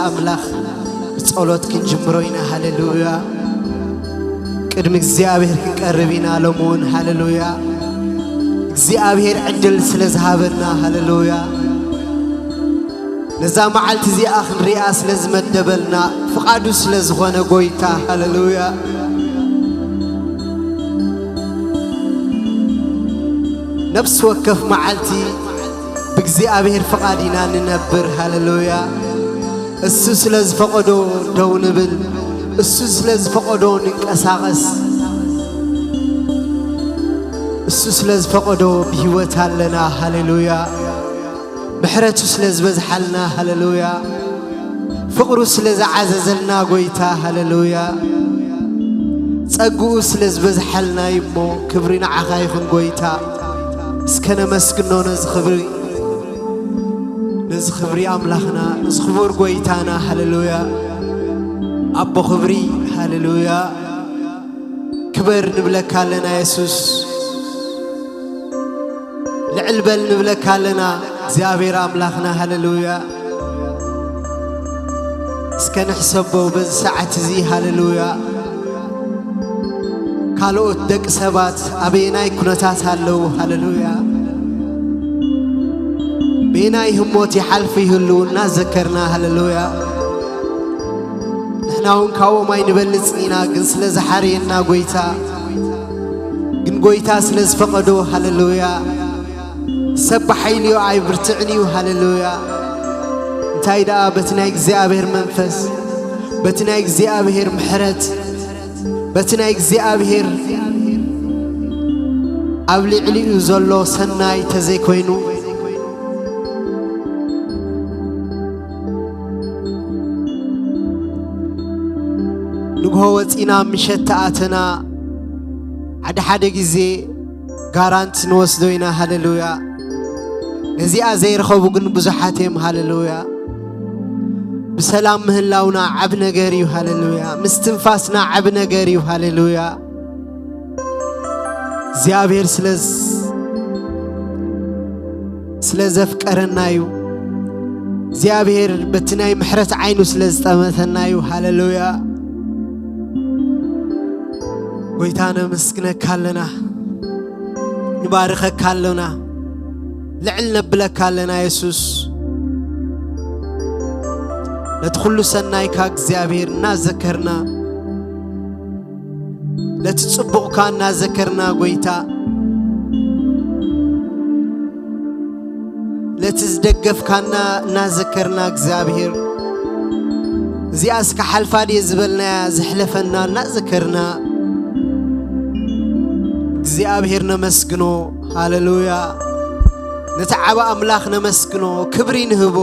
ኣምላኽ ብጸሎት ክንጅምሮ ኢና። ሃሌሉያ። ቅድሚ እግዚኣብሔር ክንቀርብ ኢና ሎሚ እውን። ሃሌሉያ። እግዚኣብሔር ዕድል ስለ ዝሃበና። ሃሌሉያ። ነዛ መዓልቲ እዚኣ ክንሪኣ ስለ ዝመደበልና፣ ፍቓዱ ስለ ዝኾነ ጎይታ። ሃሌሉያ። ነፍሲ ወከፍ መዓልቲ ብእግዚኣብሔር ፍቓድ ኢና ንነብር። ሃሌሉያ። እሱ ስለ ዝፈቐዶ ደው ንብል፣ እሱ ስለ ዝፈቐዶ ንንቀሳቐስ፣ እሱ ስለ ዝፈቐዶ ብህይወት ኣለና። ሃሌሉያ። ምሕረቱ ስለ ዝበዝሓልና። ሃሌሉያ። ፍቕሩ ስለ ዝዓዘዘልና ጎይታ። ሃሌሉያ። ጸግኡ ስለ ዝበዝሓልና እዩ እሞ፣ ክብሪ ንዓኻ ይኹን ጎይታ። እስከ ነመስግኖ ነዚ ክብሪ፣ ነዚ ክብሪ ኣምላኽና፣ ነዚ ክቡር ጎይታና። ሃሌሉያ። ኣቦ ክብሪ። ሃሌሉያ። ክበር ንብለካ ኣለና የሱስ። ልዕል በል ንብለካ ኣለና እግዚኣብሔር ኣምላኽና። ሃሌሉያ። እስከ ንሕሰቦ በዚ ሰዓት እዚ። ሃሌሉያ። ካልኦት ደቂ ሰባት ኣበየናይ ኩነታት ኣለዉ? ሃሌሉያ። በየናይ ህሞት ይሓልፉ ይህልዉ እናዘከርና። ሃሌሉያ። ንሕና እውን ካብኦም ኣይንበልጽን ኢና፣ ግን ስለ ዝሓረየና ጎይታ፣ ግን ጎይታ ስለ ዝፈቐዶ። ሃሌሉያ። ሰብ ብሓይልዮ ኣይብርትዕን እዩ። ሃሌሉያ። እንታይ ደኣ በቲ ናይ እግዚኣብሔር መንፈስ፣ በቲ ናይ እግዚኣብሔር ምሕረት፣ በቲ ናይ እግዚኣብሔር ኣብ ልዕሊኡ ዘሎ ሰናይ ተዘይኮይኑ፣ ንግሆ ወፂና ምሸት ተኣተና፣ ሓደ ሓደ ግዜ ጋራንት ንወስዶ ኢና። ሃሌሉያ። ነዚኣ ዘይረኸቡ ግን ብዙሓት እዮም። ሃሌሉያ። ብሰላም ምህላውና ዓብ ነገር እዩ። ሃሌሉያ። ምስትንፋስና ዓብ ነገር እዩ። ሃሌሉያ። እግዚኣብሔር ስለ ዝ-፣ ስለ ዘፍቀረና እዩ። እግዚኣብሔር በቲ ናይ ምሕረት ዓይኑ ስለ ዝጠመተና እዩ። ሃሌሉያ። ጎይታ ነመስግነካ ኣለና፣ ንባርኸካ ኣለና፣ ልዕል ነብለካ ኣለና የሱስ። ነቲ ኩሉ ሰናይካ እግዚኣብሔር እናዘከርና፣ ነቲ ጽቡቕካ እናዘከርና ጎይታ፣ ነቲ ዝደገፍካና እናዘከርና እግዚኣብሔር፣ እዚኣስ ክሓልፋ ድየ ዝበልናያ ዘሕለፈና እናዘከርና እግዚኣብሔር ነመስግኖ። ሃሌሉያ። ነቲ ዓቢ ኣምላኽ ነመስግኖ፣ ክብሪ ንህቦ።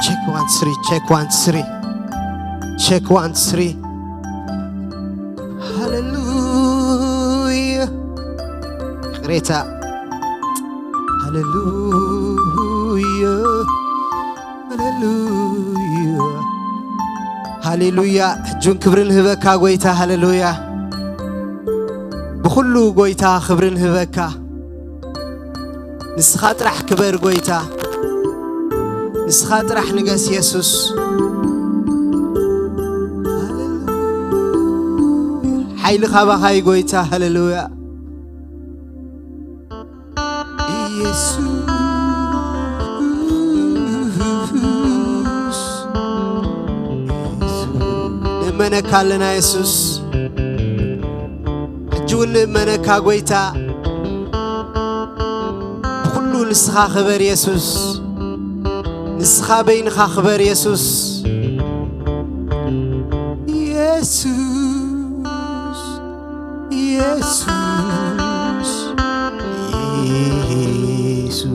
Check one, three, check one, three. Check one, three. Hallelujah. ይቕሬታ። Hallelujah. Hallelujah. ሃሌሉያ። ሕጂ እውን ክብሪ ንህበካ ጎይታ። ሃሌሉያ። ብኹሉ ጎይታ ክብሪ ንህበካ። ንስኻ ጥራሕ ክበር ጎይታ። ንስኻ ጥራሕ ንገስ የሱስ። ሓይሊ ካባኻ እዩ ጎይታ። ሃሌሉያ። ኢየሱስ ንእመነካ ኣለና የሱስ። ሕጂ እውን ንእመነካ ጎይታ። ብኹሉ ንስኻ ክበር የሱስ። ንስኻ በይንኻ ክበር የሱስ። የሱስ የሱስ የሱስ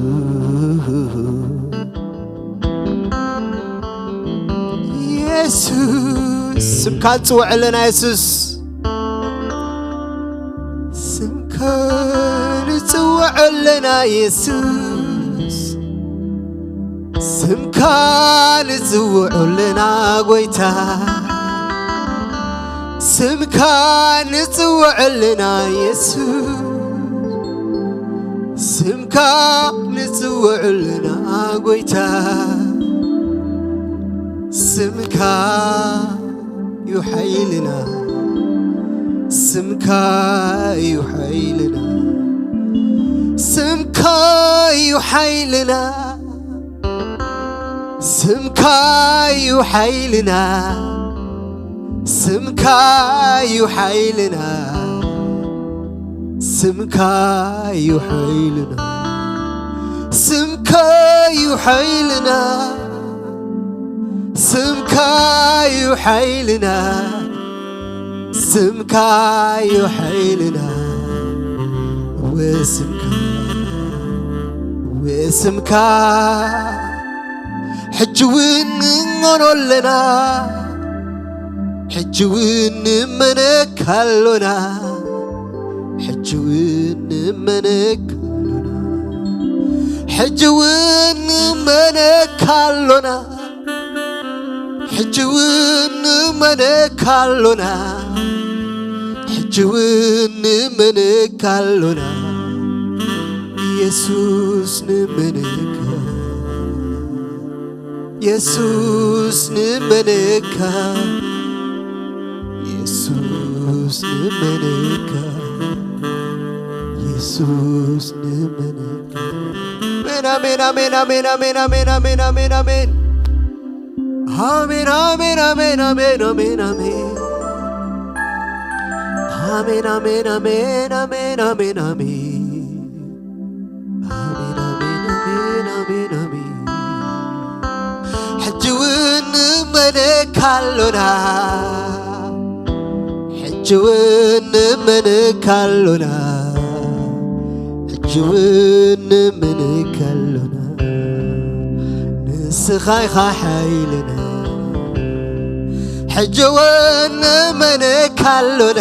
የሱስ ስምካ ንጽውዕ ኣለና የሱስ። ስምካ ንጽውዕ ኣለና የሱስ። ስምካ ንጽውዕ ኣለና ጎይታ። ስምካ ንጽውዕ ኣለና የሱስ። ስምካ ንጽውዕ ኣለና ጎይታ። ስምካ እዩ ሓይልና። ስምካ እዩ ሓይልና። ስምካ እዩ ሓይልና። ስምካ እዩ ሓይልና። ስምካ እዩ ሓይልና። ስምካ እዩ ሓይልና። ስምካ እዩ ሓይልና። ስምካ እዩ ሓይልና። ስምካ እዩ ሓይልና። ወስምካ ወስምካ ሕጂ እውን ንእመኖ ኣለና። ሕጂ እውን ንእመነካ ኣሎና። ሕጂ እውን ንእመነካ ኣሎና። ሕጂ እውን ንእመነካ ኣሎና። ሕጂ እውን ንእመነካ ኣሎና። ሕጂ እውን ንእመነካ ኣሎና። የሱስ ንእመነካ። የሱስ ንእመነካ። የሱስ ንእመነካ። የሱስ ንእመነካ። ኣሜን፣ ኣሜን፣ ኣሜን፣ ኣሜን፣ ኣሜን፣ ኣሜን፣ ኣሜን፣ ኣሜን፣ ኣሜን። ኣሜን፣ ኣሜን፣ ኣሜን፣ ኣሜን፣ ኣሜን፣ ኣሜን። ኣሜን፣ ኣሜን፣ ኣሜን፣ ኣሜን፣ ኣሜን፣ ኣሜን፣ ኣሜን። ኣሜን፣ ኣሜን፣ ኣሜን፣ ኣሜን፣ ኣሜን። ሕጂ እውን ንመነካ ኣሎና። ሕጂ እውን ንመነካ ኣሎና። ሕጂ እውን ንመነካ ኣሎና። ንስኻ ኢኻ ሓይልና። ሕጂ እውን ንመነካ ኣሎና።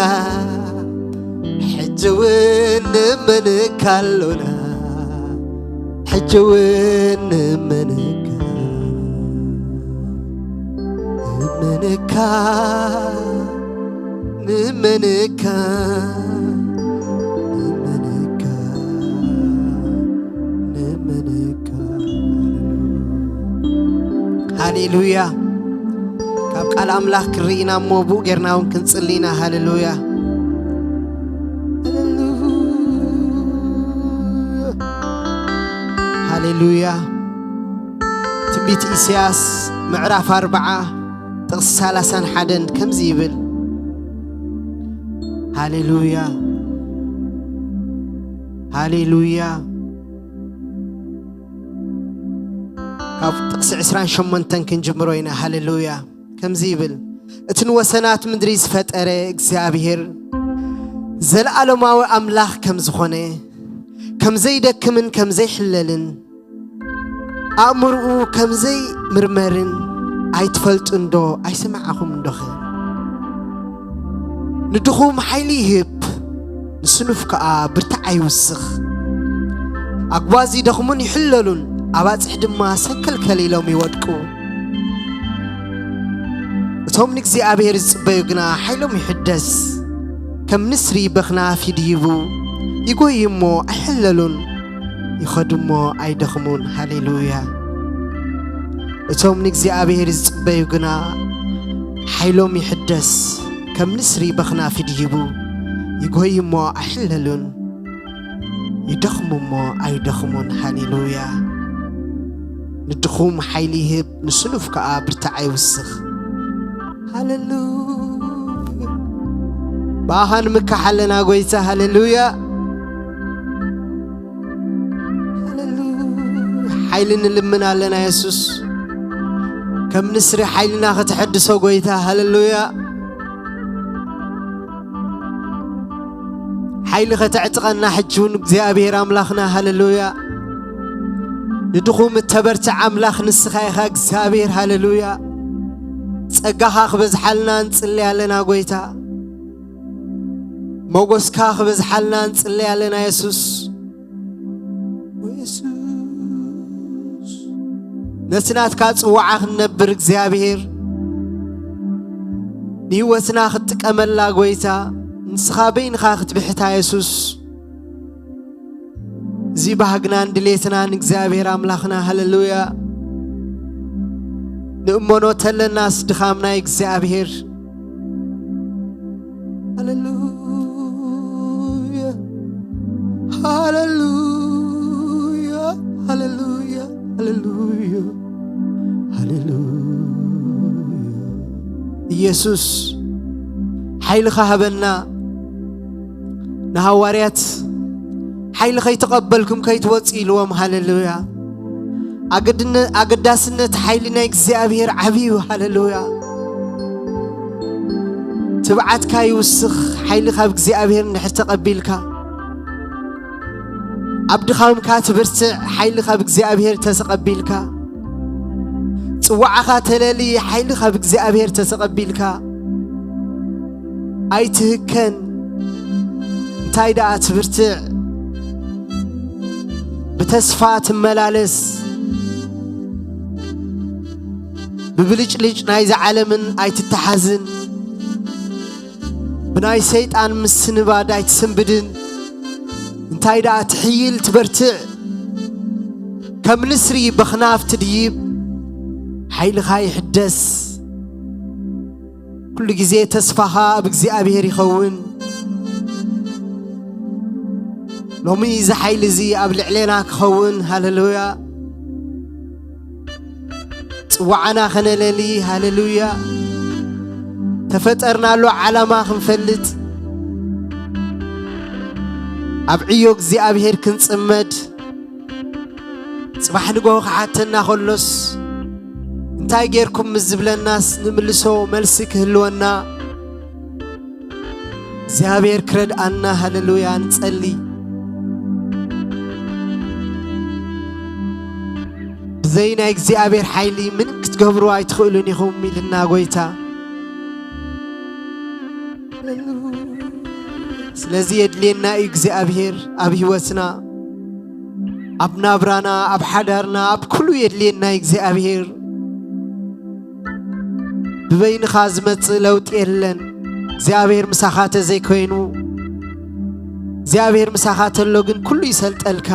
ሕጂ እውን ንመነካ ኣሎና። ሕጂ እውን ንመነካ። ንመነካ። ንመነካ። ንመነካ። ንመነካ። ሃሌሉያ። ካብ ቃል ኣምላኽ ክንርኢ ኢና እሞ ብኡ ጌርና እውን ክንጽሊ ኢና። ሃሌሉያ። ሃሌሉያ። ትንቢት ኢሳያስ ምዕራፍ ኣርብዓ ጥቕሲ ሰላሳን ሓደን ከምዚ ይብል። ሃሌሉያ። ሃሌሉያ። ካብ ጥቕሲ ዕስራን ሸሞንተን ክንጅምሮ ኢና። ሃሌሉያ። ከምዚ ይብል፣ እቲ ንወሰናት ምድሪ ዝፈጠረ እግዚኣብሔር ዘለዓለማዊ ኣምላኽ ከም ዝኾነ፣ ከም ዘይደክምን ከም ዘይሕለልን፣ ኣእምርኡ ከም ዘይምርመርን ኣይትፈልጡን ዶ? ኣይሰማዕኹምን ዶኸ? ንድኹም ሓይሊ ይህብ፣ ንስኑፍ ከኣ ብርታዕ ይውስኽ። ኣግባዝ ይደኽሙን ይሕለሉን፣ ኣባጽሕ ድማ ሰንከልከል ኢሎም ይወድቁ። እቲ እቶም ንእግዚኣብሔር ዝጽበዩ ግና ሓይሎም ይሕደስ፣ ከም ንስሪ በኽናፍ ይድይቡ፣ ይጎዩ እሞ ኣይሕለሉን፣ ይኸዱ እሞ ኣይደኽሙን። ሃሌሉያ። እቶም ንእግዚኣብሔር ዝጽበዩ ግና ሓይሎም ይሕደስ፣ ከም ንስሪ በኽናፍ ይድይቡ፣ ይጎዩ እሞ ኣይሕለሉን፣ ይደኽሙ እሞ ኣይደኽሙን። ሃሌሉያ። ንድኹም ሓይሊ ይህብ፣ ንስኑፍ ከኣ ብርታዕ ይውስኽ። ሃሌሉያ። ብኣኻ ንምካሕ ኣለና ጎይታ። ሃሌሉያ። ሃሌሉያ። ሓይሊ ንልምን ኣለና የሱስ። ከም ንስሪ ሓይልና ከተሐድሶ ጎይታ። ሃሌሉያ። ሓይሊ ከተዕጥቀና ሕጂ እውን እግዚኣብሔር ኣምላኽና። ሃሌሉያ። ንድኹም እተበርትዕ ኣምላኽ ንስኻ ኢኻ እግዚኣብሔር። ሃሌሉያ። ጸጋኻ ክበዝሓልና ንጽሊ ኣለና ጎይታ። ሞጎስካ ክበዝሓልና ንጽሊ ኣለና የሱስ። የሱስ፣ ነቲ ናትካ ጽዋዓ ክንነብር እግዚኣብሔር፣ ንህይወትና ክትጥቀመላ ጎይታ፣ ንስኻ በይንኻ ክትብሕታ የሱስ። እዚ ባህግናን ድሌትናን እግዚኣብሔር ኣምላኽና። ሃሌሉያ። ንእመኖ ተለናስ ድኻም ናይ እግዚኣብሔር። ሃሌሉያ፣ ሃሌሉያ፣ ሃሌሉያ፣ ሃሌሉያ፣ ሃሌሉያ። ኢየሱስ ሓይልኻ ሃበና። ንሃዋርያት ሓይሊ ከይተቐበልኩም ከይትወጽኡ ኢልዎም። ሃሌሉያ። ኣገድነ-፣ ኣገዳስነት ሓይሊ ናይ እግዚኣብሔር ዓብዩ። ሃሌሉያ። ትብዓትካ ይውስኽ፣ ሓይሊ ካብ እግዚኣብሔር እንድሕር ተቐቢልካ። ኣብ ድኻምካ ትብርትዕ፣ ሓይሊ ካብ እግዚኣብሔር ተተቐቢልካ። ጽዋዕኻ ተለሊ፣ ሓይሊ ካብ እግዚኣብሔር ተተቐቢልካ። ኣይትህከን። እንታይ ደኣ ትብርትዕ? ብተስፋ ትመላለስ። ብብልጭልጭ ናይዛ ዓለምን ኣይትተሓዝን። ብናይ ሰይጣን ምስንባድ ኣይትስንብድን። እንታይ ደኣ ትሕይል ትበርትዕ። ከም ንስሪ በኽናፍ ትድይብ። ሓይልኻ ይሕደስ። ኩሉ ግዜ ተስፋኻ ኣብ እግዚኣብሔር ይኸውን። ሎሚ እዚ ሓይሊ እዚ ኣብ ልዕሌና ክኸውን። ሃሌሉያ። ጽዋዕና ኸነለሊ። ሃሌሉያ። ተፈጠርናሉ ዓላማ ክንፈልጥ፣ ኣብ ዕዮ እግዚኣብሔር ክንጽመድ፣ ጽባሕ ንግሆ ክሓተና ኸሎስ፣ እንታይ ጌርኩም ምስ ዝብለናስ፣ ንምልሶ መልሲ ክህልወና እግዚኣብሔር ክረድኣና። ሃሌሉያ። ንጸሊ። ብዘይ ናይ እግዚኣብሔር ሓይሊ ምንም ክትገብሩ ኣይትኽእሉን ኢኹም ኢልና ጎይታ። ስለዚ የድልየና እዩ እግዚኣብሔር ኣብ ህይወትና፣ ኣብ ናብራና፣ ኣብ ሓዳርና፣ ኣብ ኩሉ የድልየና እዩ እግዚኣብሔር። ብበይንኻ ዝመጽእ ለውጢ የለን። እግዚኣብሔር ምሳኻ ተዘይኮይኑ፣ እግዚኣብሔር ምሳኻ ተሎ ግን ኩሉ ይሰልጠልካ።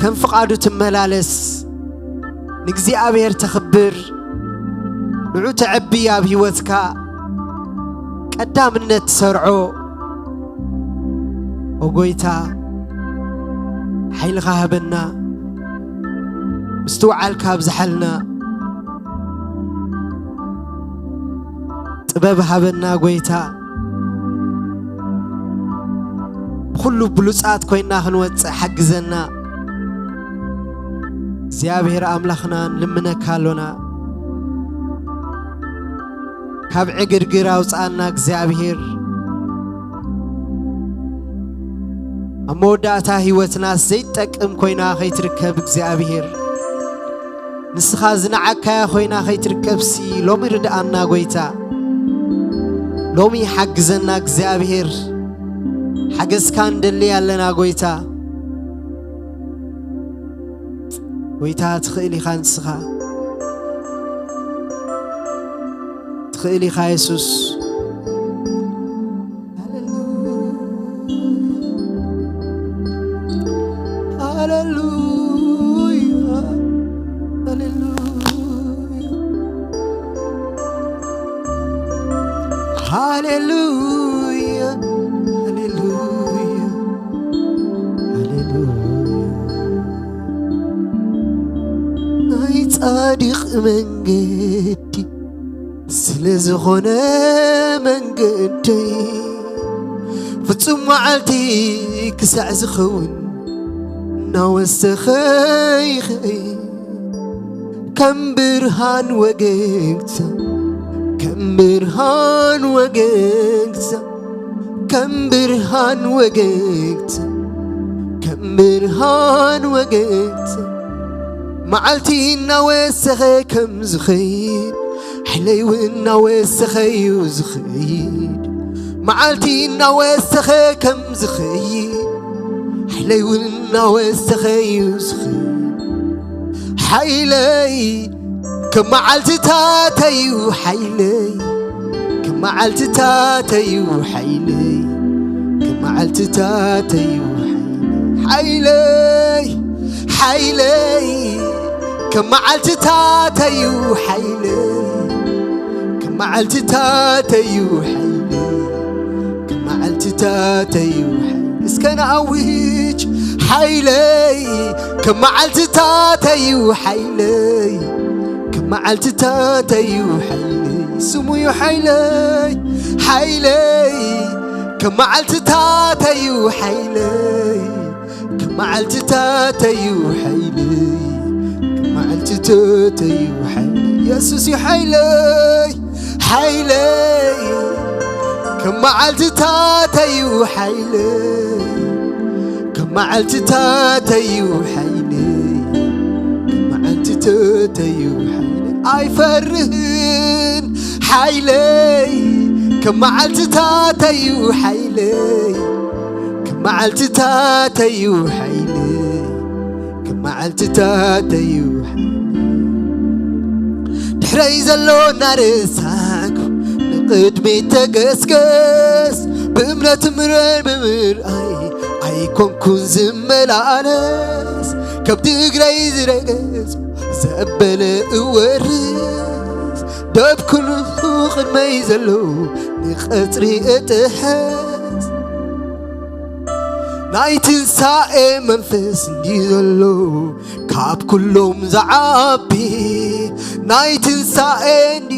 ከም ፍቓዱ ትመላለስ፣ ንእግዚኣብሔር ተኽብር፣ ንዑ ተዐቢ ኣብ ህይወትካ ቀዳምነት ትሰርዖ። ኦ ጎይታ፣ ሓይልኻ ሃበና፣ ምስትውዓልካ ኣብዝሓልና፣ ጥበብ ሃበና ጎይታ። ብኹሉ ብሉጻት ኮይና ክንወጽእ ሓግዘና። እግዚኣብሔር ኣምላኽና ንልምነካ ኣሎና። ካብ ዕግርግር ኣውጽኣና እግዚኣብሔር። ኣብ መወዳእታ ህይወትና ዘይትጠቅም ኮይና ከይትርከብ እግዚኣብሔር። ንስኻ ዝነዓካያ ኮይና ከይትርከብሲ ሎሚ ርድኣና ጎይታ። ሎሚ ሓግዘና እግዚኣብሔር። ሓገዝካ ንደሊ ኣለና ጎይታ። ጎይታ ትኽእል ኢኻ ንስኻ። ስእሊ ኢኻ የሱስ። ሃሌሉያ፣ ሃሌሉያ፣ ሃሌሉያ፣ ሃሌሉያ፣ ሃሌሉያ። ናይ ጻድቕ መንገዲ ስለ ዝኾነ መንገደይ ፍጹም መዓልቲ ክሳዕ ዝኸውን እናወሰኸ ይኸይ። ከም ብርሃን ወገግታ፣ ከም ብርሃን ወገግታ፣ ከም ብርሃን ወገግታ፣ ከም ብርሃን ወገግታ። መዓልቲ እናወሰኸ ከም ዝኸይድ፣ ሓይለይ እውን እናወሰኸ እዩ ዝኸይድ። መዓልቲ እናወሰኸ ከም ዝኸይድ፣ ሓይለይ እውን እናወሰኸ እዩ ዝኸይድ። ሓይለይ ከም መዓልትታተይ እዩ ሓይለይ፣ ከም መዓልትታተይ እዩ ሓይለይ፣ ከም መዓልትታተይ እዩ ሓይለይ። ሓይለይ፣ ሓይለይ፣ ከም መዓልትታተይ እዩ ሓይለይ፣ ከም መዓልትታተይ እዩ ሓይለይ፣ ከም መዓልትታተይ እዩ ሓይለይ። እስከ ንኣውጅ። ሓይለይ፣ ከም መዓልትታተይ እዩ ሓይለይ፣ ከም መዓልትታተይ እዩ ሓይለይ። ስሙ እዩ ሓይለይ። ሓይለይ፣ ከም መዓልትታተይ እዩ ሓይለይ፣ ከም መዓልትታተይ እዩ ሓይለይ፣ ከም መዓልትታተይ እዩ ሓይለይ። የሱስ እዩ ሓይለይ። ሓይለይ፣ ከም መዓልትታተይ እዩ ሓይለይ፣ ከም መዓልትታተይ እዩ ሓይለይ፣ ከም መዓልትታተይ እዩ ሓይለይ። ኣይፈርህን። ሓይለይ፣ ከም መዓልትታተይ እዩ ሓይለይ፣ ከም መዓልትታተይ እዩ ሓይለይ፣ ከም መዓልትታተይ እዩ ሓይለይ። ድሕረይ ዘሎ እናረሳዕኩ ንቕድሚት ተገስገስ። ብእምነት ምረ ብምርኣይ ኣይኮንኩን ዝመላለስ፣ ከብዲ እግረይ ዝረገጽ ዘበለ እወርስ። ደብ ኩሉ ቅድመይ ዘሎ ንቐጽሪ እጥሕስ። ናይ ትንሳኤ መንፈስ እንዲ ዘሎ ካብ ኩሎም ዝዓቢ፣ ናይ ትንሳኤ እንዲ፣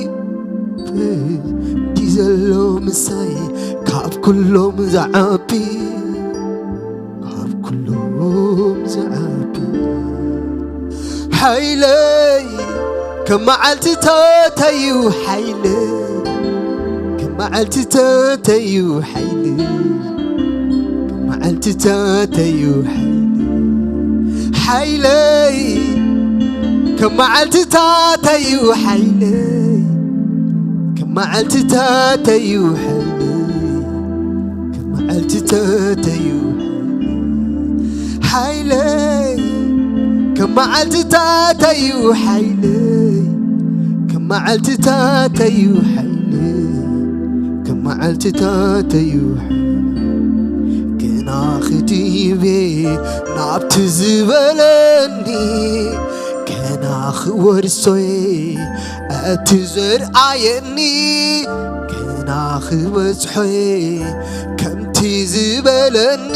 እንዲ ዘሎ ምሳይ ካብ ኩሎም ዝዓቢ፣ ካብ ኩሎም ዝዓቢ። ሓይለይ፣ ከም መዓልትታተይ እዩ ሓይለይ፣ ከም መዓልትታተይ እዩ ሓይለይ፣ ከም መዓልትታተይ እዩ ሓይለይ። ሓይለይ፣ ከም መዓልትታተይ እዩ ሓይለይ፣ ከም መዓልትታተይ እዩ ሓይለይ፣ ከም መዓልትታተይ እዩ ሓይለይ። ሓይለይ፣ ከም መዓልትታተይ እዩ ሓይለይ፣ ከም መዓልትታተይ እዩ ሓይለይ፣ ከም መዓልትታተይ እዩ ሓይለይ። ገና ክድይብ ናብቲ ዝበለኒ፣ ገና ክወርሶ እቲ ዘርኣየኒ፣ ገና ክበጽሖ ከምቲ ዝበለኒ።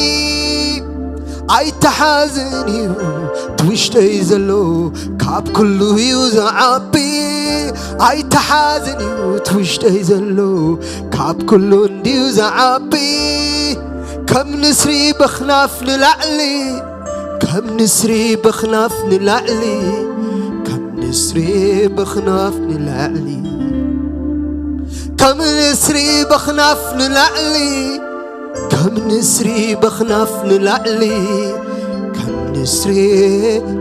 ኣይተሓዝን እዩ እቲ ውሽጠይ ዘሎ፣ ካብ ኩሉ እዩ ዝዓቢ። ኣይተሓዝን እዩ እቲ ውሽጠይ ዘሎ፣ ካብ ኩሉ እንድዩ ዝዓቢ። ከም ንስሪ በኽናፍ ንላዕሊ፣ ከም ንስሪ በኽናፍ ንላዕሊ፣ ከም ንስሪ በኽናፍ ንላዕሊ፣ ከም ንስሪ በኽናፍ ንላዕሊ፣ ከም ንስሪ በኽናፍ ንላዕሊ፣ ከም ንስሪ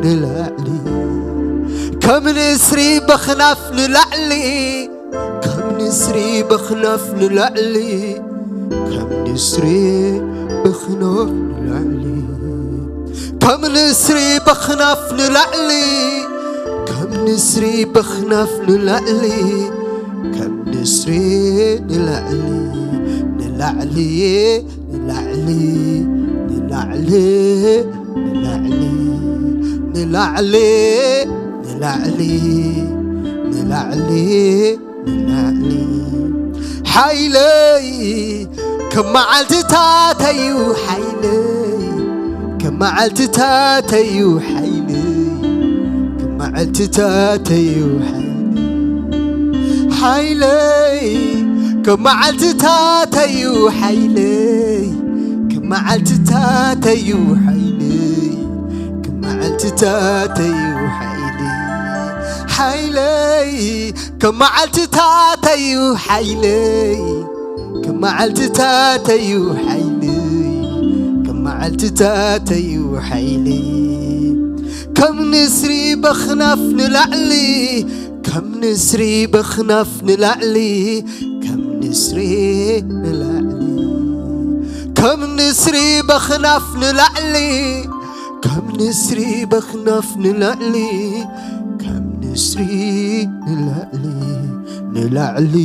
ንላዕሊ፣ ከም ንስሪ በኽናፍ ንላዕሊ፣ ከም ንስሪ በኽናፍ ንላዕሊ፣ ከም ንስሪ በኽናፍ ንላዕሊ፣ ከም ንስሪ በኽናፍ ንላዕሊ፣ ከም ንስሪ በኽናፍ ንላዕሊ፣ ከም ንስሪ ንላዕሊ ንላዕሊ ንላዕሊ ንላዕሊ ንላዕሊ ንላዕሊ ንላዕሊ ንላዕሊ ንላዕሊ ሓይለይ ከም መዓልትታተዩ ሓይለይ ከም መዓልትታተዩ ሓይለይ ከም መዓልትታተዩ ሓይለይ ሓይለይ ከም መዓልትታተዩ ሓይለይ ከም መዓልትታተዩ ሓይለይ ከም መዓልትታተዩ ሓይለይ ሓይለይ ከም መዓልትታተዩ ሓይለይ ከም መዓልትታተዩ ሓይለይ ከም መዓልትታተዩ ሓይለይ ከም ንስሪ በኽናፍ ንላዕሊ ከም ንስሪ በኽናፍ ንላዕሊ ከም ንስሪ ንላዕሊ ከም ንስሪ በኽናፍ ንላዕሊ ከም ንስሪ በኽናፍ ንላዕሊ ከም ንስሪ ንላዕሊ ንላዕሊ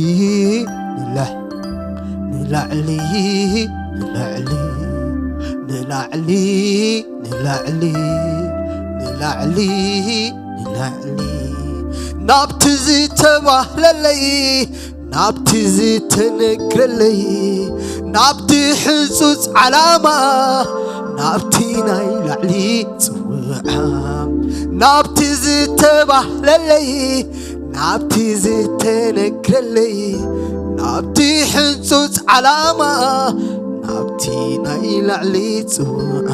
ንላዕ ንላዕሊ ንላዕሊ ንላዕሊ ንላዕሊ ንላዕሊ ንላዕሊ ናብቲ ዝተባህለለይ ናብቲ ዝተነግረለይ ናብቲ ሕጹጽ ዓላማ ናብቲ ናይ ላዕሊ ጽውዓ ናብቲ ዝተባህለለይ ናብቲ ዝተነግረለይ ናብቲ ሕጹጽ ዓላማ ናብቲ ናይ ላዕሊ ጽውዓ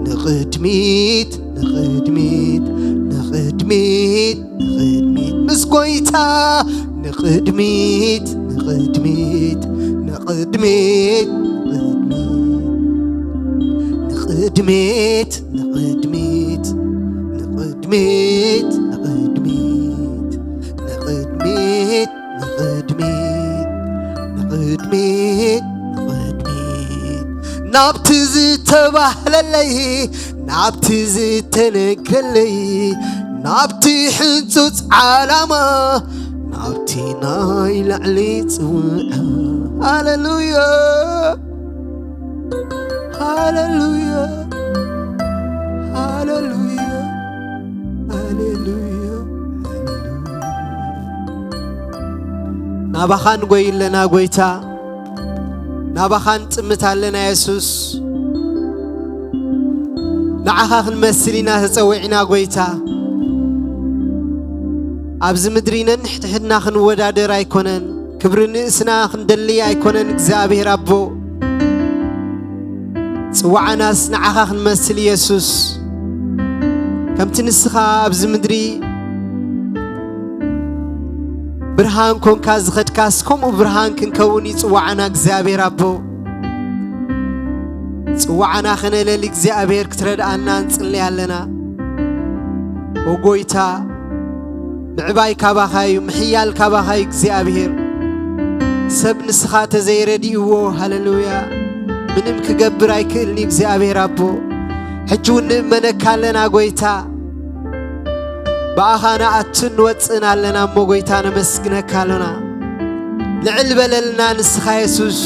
ንቕድሚት ንቕድሚት ንቕድሚት ንቕድሚት ምስ ጎይታ ንቕድሚት ንቕድሚት ንቕድሚት ንቕድሚት ንቕድሚት ንቕድሚት ንቕድሚት ንቕድሚት ንቕድሚት ንቕድሚት ንቕድሚት ናብቲ ዝተባህለለይ ናብቲ ዝተነግረለይ ናብቲ ሕጹጽ ዓላማ ናብቲ ናይ ላዕሊ ጽውዓ ሃሌሉያ ሃሌሉያ ሃሌሉያ ሃሌሉያ ናባኻ ንጎይ ኣለና ጎይታ ናባኻ ንጥምት ኣለና የሱስ ንዓኻ ክንመስል ኢና ተጸዊዕና ጎይታ ኣብዚ ምድሪ ነንሕድሕድና ክንወዳደር ኣይኮነን ክብሪ ንእስና ክንደሊ ኣይኮነን እግዚኣብሔር ኣቦ ጽዋዓናስ ንዓኻ ክንመስል የሱስ ከምቲ ንስኻ ኣብዚ ምድሪ ብርሃን ኮንካ ዝኸድካስ ከምኡ ብርሃን ክንከውን ይጽዋዓና እግዚኣብሔር ኣቦ ጽዋዓና ከነለሊ እግዚኣብሔር ክትረድኣና ንጽሊ ኣለና ኦጎይታ ምዕባይ ካባኻ እዩ ምሕያል ካባኻ እዩ እግዚኣብሔር ሰብ ንስኻ ተዘይረድእዎ ሃለሉያ ምንም ክገብር ኣይክእልን እዩ እግዚኣብሔር ኣቦ ሕጂ እውን ንእመነካ ኣለና ጎይታ ብኣኻ ንኣትን ንወፅእን ኣለና እሞ ጎይታ ነመስግነካ ኣሎና ልዕል በለልና ንስኻ የሱስ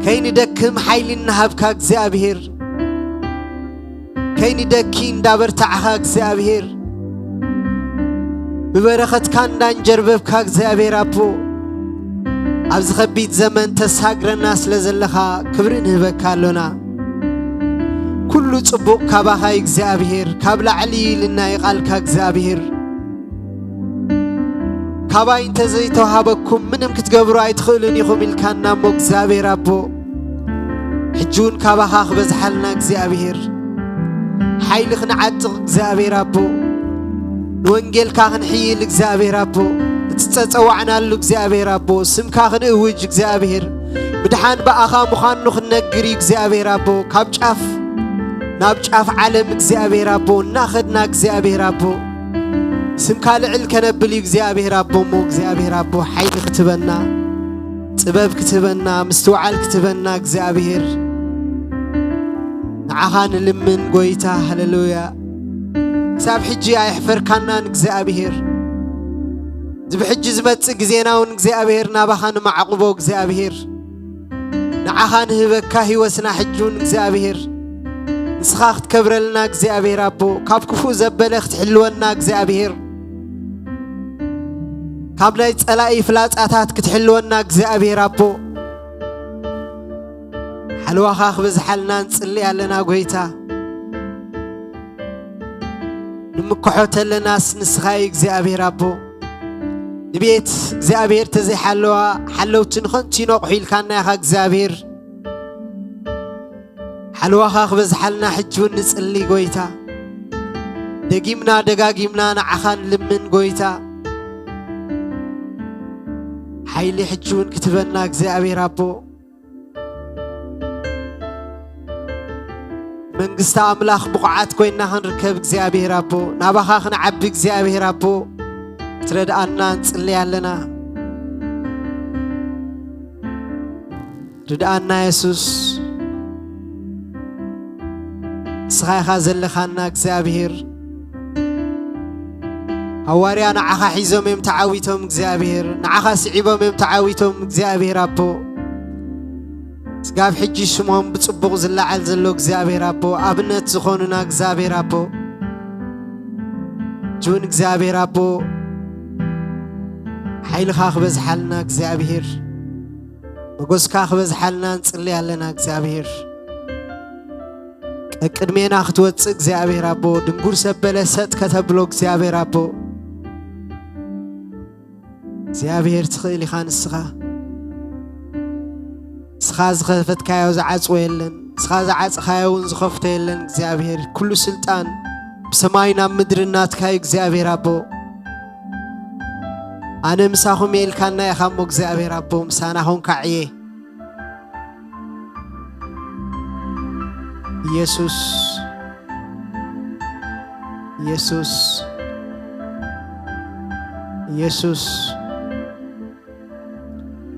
ከይንደክም ሓይሊ እናሃብካ እግዚኣብሔር ከይንደኪ እንዳበርታዕኻ እግዚኣብሔር ብበረኸትካ እንዳንጀርበብካ እግዚኣብሔር ኣቦ ኣብዚ ኸቢድ ዘመን ተሳግረና ስለ ዘለኻ ክብሪ ንህበካ ኣሎና ኩሉ ጽቡቕ ካባኻ እግዚኣብሔር ካብ ላዕሊ ኢልና ይቓልካ እግዚኣብሔር ካባይ እንተዘይተዋሃበኩም ምንም ክትገብሩ ኣይትኽእሉን ኢኹም ኢልካና እሞ እግዚኣብሔር ኣቦ ሕጂ እውን ካባኻ ክበዝሓልና እግዚኣብሔር ሓይሊ ክንዓጥቕ እግዚኣብሔር ኣቦ ንወንጌልካ ክንሕይል እግዚኣብሔር ኣቦ እቲ ጸጸዋዕናሉ እግዚኣብሔር ኣቦ ስምካ ክንእውጅ እግዚኣብሔር ምድሓን ብኣኻ ምዃኑ ክንነግር እዩ እግዚኣብሔር ኣቦ ካብ ጫፍ ናብ ጫፍ ዓለም እግዚኣብሔር ኣቦ እናኸድና እግዚኣብሔር ኣቦ ስምካ ልዕል ከነብል እዩ እግዚኣብሔር ኣቦ እሞ እግዚኣብሔር ኣቦ ሓይሊ ክትበና ጥበብ ክትበና ምስትውዓል ክትበና እግዚኣብሔር ንዓኻ ንልምን ጎይታ ሃለሉያ ክሳብ ሕጂ ኣየሕፈርካናን እግዚኣብሔር እዚ ብሕጂ ዝመጽእ ግዜና እውን እግዚኣብሔር ናባኻ ንማዕቑቦ እግዚኣብሔር። ንዓኻ ንህበካ ህይወትና ሕጂ እውን እግዚኣብሔር። ንስኻ ክትከብረልና እግዚኣብሔር ኣቦ። ካብ ክፉእ ዘበለ ክትሕልወና እግዚኣብሔር። ካብ ናይ ጸላኢ ፍላጻታት ክትሕልወና እግዚኣብሔር ኣቦ። ሓለዋኻ ክበዝሓልና ንጽሊ ኣለና ጎይታ። ንምክሖ ተለናስ ንስኻ እዩ እግዚኣብሔር ኣቦ። ንቤት እግዚኣብሔር ተዘይሓለዋ ሓለውቲ ንኸንቱ ይነቕሑ ኢልካና ኢኻ እግዚኣብሔር። ሓለዋኻ ክበዝሓልና ሕጂ እውን ንጽሊ ጎይታ። ደጊምና ደጋጊምና ንዓኻ ንልምን ጎይታ። ሓይሊ ሕጂ እውን ክትበና እግዚኣብሔር ኣቦ። መንግስቲ ኣምላኽ ብቑዓት ኮይንና ክንርከብ እግዚኣብሔር ኣቦ፣ ናባኻ ክንዓቢ እግዚኣብሔር ኣቦ፣ ክትረድኣና ንጽሊ ኣለና። ርድኣና የሱስ። ንስኻ ኢኻ ዘለኻና እግዚኣብሔር። ሃዋርያ ንዓኻ ሒዞም እዮም ተዓዊቶም እግዚኣብሔር። ንዓኻ ስዒቦም እዮም ተዓዊቶም እግዚኣብሔር ኣቦ። ስጋብ ሕጂ ሽሞም ብጽቡቕ ዝለዓል ዘሎ እግዚኣብሔር ኣቦ፣ ኣብነት ዝኾኑና እግዚኣብሔር ኣቦ። ጁን እግዚኣብሔር ኣቦ፣ ሓይልኻ ክበዝሓልና እግዚኣብሔር። መጎስካ ክበዝሓልና ንጽሊ ኣለና እግዚኣብሔር። ቀቅድሜና ክትወጽእ እግዚኣብሔር ኣቦ፣ ድንጉር ሰበለ ሰጥ ከተብሎ እግዚኣብሔር ኣቦ። እግዚኣብሔር ትኽእል ኢኻ ንስኻ። ንስኻ ዝኸፈትካዮ ዝዓጽዎ የለን። ንስኻ ዝዓጽኻዮ እውን ዝኸፍቶ የለን እግዚኣብሔር። ኩሉ ስልጣን ብሰማይ ናብ ምድሪ ናትካ እዩ እግዚኣብሔር ኣቦ። ኣነ ምሳኹም እየ ኢልካና ኢኻ እሞ እግዚኣብሔር ኣቦ ምሳና ኹንካ ዕየ። ኢየሱስ፣ ኢየሱስ፣ ኢየሱስ።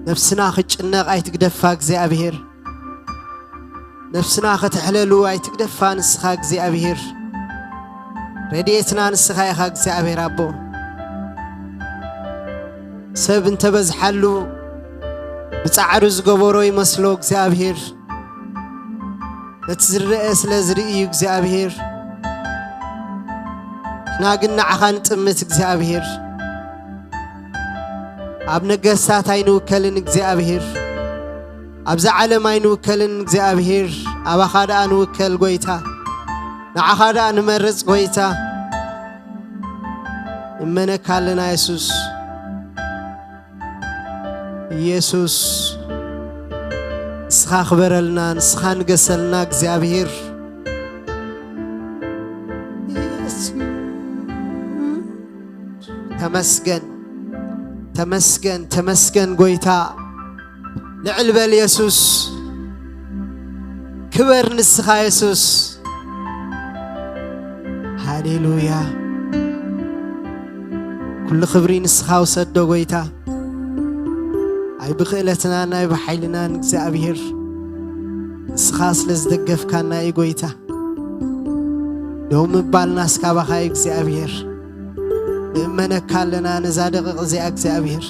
ነፍስና ክጭነቕ ኣይትግደፋ እግዚኣብሔር። ነፍስና ከተሕለሉ ኣይትግደፋ ንስኻ እግዚኣብሔር። ረድኤትና ንስኻ ኢኻ እግዚኣብሔር ኣቦ። ሰብ እንተበዝሓሉ ብጻዕሩ ዝገበሮ ይመስሎ እግዚኣብሔር። ነቲ ዝረአ ስለ ዝርኢ እዩ እግዚኣብሔር። ንሕና ግን ንዓኻ ንጥምት እግዚኣብሔር። ኣብ ነገስታት ኣይንውከልን እግዚኣብሔር። ኣብዛ ዓለም ኣይንውከልን እግዚኣብሔር። ኣባኻ ደኣ ንውከል ጎይታ። ንዓኻ ደኣ ንመርጽ ጎይታ። እመነካ ኣለና የሱስ። ኢየሱስ፣ ንስኻ ክበረልና፣ ንስኻ ንገሰልና እግዚኣብሔር። ኢየሱስ፣ ተመስገን፣ ተመስገን፣ ተመስገን ጎይታ። ልዕል በል የሱስ። ክበር ንስኻ የሱስ። ሃሌሉያ። ኩሉ ክብሪ ንስኻ ውሰዶ ጎይታ። ኣይ ብክእለትናን ኣይ ብሓይልናን እግዚኣብሔር፣ ንስኻ ስለ ዝደገፍካና እዩ ጎይታ። ደው ምባልናስ ካባኻ እዩ እግዚኣብሔር። ንእመነካ ኣለና ነዛ ደቂቕ እዚኣ እግዚኣብሔር።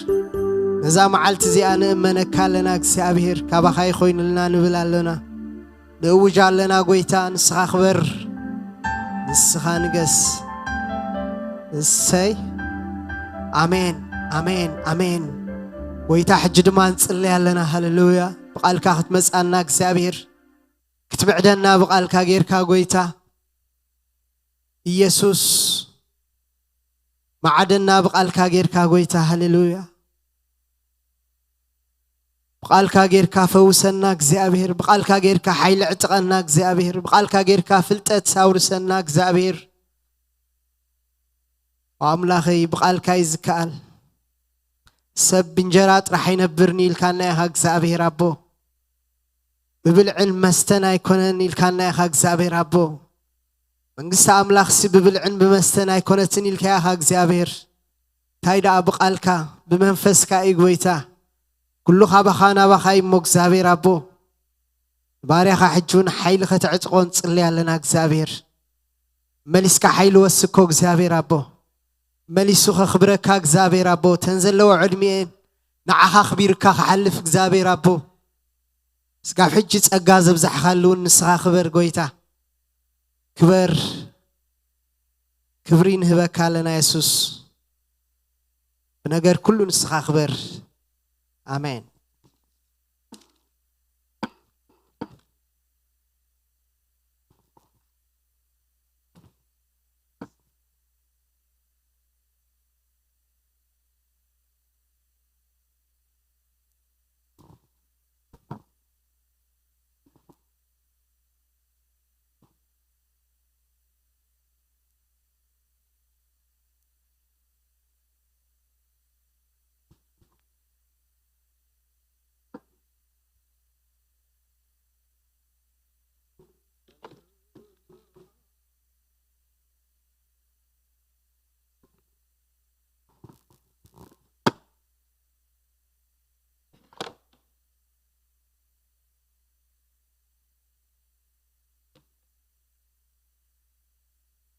ነዛ መዓልቲ እዚኣ ንእመነካ ኣለና እግዚኣብሔር። ካባኻ ይኾይኑልና ንብል ኣለና። ንእውጅ ኣለና ጎይታ፣ ንስኻ ክበር፣ ንስኻ ንገስ። እሰይ። ኣሜን፣ ኣሜን፣ ኣሜን። ጎይታ፣ ሕጂ ድማ ንጽለይ ኣለና። ሃሌሉያ። ብቓልካ ክትመጻና እግዚኣብሔር፣ ክትምዕደና ብቓልካ ጌርካ ጎይታ። ኢየሱስ፣ መዓደና ብቓልካ ጌርካ ጎይታ። ሃሌሉያ። ብቓልካ ጌርካ ፈውሰና እግዚኣብሔር፣ ብቓልካ ጌርካ ሓይሊ ዕጥቐና እግዚኣብሔር፣ ብቓልካ ጌርካ ፍልጠት ኣውርሰና እግዚኣብሔር። ኣምላኸይ፣ ብቓልካ እዩ ዝከኣል። ሰብ ብእንጀራ ጥራሕ ኣይነብርን ኢልካና ኢኻ እግዚኣብሔር ኣቦ። ብብልዕን መስተን ኣይኮነን ኢልካና ኢኻ እግዚኣብሔር ኣቦ። መንግስቲ ኣምላኽሲ ብብልዕን ብመስተን ኣይኮነትን ኢልካ ኢኻ እግዚኣብሔር። እንታይ ደኣ ብቓልካ ብመንፈስካ እዩ ጎይታ። ኩሉ ካባኻ ናባኻ እዩ እሞ እግዚኣብሔር ኣቦ። ባርያኻ ሕጂ እውን ሓይሊ ከተዕጥቖ ንጽሊ ኣለና እግዚኣብሔር። መሊስካ ሓይሊ ወስኮ እግዚኣብሔር ኣቦ። መሊሱ ከኽብረካ እግዚኣብሔር ኣቦ፣ ተን ዘለዎ ዕድሜኤን ንዓኻ ኣኽቢርካ ክሓልፍ እግዚኣብሔር ኣቦ፣ ስጋብ ሕጂ ጸጋ ዘብዛሕኻሉ እውን ንስኻ ክበር ጎይታ። ክበር፣ ክብሪ ንህበካ ኣለና የሱስ። ብነገር ኩሉ ንስኻ ክበር። ኣሜን።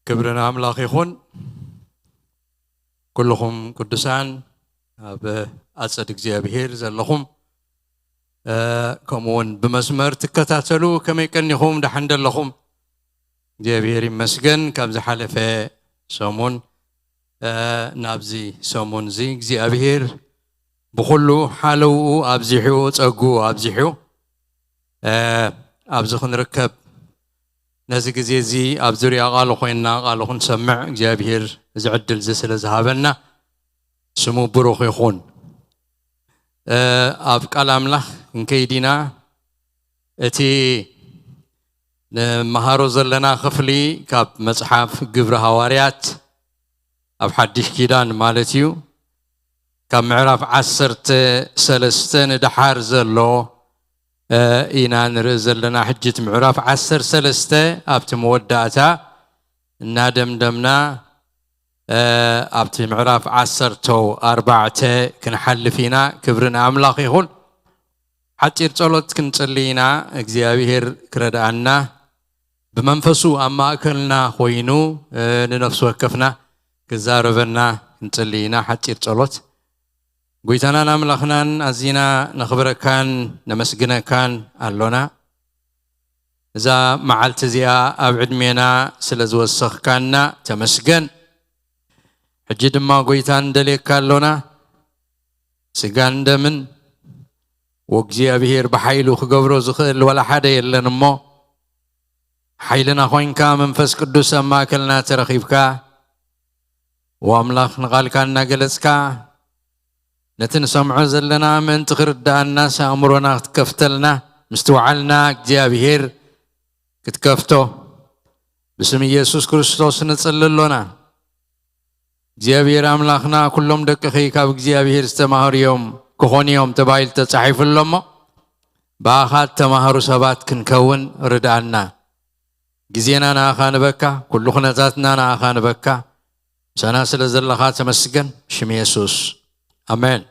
ክብሪ ንኣምላኽ ይኹን። ኩልኹም ቅዱሳን ኣብ ኣጸድ እግዚኣብሔር ዘለኹም፣ እ፣ ከምኡውን ብመስመር ትከታተሉ ከመይ ቀኒኹም? ደሓን ደለኹም? እግዚኣብሔር ይመስገን። ካብ ዝሓለፈ ሰሙን፣ እ፣ ናብዚ ሰሙን እዚ እግዚኣብሔር ብኹሉ ሓለውኡ ኣብዚሑ፣ ጸጉኡ ኣብዚሑ፣ እ፣ ኣብዚ ክንርከብ ነዚ ግዜ እዚ ኣብ ዙርያ ቃሉ ኮይንና ቃሉ ክንሰምዕ እግዚኣብሔር እዚ ዕድል እዚ ስለ ዝሃበና ስሙ ብሩኽ ይኹን። እ፣ ኣብ ቃል ኣምላኽ ክንከይድ ኢና። እቲ ንመሃሮ ዘለና ክፍሊ ካብ መጽሓፍ ግብሪ ሃዋርያት ኣብ ሓድሽ ኪዳን ማለት እዩ። ካብ ምዕራፍ ዓሰርተ ሰለስተ ንደሓር ዘሎ፣ እ፣ ኢና ንርኢ ዘለና። ሕጂ እቲ ምዕራፍ ዓሰርተ ሰለስተ ኣብቲ መወዳእታ እናደምደምና፣ እ፣ ኣብቲ ምዕራፍ ዓሰርተ ኣርባዕተ ክንሓልፍ ኢና። ክብሪ ንኣምላኽ ይኹን። ሓጺር ጸሎት ክንጽሊ ኢና። እግዚኣብሔር ክረድኣና፣ ብመንፈሱ ኣብ ማእከልና ኮይኑ፣ እ፣ ንነፍሲ ወከፍና ክዛረበና ክንጽሊ ኢና። ሓጺር ጸሎት። ጎይታናን ኣምላኽናን ኣዚና ነኽብረካን ነመስግነካን ኣሎና። እዛ መዓልቲ እዚኣ ኣብ ዕድሜና ስለ ዝወሰኽካና ተመስገን። ሕጂ ድማ ጎይታ ንደልየካ ኣሎና። ስጋን ደምን ወእግዚኣብሔር ብሓይሉ ክገብሮ ዝኽእል ወላ ሓደ የለን እሞ፣ ሓይልና ኮይንካ መንፈስ ቅዱስ ኣብ ማእከልና ተረኺብካ፣ ወኣምላኽ ንቓልካ እናገለጽካ፣ ነቲ ንሰምዖ ዘለና ምእንቲ ክርድኣናስ ኣእምሮና ክትከፍተልና፣ ምስትውዓልና እግዚኣብሔር ክትከፍቶ ብስም ኢየሱስ ክርስቶስ ንጽሊ ኣሎና። እግዚኣብሔር ኣምላኽና፣ ኩሎም ደቅኺ ካብ እግዚኣብሔር ዝተማህሩ እዮም ክኾኑ እዮም ተባሂሉ ተጻሒፉ ኣሎ እሞ፣ ብኣኻ እተማህሩ ሰባት ክንከውን ርድኣና። ግዜና ንኣኻ ንበካ፣ ኩሉ ኩነታትና ንኣኻ ንበካ። ምሳና ስለ ዘለኻ ተመስገን፣ ብሽም የሱስ። ኣሜን።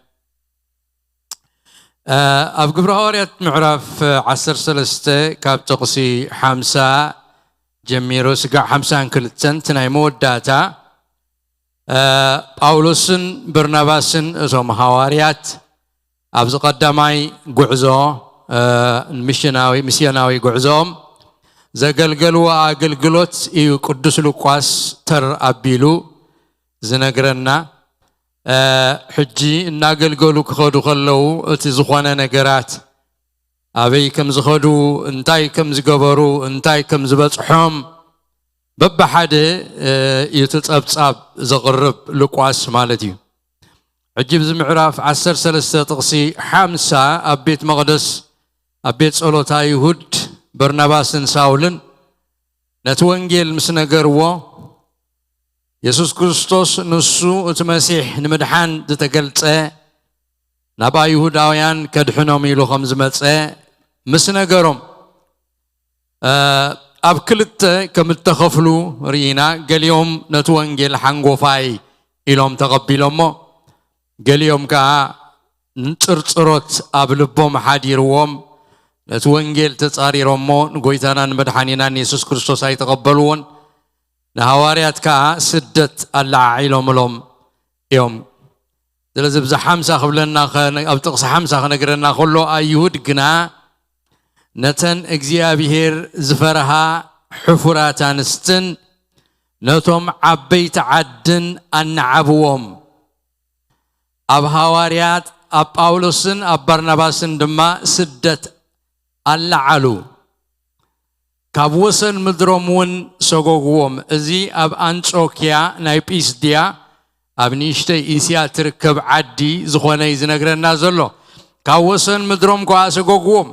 እ፣ ኣብ ግብሪ ሃዋርያት ምዕራፍ ዓሰርተ ሰለስተ ካብ ጥቕሲ ሓምሳ ጀሚሩ፣ ስጋዕ ሓምሳን ክልተን፣ እቲ ናይ መወዳእታ፣ እ፣ ጳውሎስን በርናባስን እቶም ሃዋርያት ኣብዚ ቀዳማይ ጉዕዞ፣ እ፣ ሚሽናዊ፣ ሚስዮናዊ ጉዕዞኦም ዘገልገልዎ ኣገልግሎት እዩ ቅዱስ ሉቃስ ተር ኣቢሉ ዝነግረና። እ፣ ሕጂ እናገልገሉ ክኸዱ ከለዉ እቲ ዝኾነ ነገራት፣ ኣበይ ከም ዝኸዱ፣ እንታይ ከም ዝገበሩ፣ እንታይ ከም ዝበጽሖም በብሓደ፣ እ፣ እዩ እቲ ጸብጻብ ዘቕርብ ሉቃስ ማለት እዩ። ሕጂ ኣብዚ ምዕራፍ ዓሰርተ ሰለስተ ጥቕሲ ሓምሳ ኣብ ቤት መቕደስ፣ ኣብ ቤት ጸሎት ኣይሁድ በርናባስን ሳውልን ነቲ ወንጌል ምስ ነገርዎ፣ የሱስ ክርስቶስ ንሱ እቲ መሲሕ ንምድሓን ዝተገልጸ፣ ናብ ኣይሁዳውያን ከድሕኖም ኢሉ ከም ዝመጸ ምስ ነገሮም፣ እ፣ ኣብ ክልተ ከም እተኸፍሉ ርኢና። ገሊኦም ነቲ ወንጌል ሓንጎፋይ ኢሎም ተቐቢሎሞ፣ ገሊኦም ከኣ ንጽርጽሮት ኣብ ልቦም ሓዲርዎም፣ ነቲ ወንጌል ተጻሪሮሞ፣ ንጎይታናን መድሓኒናን የሱስ ክርስቶስ ኣይተቐበልዎን። ንሃዋርያት ከኣ ስደት ኣለዓዒሎምሎም እዮም። ስለዚ ብዛ ሓምሳ ክብለና ከ-፣ ኣብ ጥቕሲ ሓምሳ ክነግረና ከሎ፣ ኣይሁድ ግና ነተን እግዚኣብሔር ዝፈርሃ ሕፉራት ኣንስትን ነቶም ዓበይቲ ዓድን ኣነዓብዎም። ኣብ ሃዋርያት ኣብ ጳውሎስን ኣብ ባርናባስን ድማ ስደት ኣለዓሉ። ካብ ወሰን ምድሮም እውን ሰጎግዎም። እዚ ኣብ ኣንጾክያ ናይ ጲስድያ ኣብ ንእሽተይ እስያ ትርከብ ዓዲ ዝኾነ እዩ ዝነግረና ዘሎ። ካብ ወሰን ምድሮም ከኣ ሰጎግዎም።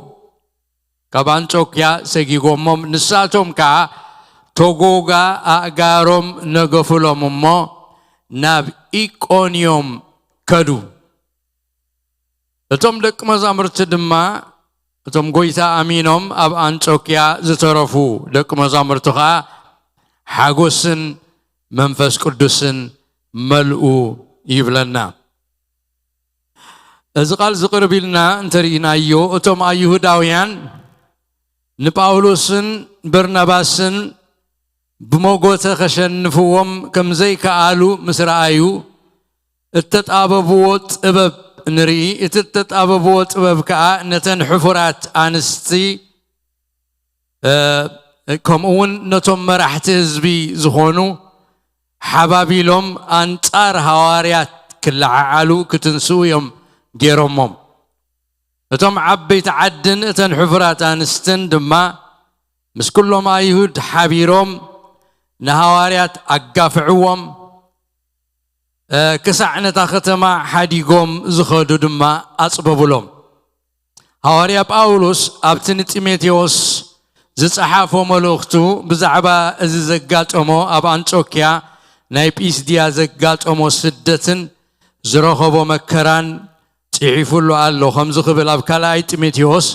ካብ ኣንጾክያ ሰጊጎሞም፣ ንሳቶም ከኣ ተጎጋ ኣእጋሮም ነገፉሎም እሞ ናብ ኢቆንዮም ከዱ። እቶም ደቂ መዛሙርቲ ድማ፣ እቶም ጐይታ ኣሚኖም ኣብ ኣንጾክያ ዝተረፉ ደቂ መዛሙርቲ ኸኣ ሓጎስን መንፈስ ቅዱስን መልኡ ይብለና። እዚ ቃል ዝቕርብ ኢልና እንተርኢናዮ፣ እቶም ኣይሁዳውያን ንጳውሎስን በርናባስን ብመጎተ ከሸንፍዎም ከም ዘይከኣሉ ምስ ረኣዩ፣ እተጣበብዎ ጥበብ ንርኢ። እቲ እተጣበብዎ ጥበብ ከኣ ነተን ሕፉራት ኣንስቲ፣ እ፣ ከምኡ እውን ነቶም መራሕቲ ህዝቢ ዝኾኑ ሓባቢሎም ኣንጻር ሃዋርያት ክለዓዓሉ ክትንስኡ እዮም ገይሮሞም። እቶም ዓበይቲ ዓድን እተን ሕፉራት ኣንስትን ድማ ምስ ኩሎም ኣይሁድ ሓቢሮም ንሃዋርያት ኣጋፍዕዎም፣ እ፣ ክሳዕ ነታ ከተማ ሓዲጎም ዝኸዱ ድማ ኣጽበቡሎም። ሃዋርያ ጳውሎስ ኣብቲ ንጢሞቴዎስ ዝጸሓፎ መልእኽቱ ብዛዕባ እዚ ዘጋጠሞ፣ ኣብ ኣንጾክያ ናይ ጲስድያ ዘጋጠሞ ስደትን ዝረኸቦ መከራን ጽሒፉሉ ኣሎ። ከምዚ ክብል ኣብ ካልኣይ ጢሞቴዎስ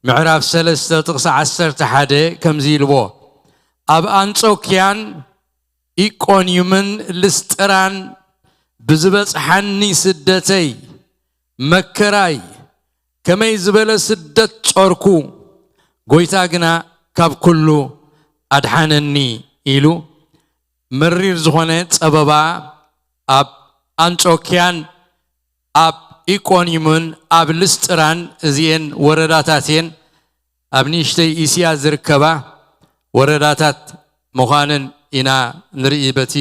ምዕራፍ ሰለስተ ጥቕሲ ዓሰርተ ሓደ ከምዚ ኢልዎ፣ ኣብ ኣንጾክያን ኢቆንዩምን ልስጥራን ብዝበጽሓኒ ስደተይ፣ መከራይ፣ ከመይ ዝበለ ስደት ጾርኩ፣ ጐይታ ግና ካብ ኩሉ ኣድሓነኒ ኢሉ መሪር ዝኾነ ጸበባ ኣብ ኣንጾክያን ኣብ ኢቆንዩምን ኣብ ልስጥራን፣ እዚኤን ወረዳታት እየን፣ ኣብ ንእሽተይ እስያ ዝርከባ ወረዳታት ምዃነን ኢና ንርኢ በቲ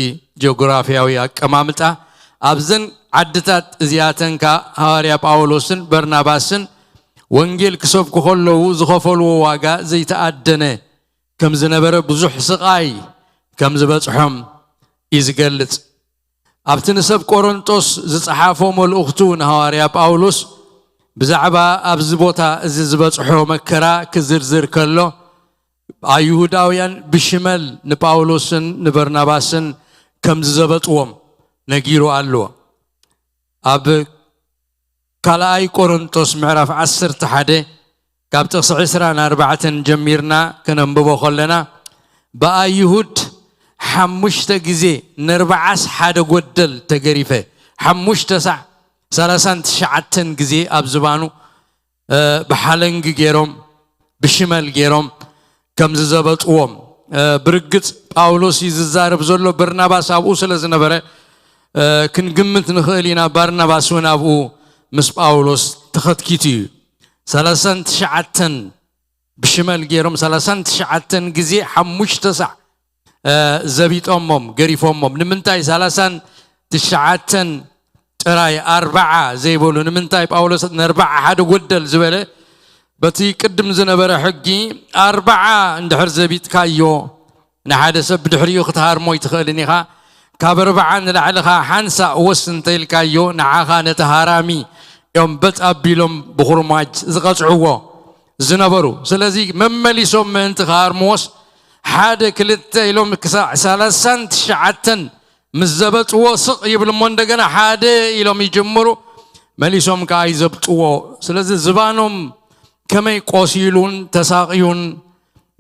ጂኦግራፍያዊ ኣቀማምጣ። ኣብዘን ዓድታት እዚኣተን ከኣ ሃዋርያ ጳውሎስን በርናባስን ወንጌል ክሰብኩ ከለዉ ዝኸፈልዎ ዋጋ ዘይተኣደነ ከም ዝነበረ፣ ብዙሕ ስቓይ ከም ዝበጽሖም እዩ ዝገልጽ። ኣብቲ ንሰብ ቆሮንጦስ ዝጸሓፎ መልእኽቱ ንሃዋርያ ጳውሎስ ብዛዕባ ኣብዚ ቦታ እዚ ዝበጽሖ መከራ ክዝርዝር ከሎ፣ ኣይሁዳውያን ብሽመል ንጳውሎስን ንበርናባስን ከም ዝዘበጥዎም ነጊሩ ኣሎ። ኣብ ካልኣይ ቆሮንጦስ ምዕራፍ ዓሰርተ ሓደ ካብ ጥቕሲ ዕስራን ኣርባዕተን ጀሚርና ከነንብቦ ከለና፣ ብኣይሁድ ሓሙሽተ ግዜ ንርብዓስ ሓደ ጐደል ተገሪፈ፣ ሓሙሽተ ሳዕ ሰላሳን ትሽዓተን ግዜ ኣብ ዝባኑ፣ እ፣ ብሓለንጊ ገይሮም፣ ብሽመል ገይሮም ከም ዝዘበጥዎም፣ እ፣ ብርግጽ ጳውሎስ እዩ ዝዛረብ ዘሎ፣ በርናባስ ኣብኡ ስለ ዝነበረ፣ እ፣ ክንግምት ንኽእል ኢና። ባርናባስ እውን ኣብኡ ምስ ጳውሎስ ተኸትኪቱ እዩ። ሰላሳን ትሽዓተን ብሽመል ገይሮም፣ ሰላሳን ትሽዓተን ግዜ ሓሙሽተ ሳዕ፣ እ፣ ዘቢጦሞም፣ ገሪፎሞም። ንምንታይ ሰላሳን ትሽዓተን ጥራይ ኣርብዓ ዘይበሉ? ንምንታይ ጳውሎስ ንኣርብዓ ሓደ ጐደል ዝበለ? በቲ ቅድም ዝነበረ ሕጊ ኣርብዓ እንድሕር ዘቢጥካዮ ንሓደ ሰብ ብድሕሪኡ ክትሃርሞ ኣይትኽእልን ኢኻ። ካብ ኣርብዓ ንላዕሊ ኸኣ ሓንሳእ ወስ እንተኢልካዮ ንዓኻ ነቲ ሃራሚ እዮም በጥ ኣቢሎም ብኹርማጅ ዝቐጽዕዎ ዝነበሩ። ስለዚ መመሊሶም ምእንቲ ክሃርምዎስ ሓደ ክልተ ኢሎም ክሳዕ ሰላሳን ትሽዓተን ምስ ዘበጥዎ ስቕ ይብሉ እሞ እንደገና ሓደ ኢሎም ይጅምሩ፣ መሊሶም ከኣ ይዘብጥዎ። ስለዚ ዝባኖም ከመይ ቆሲሉን ተሳቕዩን፣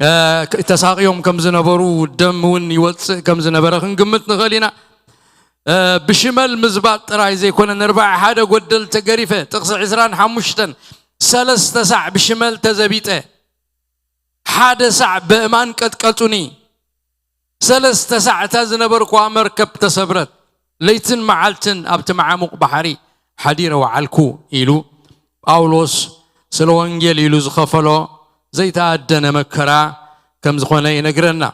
እ፣ ተሳቕዮም ከም ዝነበሩ፣ ደም እውን ይወጽእ ከም ዝነበረ ክንግምት ንኽእል ኢና። እ፣ ብሽመል ምዝባጥ ጥራይ ዘይኮነ፣ ንርብዓ ሓደ ጐደል ተገሪፈ፣ ጥቕሲ ዕስራን ሓሙሽተን፣ ሰለስተ ሳዕ ብሽመል ተዘቢጠ፣ ሓደ ሳዕ በእማን ቀጥቀጡኒ፣ ሰለስተ ሳዕ እታ ዝነበርኩዋ መርከብ ተሰብረት። ለይትን መዓልትን ኣብቲ መዓሙቕ ባሕሪ ሓዲረ ወዓልኩ ኢሉ ጳውሎስ ስለ ወንጌል ኢሉ ዝኸፈሎ ዘይተኣደነ መከራ ከም ዝኾነ ይነግረና።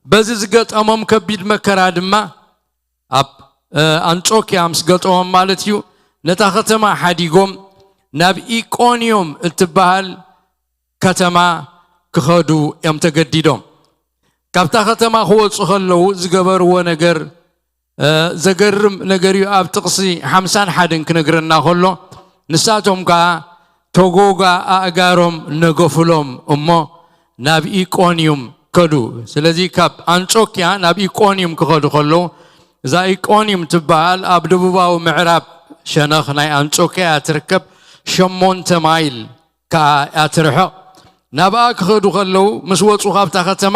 በዚ ዝገጠሞም ከቢድ መከራ ድማ ኣብ ኣንጾኪያ ምስ ገጠሞም ማለት እዩ፣ ነታ ከተማ ሓዲጎም ናብ ኢቆንዮም እትበሃል ከተማ ክኸዱ እዮም ተገዲዶም። ካብታ ከተማ ክወፁ ከለዉ ዝገበርዎ ነገር ዘገርም ነገር እዩ። ኣብ ጥቕሲ ሓምሳን ሓደን ክነግረና ከሎ ንሳቶም ከዓ ተጎጋ ኣእጋሮም ነገፉሎም እሞ ናብ ኢቆንዩም ከዱ። ስለዚ ካብ ኣንጾኪያ ናብ ኢቆንዩም ክኸዱ ከለዉ እዛ ኢቆንዩም ትበሃል ኣብ ደቡባዊ ምዕራብ ሸነኽ ናይ ኣንጾኪያ ትርከብ ሸሞንተ ማይል ከኣ እያ ትርሕቕ። ናብኣ ክኸዱ ከለዉ ምስ ወጹ ካብታ ከተማ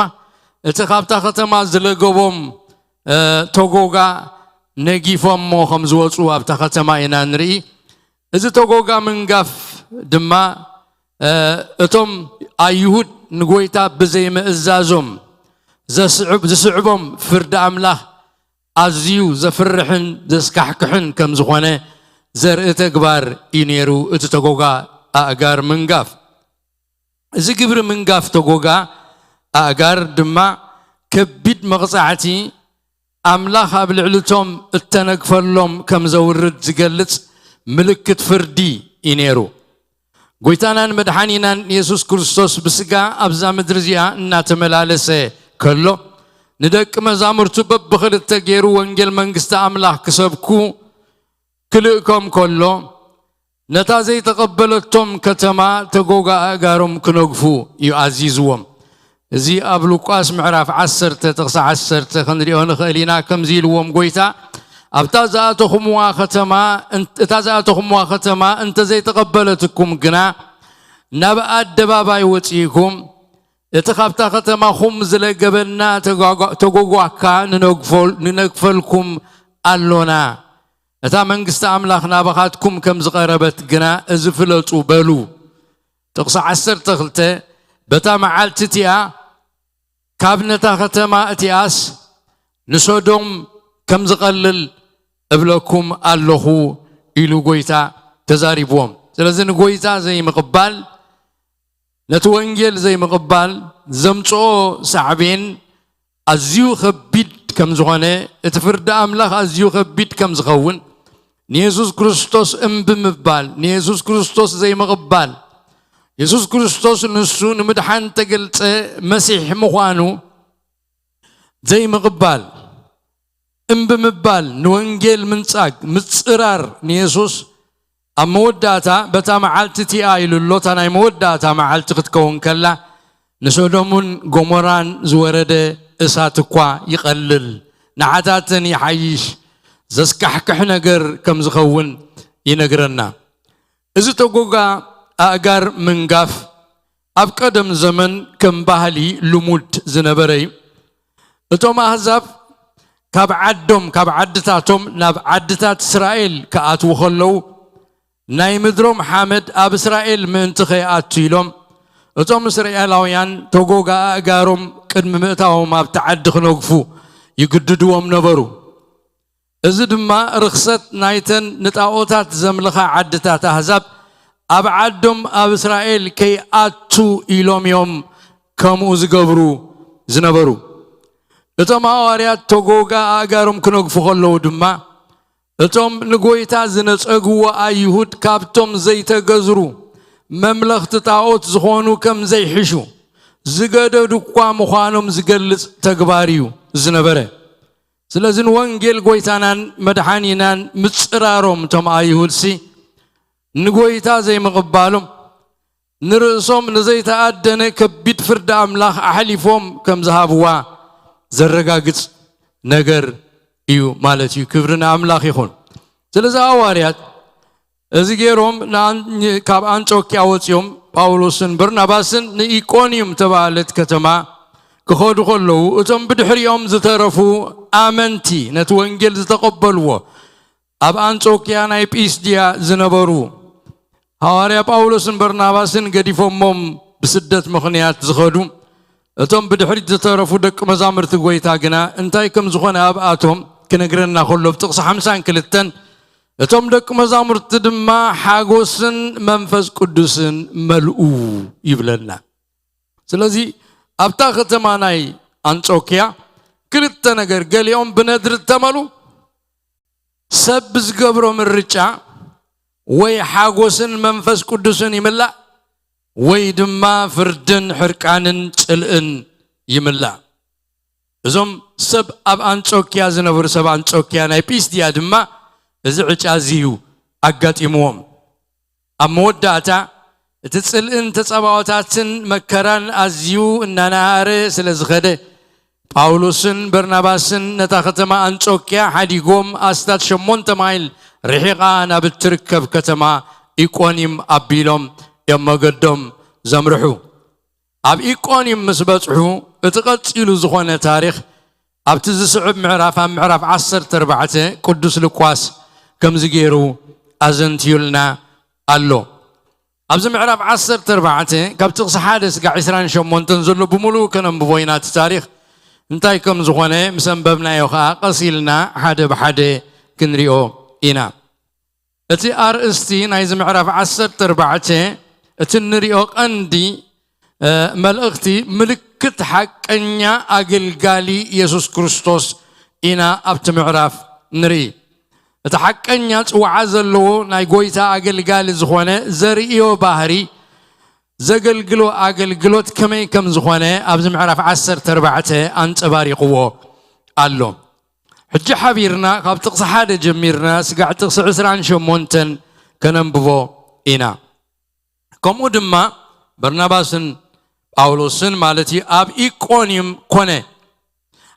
እቲ ካብታ ከተማ ዝለገቦም ተጎጋ ነጊፎሞ ከም ዝወጹ ኣብታ ከተማ ኢና ንርኢ። እዚ ተጎጋ ምንጋፍ ድማ እቶም ኣይሁድ ንጎይታ ብዘይምእዛዞም ዝስዕቦም ፍርዲ ኣምላኽ ኣዝዩ ዘፍርሕን ዘስካሕክሕን ከም ዝኾነ ዘርኢ ተግባር እዩ ነይሩ። እቲ ተጎጋ ኣእጋር ምንጋፍ እዚ ግብሪ ምንጋፍ ተጎጋ ኣእጋር ድማ ከቢድ መቕጻዕቲ ኣምላኽ ኣብ ልዕልቶም እተነግፈሎም ከም ዘውርድ ዝገልጽ ምልክት ፍርዲ እዩ ነይሩ። ጎይታናን መድሓኒናን የሱስ ክርስቶስ ብስጋ ኣብዛ ምድሪ እዚኣ እናተመላለሰ ከሎ ንደቂ መዛሙርቱ በብኽልተ ገይሩ ወንጌል መንግስቲ ኣምላኽ ክሰብኩ ክልእኮም ከሎ ነታ ዘይተቐበለቶም ከተማ ተጎጋ ኣእጋሮም ክነግፉ እዩ ኣዚዝዎም። እዚ ኣብ ሉቃስ ምዕራፍ ዓሰርተ ጥቕሲ ዓሰርተ ክንሪኦ ንኽእል ኢና። ከምዚ ኢልዎም ጎይታ ኣብታ ዝኣተኹምዋ ከተማ እታ ዝኣተኹምዋ ከተማ እንተ ዘይተቐበለትኩም ግና ናብ ኣደባባይ ወፂእኩም እቲ ካብታ ከተማኹም ዝለገበና ተጓጓ- ተጎጓካ ንነግፎል- ንነግፈልኩም ኣሎና። እታ መንግስቲ ኣምላኽ ናባኻትኩም ከም ዝቐረበት ግና እዚ ፍለጡ በሉ። ጥቕሲ ዓሰርተ ክልተ በታ መዓልቲ እቲኣ ካብ ነታ ከተማ እቲኣስ ንሶዶም ከም ዝቐልል እብለኩም ኣለኹ ኢሉ ጎይታ ተዛሪብዎም። ስለዚ ንጎይታ ዘይምቕባል ነቲ ወንጌል ዘይምቕባል ዘምጽኦ ሳዕቤን ኣዝዩ ከቢድ ከም ዝኾነ እቲ ፍርዲ ኣምላኽ ኣዝዩ ከቢድ ከም ዝኸውን ንየሱስ ክርስቶስ እምቢ ምባል ንየሱስ ክርስቶስ ዘይምቕባል የሱስ ክርስቶስ ንሱ ንምድሓን ተገልጸ መሲሕ ምዃኑ ዘይምቕባል እምቢ ምባል ንወንጌል ምንጻግ ምጽራር ንየሱስ ኣብ መወዳእታ በታ መዓልቲ እቲኣ ኢሉ ኣሎ እታ ናይ መወዳእታ መዓልቲ ክትከውን ከላ ንሶዶምን ጎሞራን ዝወረደ እሳት እኳ ይቐልል ንዓታተን ይሓይሽ ዘስካሕክሕ ነገር ከም ዝኸውን ይነግረና። እዚ ተጎጋ ኣእጋር ምንጋፍ ኣብ ቀደም ዘመን ከም ባህሊ ልሙድ ዝነበረ እዩ። እቶም ኣህዛብ ካብ ዓዶም ካብ ዓድታቶም ናብ ዓድታት እስራኤል ክኣትዉ ከለዉ ናይ ምድሮም ሓመድ ኣብ እስራኤል ምእንቲ ከይኣቱ ኢሎም እቶም እስራኤላውያን ተጎጋ ኣእጋሮም ቅድሚ ምእታዎም ኣብቲ ዓዲ ክነግፉ ይግድድዎም ነበሩ። እዚ ድማ ርኽሰት ናይተን ንጣኦታት ዘምልኻ ዓድታት ኣህዛብ ኣብ ዓዶም ኣብ እስራኤል ከይኣቱ ኢሎም እዮም ከምኡ ዝገብሩ ዝነበሩ። እቶም ሃዋርያት ተጎጋ ኣእጋሮም ክነግፉ ከለዉ ድማ እቶም ንጎይታ ዝነጸግዎ ኣይሁድ ካብቶም ዘይተገዝሩ መምለኽቲ ጣኦት ዝኾኑ ከም ዘይሕሹ ዝገደዱ እኳ ምዃኖም ዝገልጽ ተግባር እዩ ዝነበረ። ስለዚ ንወንጌል ጎይታናን መድሓኒናን ምጽራሮም እቶም ኣይሁድሲ ንጎይታ ዘይምቕባሎም ንርእሶም ንዘይተኣደነ ከቢድ ፍርዲ ኣምላኽ ኣሕሊፎም ከም ዝሃብዋ ዘረጋግጽ ነገር እዩ ማለት እዩ። ክብሪ ንኣምላኽ ይኹን። ስለዚ ሃዋርያት እዚ ገይሮም ካብ ኣንጾኪያ ወጺኦም ጳውሎስን በርናባስን ንኢቆንዩም ተባሃለት ከተማ ክኸዱ ከለዉ እቶም ብድሕሪኦም ዝተረፉ ኣመንቲ ነቲ ወንጌል ዝተቐበልዎ ኣብ ኣንጾኪያ ናይ ጲስድያ ዝነበሩ ሃዋርያ ጳውሎስን በርናባስን ገዲፎሞም ብስደት ምኽንያት ዝኸዱ እቶም ብድሕሪት ዝተረፉ ደቂ መዛምርቲ ጎይታ ግና እንታይ ከም ዝኾነ ኣብኣቶም ክነግረና ከሎ፣ ኣብ ጥቕሲ ሓምሳን ክልተን፣ "እቶም ደቂ መዛሙርቲ ድማ ሓጎስን መንፈስ ቅዱስን መልኡ" ይብለና። ስለዚ ኣብታ ከተማ ናይ ኣንጾኪያ ክልተ ነገር፣ ገሊኦም ብነድሪ እተመሉ፣ ሰብ ብዝገብሮ ምርጫ ወይ ሓጎስን መንፈስ ቅዱስን ይምላእ፣ ወይ ድማ ፍርድን ሕርቃንን ጽልእን ይምላእ። እዞም ሰብ ኣብ ኣንጾኪያ ዝነበሩ፣ ሰብ ኣንጾኪያ ናይ ጲስድያ ድማ እዚ ዕጫ እዚ እዩ ኣጋጢምዎም። ኣብ መወዳእታ፣ እቲ ጽልእን ተጻባኦታትን መከራን ኣዝዩ እናነሃረ ስለ ዝኸደ፣ ጳውሎስን በርናባስን ነታ ከተማ ኣንጾኪያ ሓዲጎም፣ ኣስታት ሸሞንተ ማይል ርሒቓ ናብ እትርከብ ከተማ ኢቆንዩም ኣቢሎም እዮም መገዶም ዘምርሑ። ኣብ ኢቆንዩም ምስ በጽሑ፣ እቲ ቀጺሉ ዝኾነ ታሪኽ ኣብቲ ዝስዕብ ምዕራፍ፣ ኣብ ምዕራፍ ዓሰርተ ኣርባዕተ ቅዱስ ሉቃስ ከምዚ ገይሩ ኣዘንትዩልና ኣሎ። ኣብዚ ምዕራፍ ዓሰርተ ኣርባዕተ ካብ ጥቕሲ ሓደ ስጋዕ ዕስራን ሸሞንተን ዘሎ ብምሉኡ ከነንብቦ ኢና። እቲ ታሪኽ እንታይ ከም ዝኾነ ምስ ኣንበብናዮ ኸኣ፣ ቀስ ኢልና ሓደ ብሓደ ክንሪኦ ኢና። እቲ ኣርእስቲ ናይዚ ምዕራፍ ዓሰርተ ኣርባዕተ፣ እቲ እንሪኦ ቀንዲ፣ እ፣ መልእኽቲ፣ ምልክት ሓቀኛ ኣገልጋሊ የሱስ ክርስቶስ ኢና ኣብቲ ምዕራፍ ንርኢ። እቲ ሓቀኛ ጽውዓ ዘለዎ ናይ ጎይታ ኣገልጋሊ ዝኾነ ዘርእዮ ባህሪ፣ ዘገልግሎ ኣገልግሎት ከመይ ከም ዝኾነ ኣብዚ ምዕራፍ ዓሰርተ ኣርባዕተ ኣንጸባሪቕዎ ኣሎ። ሕጂ ሓቢርና ካብ ጥቕሲ ሓደ ጀሚርና ስጋዕ ጥቕሲ ዕስራን ሸሞንተን ከነንብቦ ኢና። ከምኡ ድማ በርናባስን ጳውሎስን ማለት እዩ፣ ኣብ ኢቆንዩም ኮነ፣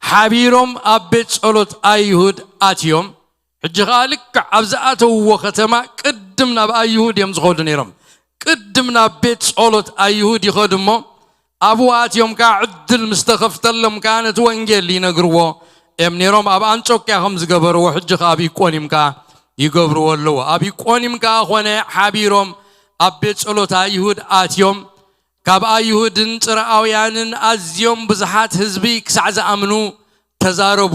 ሓቢሮም ኣብ ቤት ጸሎት ኣይሁድ ኣትዮም። ሕጂ ኸኣ ልክዕ ኣብ ዝኣተውዎ ከተማ ቅድም ናብ ኣይሁድ እዮም ዝኸዱ ነይሮም። ቅድም ናብ ቤት ጸሎት ኣይሁድ ይኸዱ እሞ፣ ኣብኡ ኣትዮም ከኣ ዕድል ምስ ተኸፍተሎም ከኣ ነቲ ወንጌል ይነግርዎ እዮም ነይሮም። ኣብ ኣንጾክያ ከም ዝገበርዎ፣ ሕጂ ከኣ ኣብ ኢቆንዩም ከኣ ይገብርዎ ኣለዉ። ኣብ ኢቆንዩም ከኣ ኾነ፣ ሓቢሮም ኣብ ቤት ጸሎት ኣይሁድ ኣትዮም፣ ካብ ኣይሁድን ጽርኣውያንን ኣዝዮም ብዙሓት ህዝቢ ክሳዕ ዝኣምኑ ተዛረቡ።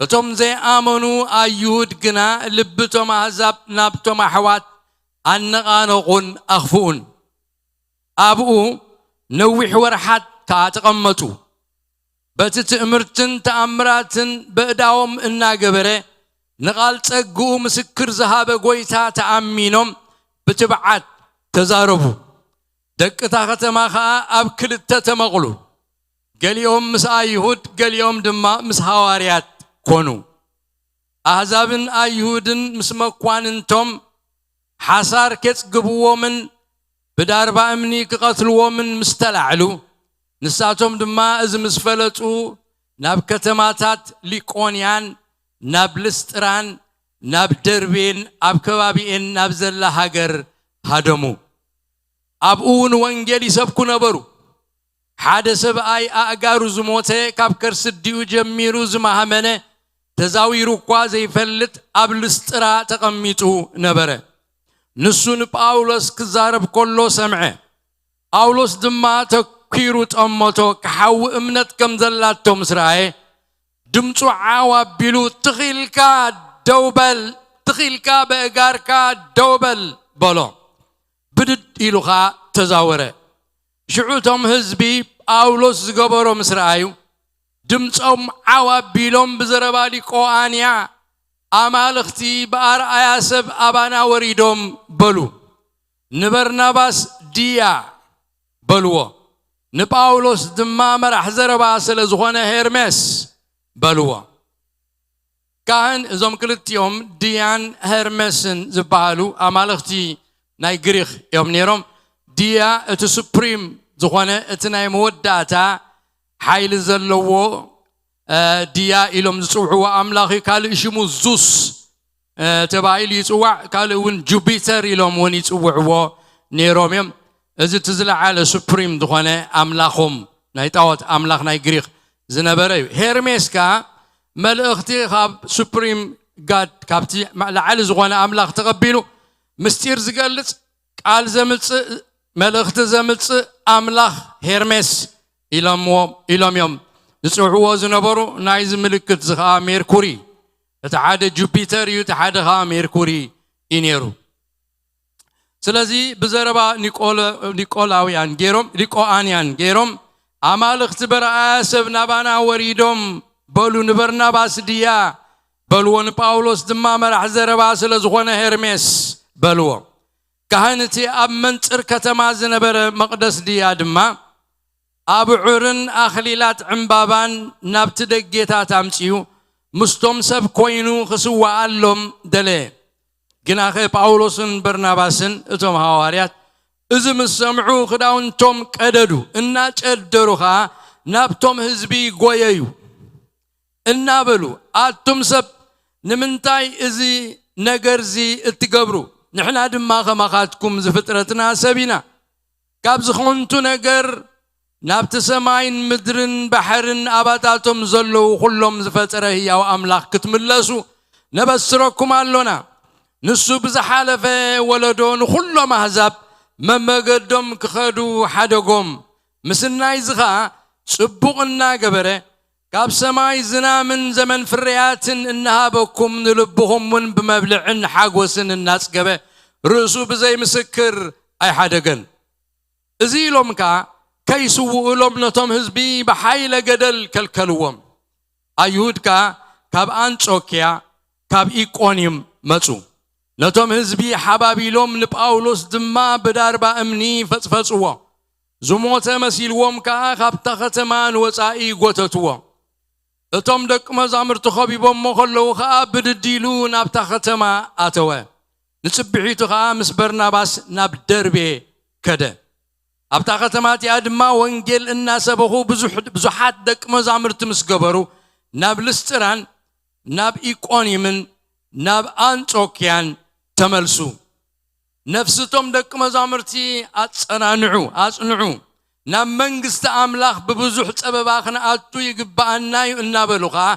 እቶም ዘይኣመኑ ኣይሁድ ግና ልቢ እቶም ኣህዛብ ናብቶም ኣሕዋት ኣነቓነቑን ኣኽፍኡን። ኣብኡ ነዊሕ ወርሓት ከኣ ተቐመጡ። በቲ ትእምርትን ተኣምራትን በእዳዎም እናገበረ ንቓል ጸግኡ ምስክር ዝሃበ ጐይታ ተኣሚኖም ብትብዓት ተዛረቡ። ደቂ እታ ከተማ ኸኣ ኣብ ክልተ ተመቕሉ። ገሊኦም ምስ ኣይሁድ፣ ገሊኦም ድማ ምስ ሃዋርያት ኮኑ። ኣህዛብን ኣይሁድን ምስ መኳንንቶም ሓሳር ኬጽግብዎምን ብዳርባ እምኒ ክቐትልዎምን ምስ ተላዕሉ፣ ንሳቶም ድማ እዚ ምስ ፈለጡ፣ ናብ ከተማታት ሊቆንያን ናብ ልስጥራን ናብ ደርቤን ኣብ ከባቢኤን ናብ ዘላ ሃገር ሃደሙ። ኣብኡ ንወንጌል ይሰብኩ ነበሩ። ሓደ ሰብኣይ ኣእጋሩ ዝሞተ፣ ካብ ከርሲ ኣዲኡ ጀሚሩ ዝማህመነ፣ ተዛዊሩ እኳ ዘይፈልጥ፣ ኣብ ልስጥራ ተቐሚጡ ነበረ። ንሱ ንጳውሎስ ክዛረብ ከሎ ሰምዐ። ጳውሎስ ድማ ተኲሩ ጠመቶ፣ ክሓዊ እምነት ከም ዘላቶ ምስ ረኣየ፣ ድምፁ ዓው ኣቢሉ፣ "ትኺልካ ደው በል፣ ትኺልካ በእጋርካ ደው በል" በሎ። ብድድ ኢሉ ኸኣ ተዛወረ። ሽዑ እቶም ህዝቢ ጳውሎስ ዝገበሮ ምስ ረኣዩ፣ ድምፆም ዓው ኣቢሎም ብዘረባ ሊቆኣንያ፣ "ኣማልኽቲ ብኣርኣያ ሰብ ኣባና ወሪዶም" በሉ። ንበርናባስ ድያ በልዎ፣ ንጳውሎስ ድማ መራሕ ዘረባ ስለ ዝኾነ ሄርሜስ በልዎ። ካህን፣ እዞም ክልቲኦም ድያን ሄርሜስን ዝበሃሉ ኣማልኽቲ ናይ ግሪኽ እዮም ነይሮም። ድያ እቲ ሱፕሪም ዝኾነ፣ እቲ ናይ መወዳእታ ሓይሊ ዘለዎ፣ እ፣ ድያ ኢሎም ዝጽውዕዎ ኣምላኽ እዩ። ካልእ ሽሙ ዙስ፣ እ፣ ተባሂሉ ይጽዋዕ። ካልእ እውን ጁፒተር ኢሎም እውን ይጽውዕዎ ነይሮም እዮም። እዚ እቲ ዝለዓለ ሱፕሪም ዝኾነ ኣምላኾም፣ ናይ ጣዖት ኣምላኽ ናይ ግሪኽ ዝነበረ እዩ። ሄርሜስ ከኣ መልእኽቲ ካብ ሱፕሪም ጋድ፣ ካብቲ ላዕሊ ዝኾነ ኣምላኽ ተቐቢሉ፣ ምስጢር ዝገልጽ፣ ቃል ዘምጽእ፣ መልእኽቲ ዘምጽእ ኣምላኽ ሄርሜስ ኢሎምዎ፣ ኢሎም እዮም ዝጽውዕዎ ዝነበሩ። ናይዚ ምልክት እዚ ኸዓ ሜርኩሪ፣ እቲ ሓደ ጁፒተር እዩ፣ እቲ ሓደ ኸዓ ሜርኩሪ እዩ ነይሩ። ስለዚ ብዘረባ ኒቆላውያን ገይሮም፣ ሊቆኣንያን ገይሮም፣ ኣማልኽቲ በረኣያ ሰብ ናባና ወሪዶም በሉ። ንበርናባስ ድያ በልዎ፣ ንጳውሎስ ድማ መራሕ ዘረባ ስለ ዝኾነ ሄርሜስ በልዎ። ካህን እቲ ኣብ መንጽር ከተማ ዝነበረ መቕደስ ድያ ድማ ኣብዑርን ኣኽሊላት ዕምባባን ናብቲ ደጌታት ኣምጺኡ ምስቶም ሰብ ኮይኑ ክስዋኣሎም ደለየ። ግናኸ ጳውሎስን በርናባስን እቶም ሃዋርያት እዚ ምስ ሰምዑ ክዳውንቶም ቀደዱ፣ እናጨደሩ ኸኣ ናብቶም ህዝቢ ጎየዩ። እናበሉ ኣቱም ሰብ ንምንታይ እዚ ነገርዚ እትገብሩ? ንሕና ድማ ከማኻትኩም ዝፍጥረትና ሰብ ኢና። ካብዚ ኸንቱ ነገር ናብቲ ሰማይን ምድርን ባሕርን ኣባታቶም ዘለዉ ኹሎም ዝፈጠረ ህያው ኣምላኽ ክትምለሱ ነበስረኩም ኣሎና። ንሱ ብዝሓለፈ ወለዶ ንኹሎም ኣህዛብ መመገዶም ክኸዱ ሓደጎም። ምስናይዚ ኸኣ ጽቡቕ እናገበረ ካብ ሰማይ ዝናምን ዘመን ፍርያትን እናሃበኩም ንልብኹም እውን ብመብልዕን ሓጎስን እናጽገበ ርእሱ ብዘይ ምስክር ኣይሓደገን። እዚ ኢሎም ከኣ ከይስውኡሎም ነቶም ህዝቢ ብሓይለ ገደል ከልከልዎም። ኣይሁድ ከኣ ካብ ኣንጾክያ ካብ ኢቆንዩም መጹ። ነቶም ህዝቢ ሓባቢሎም ንጳውሎስ ድማ ብዳርባ እምኒ ፈጽፈጽዎ። ዝሞተ መሲልዎም ከኣ ካብታ ከተማ ንወጻኢ ጎተትዎ። እቶም ደቂ መዛሙርቲ ኸቢቦሞ ኸለዉ ኸኣ ብድድ ኢሉ ናብታ ከተማ ኣተወ። ንጽብሒቱ ኸኣ ምስ በርናባስ ናብ ደርቤ ከደ። ኣብታ ከተማ እቲኣ ድማ ወንጌል እናሰበኹ ብዙሕ-፣ ብዙሓት ደቂ መዛሙርቲ ምስ ገበሩ ናብ ልስጥራን ናብ ኢቆንዩምን ናብ ኣንጾክያን ተመልሱ። ነፍስቶም ደቂ መዛሙርቲ ኣጸናንዑ፣ ኣጽንዑ። ናብ መንግስቲ ኣምላኽ ብብዙሕ ጸበባ ክንኣቱ ይግብኣና እዩ እናበሉ ኸኣ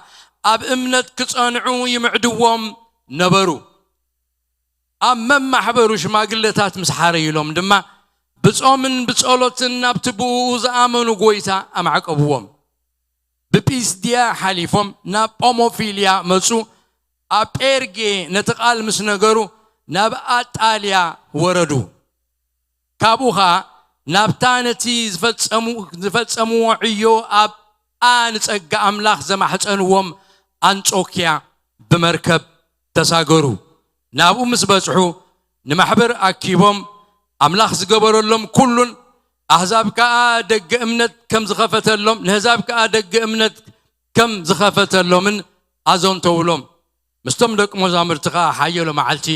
ኣብ እምነት ክጸንዑ ይምዕድዎም ነበሩ። ኣብ መማሕበሩ ሽማግለታት ምስ ሓረዩሎም ድማ ብጾምን ብጸሎትን ናብቲ ብእኡ ዝኣመኑ ጐይታ ኣማዕቀብዎም። ብጲስድያ ሓሊፎም ናብ ጳሞፊልያ መጹ። ኣብ ጴርጌ ነቲ ቃል ምስ ነገሩ ናብ ኣጣልያ ወረዱ። ካብኡ ኸኣ ናብታ ነቲ ዝፈጸሙ-፣ ዝፈጸምዎ ዕዮ ኣብ ኣ ንጸጋ ኣምላኽ ዘማሕጸንዎም ኣንጾክያ ብመርከብ ተሳገሩ። ናብኡ ምስ በጽሑ ንማሕበር ኣኪቦም ኣምላኽ ዝገበረሎም ኩሉን ኣህዛብ ከኣ ደገ እምነት ከም ዝኸፈተሎም፣ ንህዛብ ከኣ ደገ እምነት ከም ዝኸፈተሎምን ኣዘንተውሎም። ምስቶም ደቂ መዛሙርቲ ከኣ ሓየሎ መዓልቲ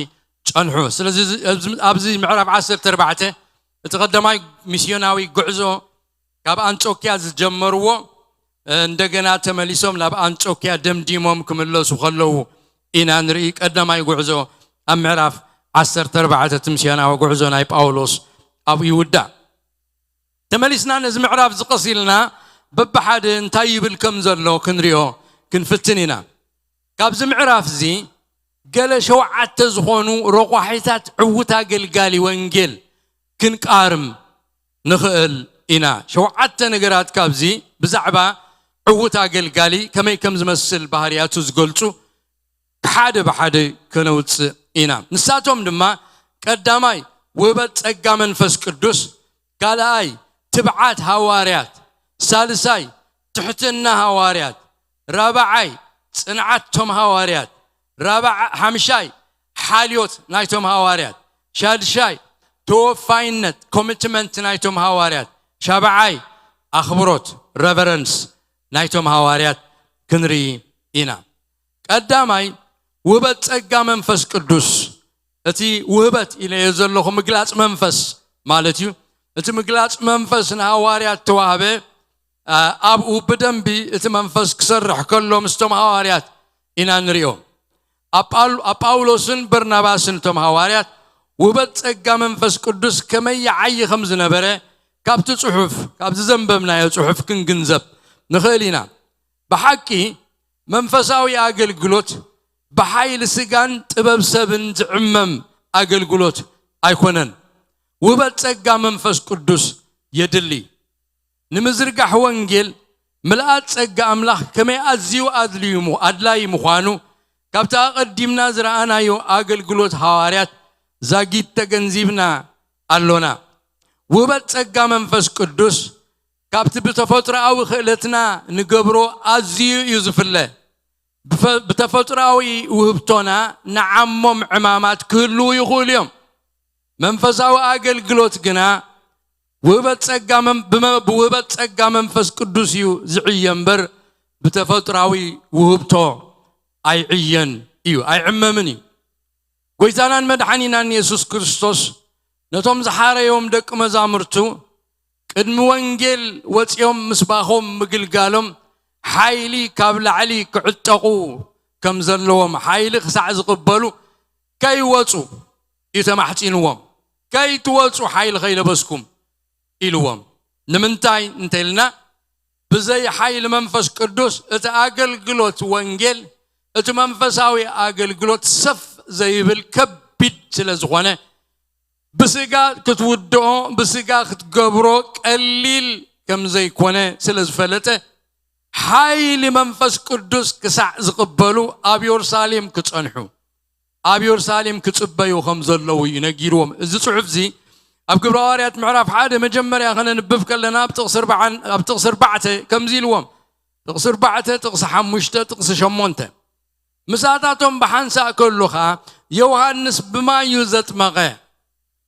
ጸንሑ። ስለዚ እዚ፣ ኣብዚ፣ ኣብዚ ምዕራፍ ዓሰርተ ኣርባዕተ እቲ ቀዳማይ ሚስዮናዊ ጉዕዞ ካብ ኣንጾክያ ዝጀመርዎ፣ እ፣ እንደገና ተመሊሶም ናብ ኣንጾክያ ደምዲሞም ክምለሱ ከለዉ ኢና ንርኢ። ቀዳማይ ጉዕዞ ኣብ ምዕራፍ ዓሰርተ ኣርባዕተ እቲ ሚስዮናዊ ጉዕዞ ናይ ጳውሎስ ኣብኡ ይውዳእ። ተመሊስና ነዚ ምዕራፍ እዚ ቀሲልና በብሓደ እንታይ ይብል ከም ዘሎ ክንሪኦ ክንፍትን ኢና። ካብዚ ምዕራፍ እዚ ገለ ሸውዓተ ዝኾኑ ረቋሒታት ዕዉት ኣገልጋሊ ወንጌል ክንቃርም ንኽእል ኢና። ሸውዓተ ነገራት ካብዚ ብዛዕባ ዕዉት ኣገልጋሊ ከመይ ከም ዝመስል ባህርያቱ ዝገልጹ ሓደ ብሓደ ከነውጽእ ኢና። ንሳቶም ድማ ቀዳማይ ውህበት ጸጋ መንፈስ ቅዱስ፣ ካልኣይ ትብዓት ሃዋርያት፣ ሳልሳይ ትሕትና ሃዋርያት፣ ራብዓይ ጽንዓት ቶም ሃዋርያት፣ ራብዓ-፣ ሓምሻይ ሓልዮት ናይቶም ሃዋርያት፣ ሻድሻይ ተወፋይነት ኮሚትመንት ናይቶም ሃዋርያት፣ ሻብዓይ ኣኽብሮት ረቨረንስ ናይቶም ሃዋርያት ክንርኢ ኢና። ቀዳማይ ውህበት ጸጋ መንፈስ ቅዱስ፣ እቲ ውህበት ኢለዮ ዘለኹ ምግላጽ መንፈስ ማለት እዩ። እቲ ምግላጽ መንፈስ ንሃዋርያት ተዋህበ፣ ኣ፣ ኣብኡ ብደንቢ እቲ መንፈስ ክሰርሕ ከሎ ምስቶም ሃዋርያት ኢና ንሪኦ። ኣብ ጳል-፣ ኣብ ጳውሎስን በርናባስን እቶም ሃዋርያት ውህበት ጸጋ መንፈስ ቅዱስ ከመይ ይዓዪ ከም ዝነበረ ካብቲ ጽሑፍ፣ ካብዚ ዘንበብናዮ ጽሑፍ ክንግንዘብ ንኽእል ኢና። ብሓቂ መንፈሳዊ ኣገልግሎት ብሓይሊ ስጋን ጥበብ ሰብን ዝዕመም ኣገልግሎት ኣይኮነን። ውህበት ጸጋ መንፈስ ቅዱስ የድሊ። ንምዝርጋሕ ወንጌል ምልኣት ጸጋ ኣምላኽ ከመይ ኣዝዩ ኣድልዩ ሙ-፣ ኣድላዪ ምዃኑ ካብቲ ኣቐዲምና ዝረኣናዮ ኣገልግሎት ሃዋርያት ዛጊት ተገንዚብና ኣሎና። ውህበት ጸጋ መንፈስ ቅዱስ ካብቲ ብተፈጥሮኣዊ ክእለትና ንገብሮ ኣዝዩ እዩ ዝፍለ። ብፈ-፣ ብተፈጥሮኣዊ ውህብቶና ንዓሞም ዕማማት ክህልዉ ይኽእሉ እዮም። መንፈሳዊ ኣገልግሎት ግና ውህበት ጸጋ መን-፣ ብመ-፣ ብውህበት ጸጋ መንፈስ ቅዱስ እዩ ዝዕየ እምበር ብተፈጥሮኣዊ ውህብቶ ኣይዕየን እዩ፣ ኣይዕመምን እዩ። ጎይታናን መድሓኒናን የሱስ ክርስቶስ ነቶም ዝሓረዮም ደቂ መዛሙርቱ ቅድሚ ወንጌል ወጺኦም ምስባኾም ምግልጋሎም ሓይሊ ካብ ላዕሊ ክዕጠቑ ከም ዘለዎም፣ ሓይሊ ክሳዕ ዝቕበሉ ከይወጹ እዩ ተማሕጺንዎም። "ከይትወጹ ሓይሊ ከይለበስኩም" ኢልዎም። ንምንታይ እንተኢልና፣ ብዘይ ሓይሊ መንፈስ ቅዱስ እቲ ኣገልግሎት ወንጌል፣ እቲ መንፈሳዊ ኣገልግሎት ሰፍ ዘይብል ከቢድ ስለ ዝኾነ፣ ብስጋ ክትውድኦ፣ ብስጋ ክትገብሮ ቀሊል ከም ዘይኮነ ስለ ዝፈለጠ፣ ሓይሊ መንፈስ ቅዱስ ክሳዕ ዝቕበሉ ኣብ የሩሳሌም ክጸንሑ፣ ኣብ የሩሳሌም ክጽበዩ ከም ዘለዉ እዩ ነጊርዎም። እዚ ጽሑፍ እዚ ኣብ ግብረ ሃዋርያት ምዕራፍ ሓደ መጀመርያ ከነንብብ ከለና ኣብ ጥቕሲ ኣርባዓን፣ ኣብ ጥቕሲ ኣርባዕተ ከምዚ ኢልዎም። ጥቕሲ ኣርባዕተ፣ ጥቕሲ ሓሙሽተ፣ ጥቕሲ ሸሞንተ። ምሳታቶም ብሓንሳእ ከሎ ኸኣ ዮሃንስ ብማይ እዩ ዘጥመቐ።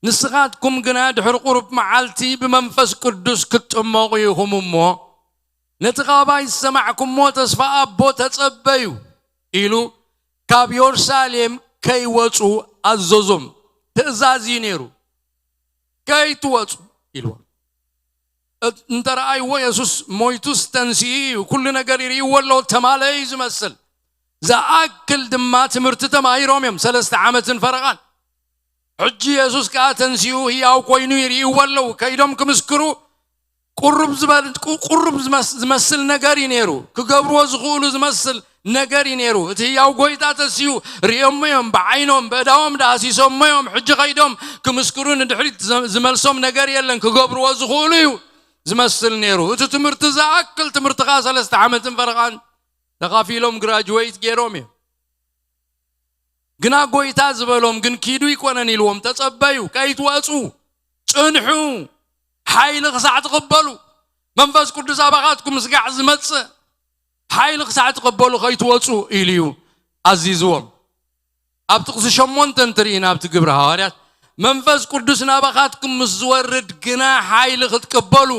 ንስኻትኩም ግና ድሕሪ ቁሩብ መዓልቲ ብመንፈስ ቅዱስ ክትጥመቑ ኢኹም እሞ፣ ነቲ ካባይ ዝሰማዕኩሞ ተስፋ ኣቦ ተጸበዩ ኢሉ ካብ የሩሳሌም ከይወጹ ኣዘዞም። ትእዛዝ እዩ ነይሩ። "ከይትወጹ" ኢልዎም። እት-፣ እንተ ረኣይዎ የሱስ ሞይቱስ ተንስኡ እዩ። ኩሉ ነገር ይርእይዎ ኣለዉ። ተማለአ እዩ ዝመስል። ዝኣክል ድማ ትምህርቲ ተማሂሮም እዮም። ሰለስተ ዓመትን ፈረቓን። ሕጂ የሱስ ከኣ ተንሲኡ ህያው ኮይኑ ይርእይዎ ኣለዉ። ከይዶም ክምስክሩ ቁሩብ ዝበል-፣ ቁ-፣ ቁሩብ ዝመስ-፣ ዝመስል ነገር እዩ ነይሩ። ክገብርዎ ዝኽእሉ ዝመስል ነገር እዩ ነይሩ። እቲ ህያው ጎይታ ተሲኡ ርእዮሞ እዮም። ብዓይኖም፣ ብእዳዎም ዳህሲሶሞ እዮም። ሕጂ ከይዶም ክምስክሩ ንድሕሪት ዘ-፣ ዝመልሶም ነገር የለን። ክገብርዎ ዝኽእሉ እዩ ዝመስል ነይሩ። እቲ ትምህርቲ ዝኣክል ትምህርቲ ከኣ ሰለስተ ዓመትን ፈረቓን ተኻፊሎም ግራጅዌት ገይሮም እዮም። ግና ጎይታ ዝበሎም ግን ኪዱ ይኮነን ኢልዎም፣ "ተጸበዩ፣ ከይትወጹ ጽንሑ፣ ሓይሊ ክሳዕ ትቕበሉ፣ መንፈስ ቅዱስ ኣባኻትኩም ስጋዕ ዝመጽእ፣ ሓይሊ ክሳዕ ትቕበሉ ከይትወጹ" ኢሉ እዩ ኣዚዝዎም። ኣብ ጥቕሲ ሸሞንተ እንትርኢ ናብቲ ግብሪ ሃዋርያት፣ "መንፈስ ቅዱስ ናባኻትኩም ምስ ዝወርድ ግና ሓይሊ ክትቅበሉ፣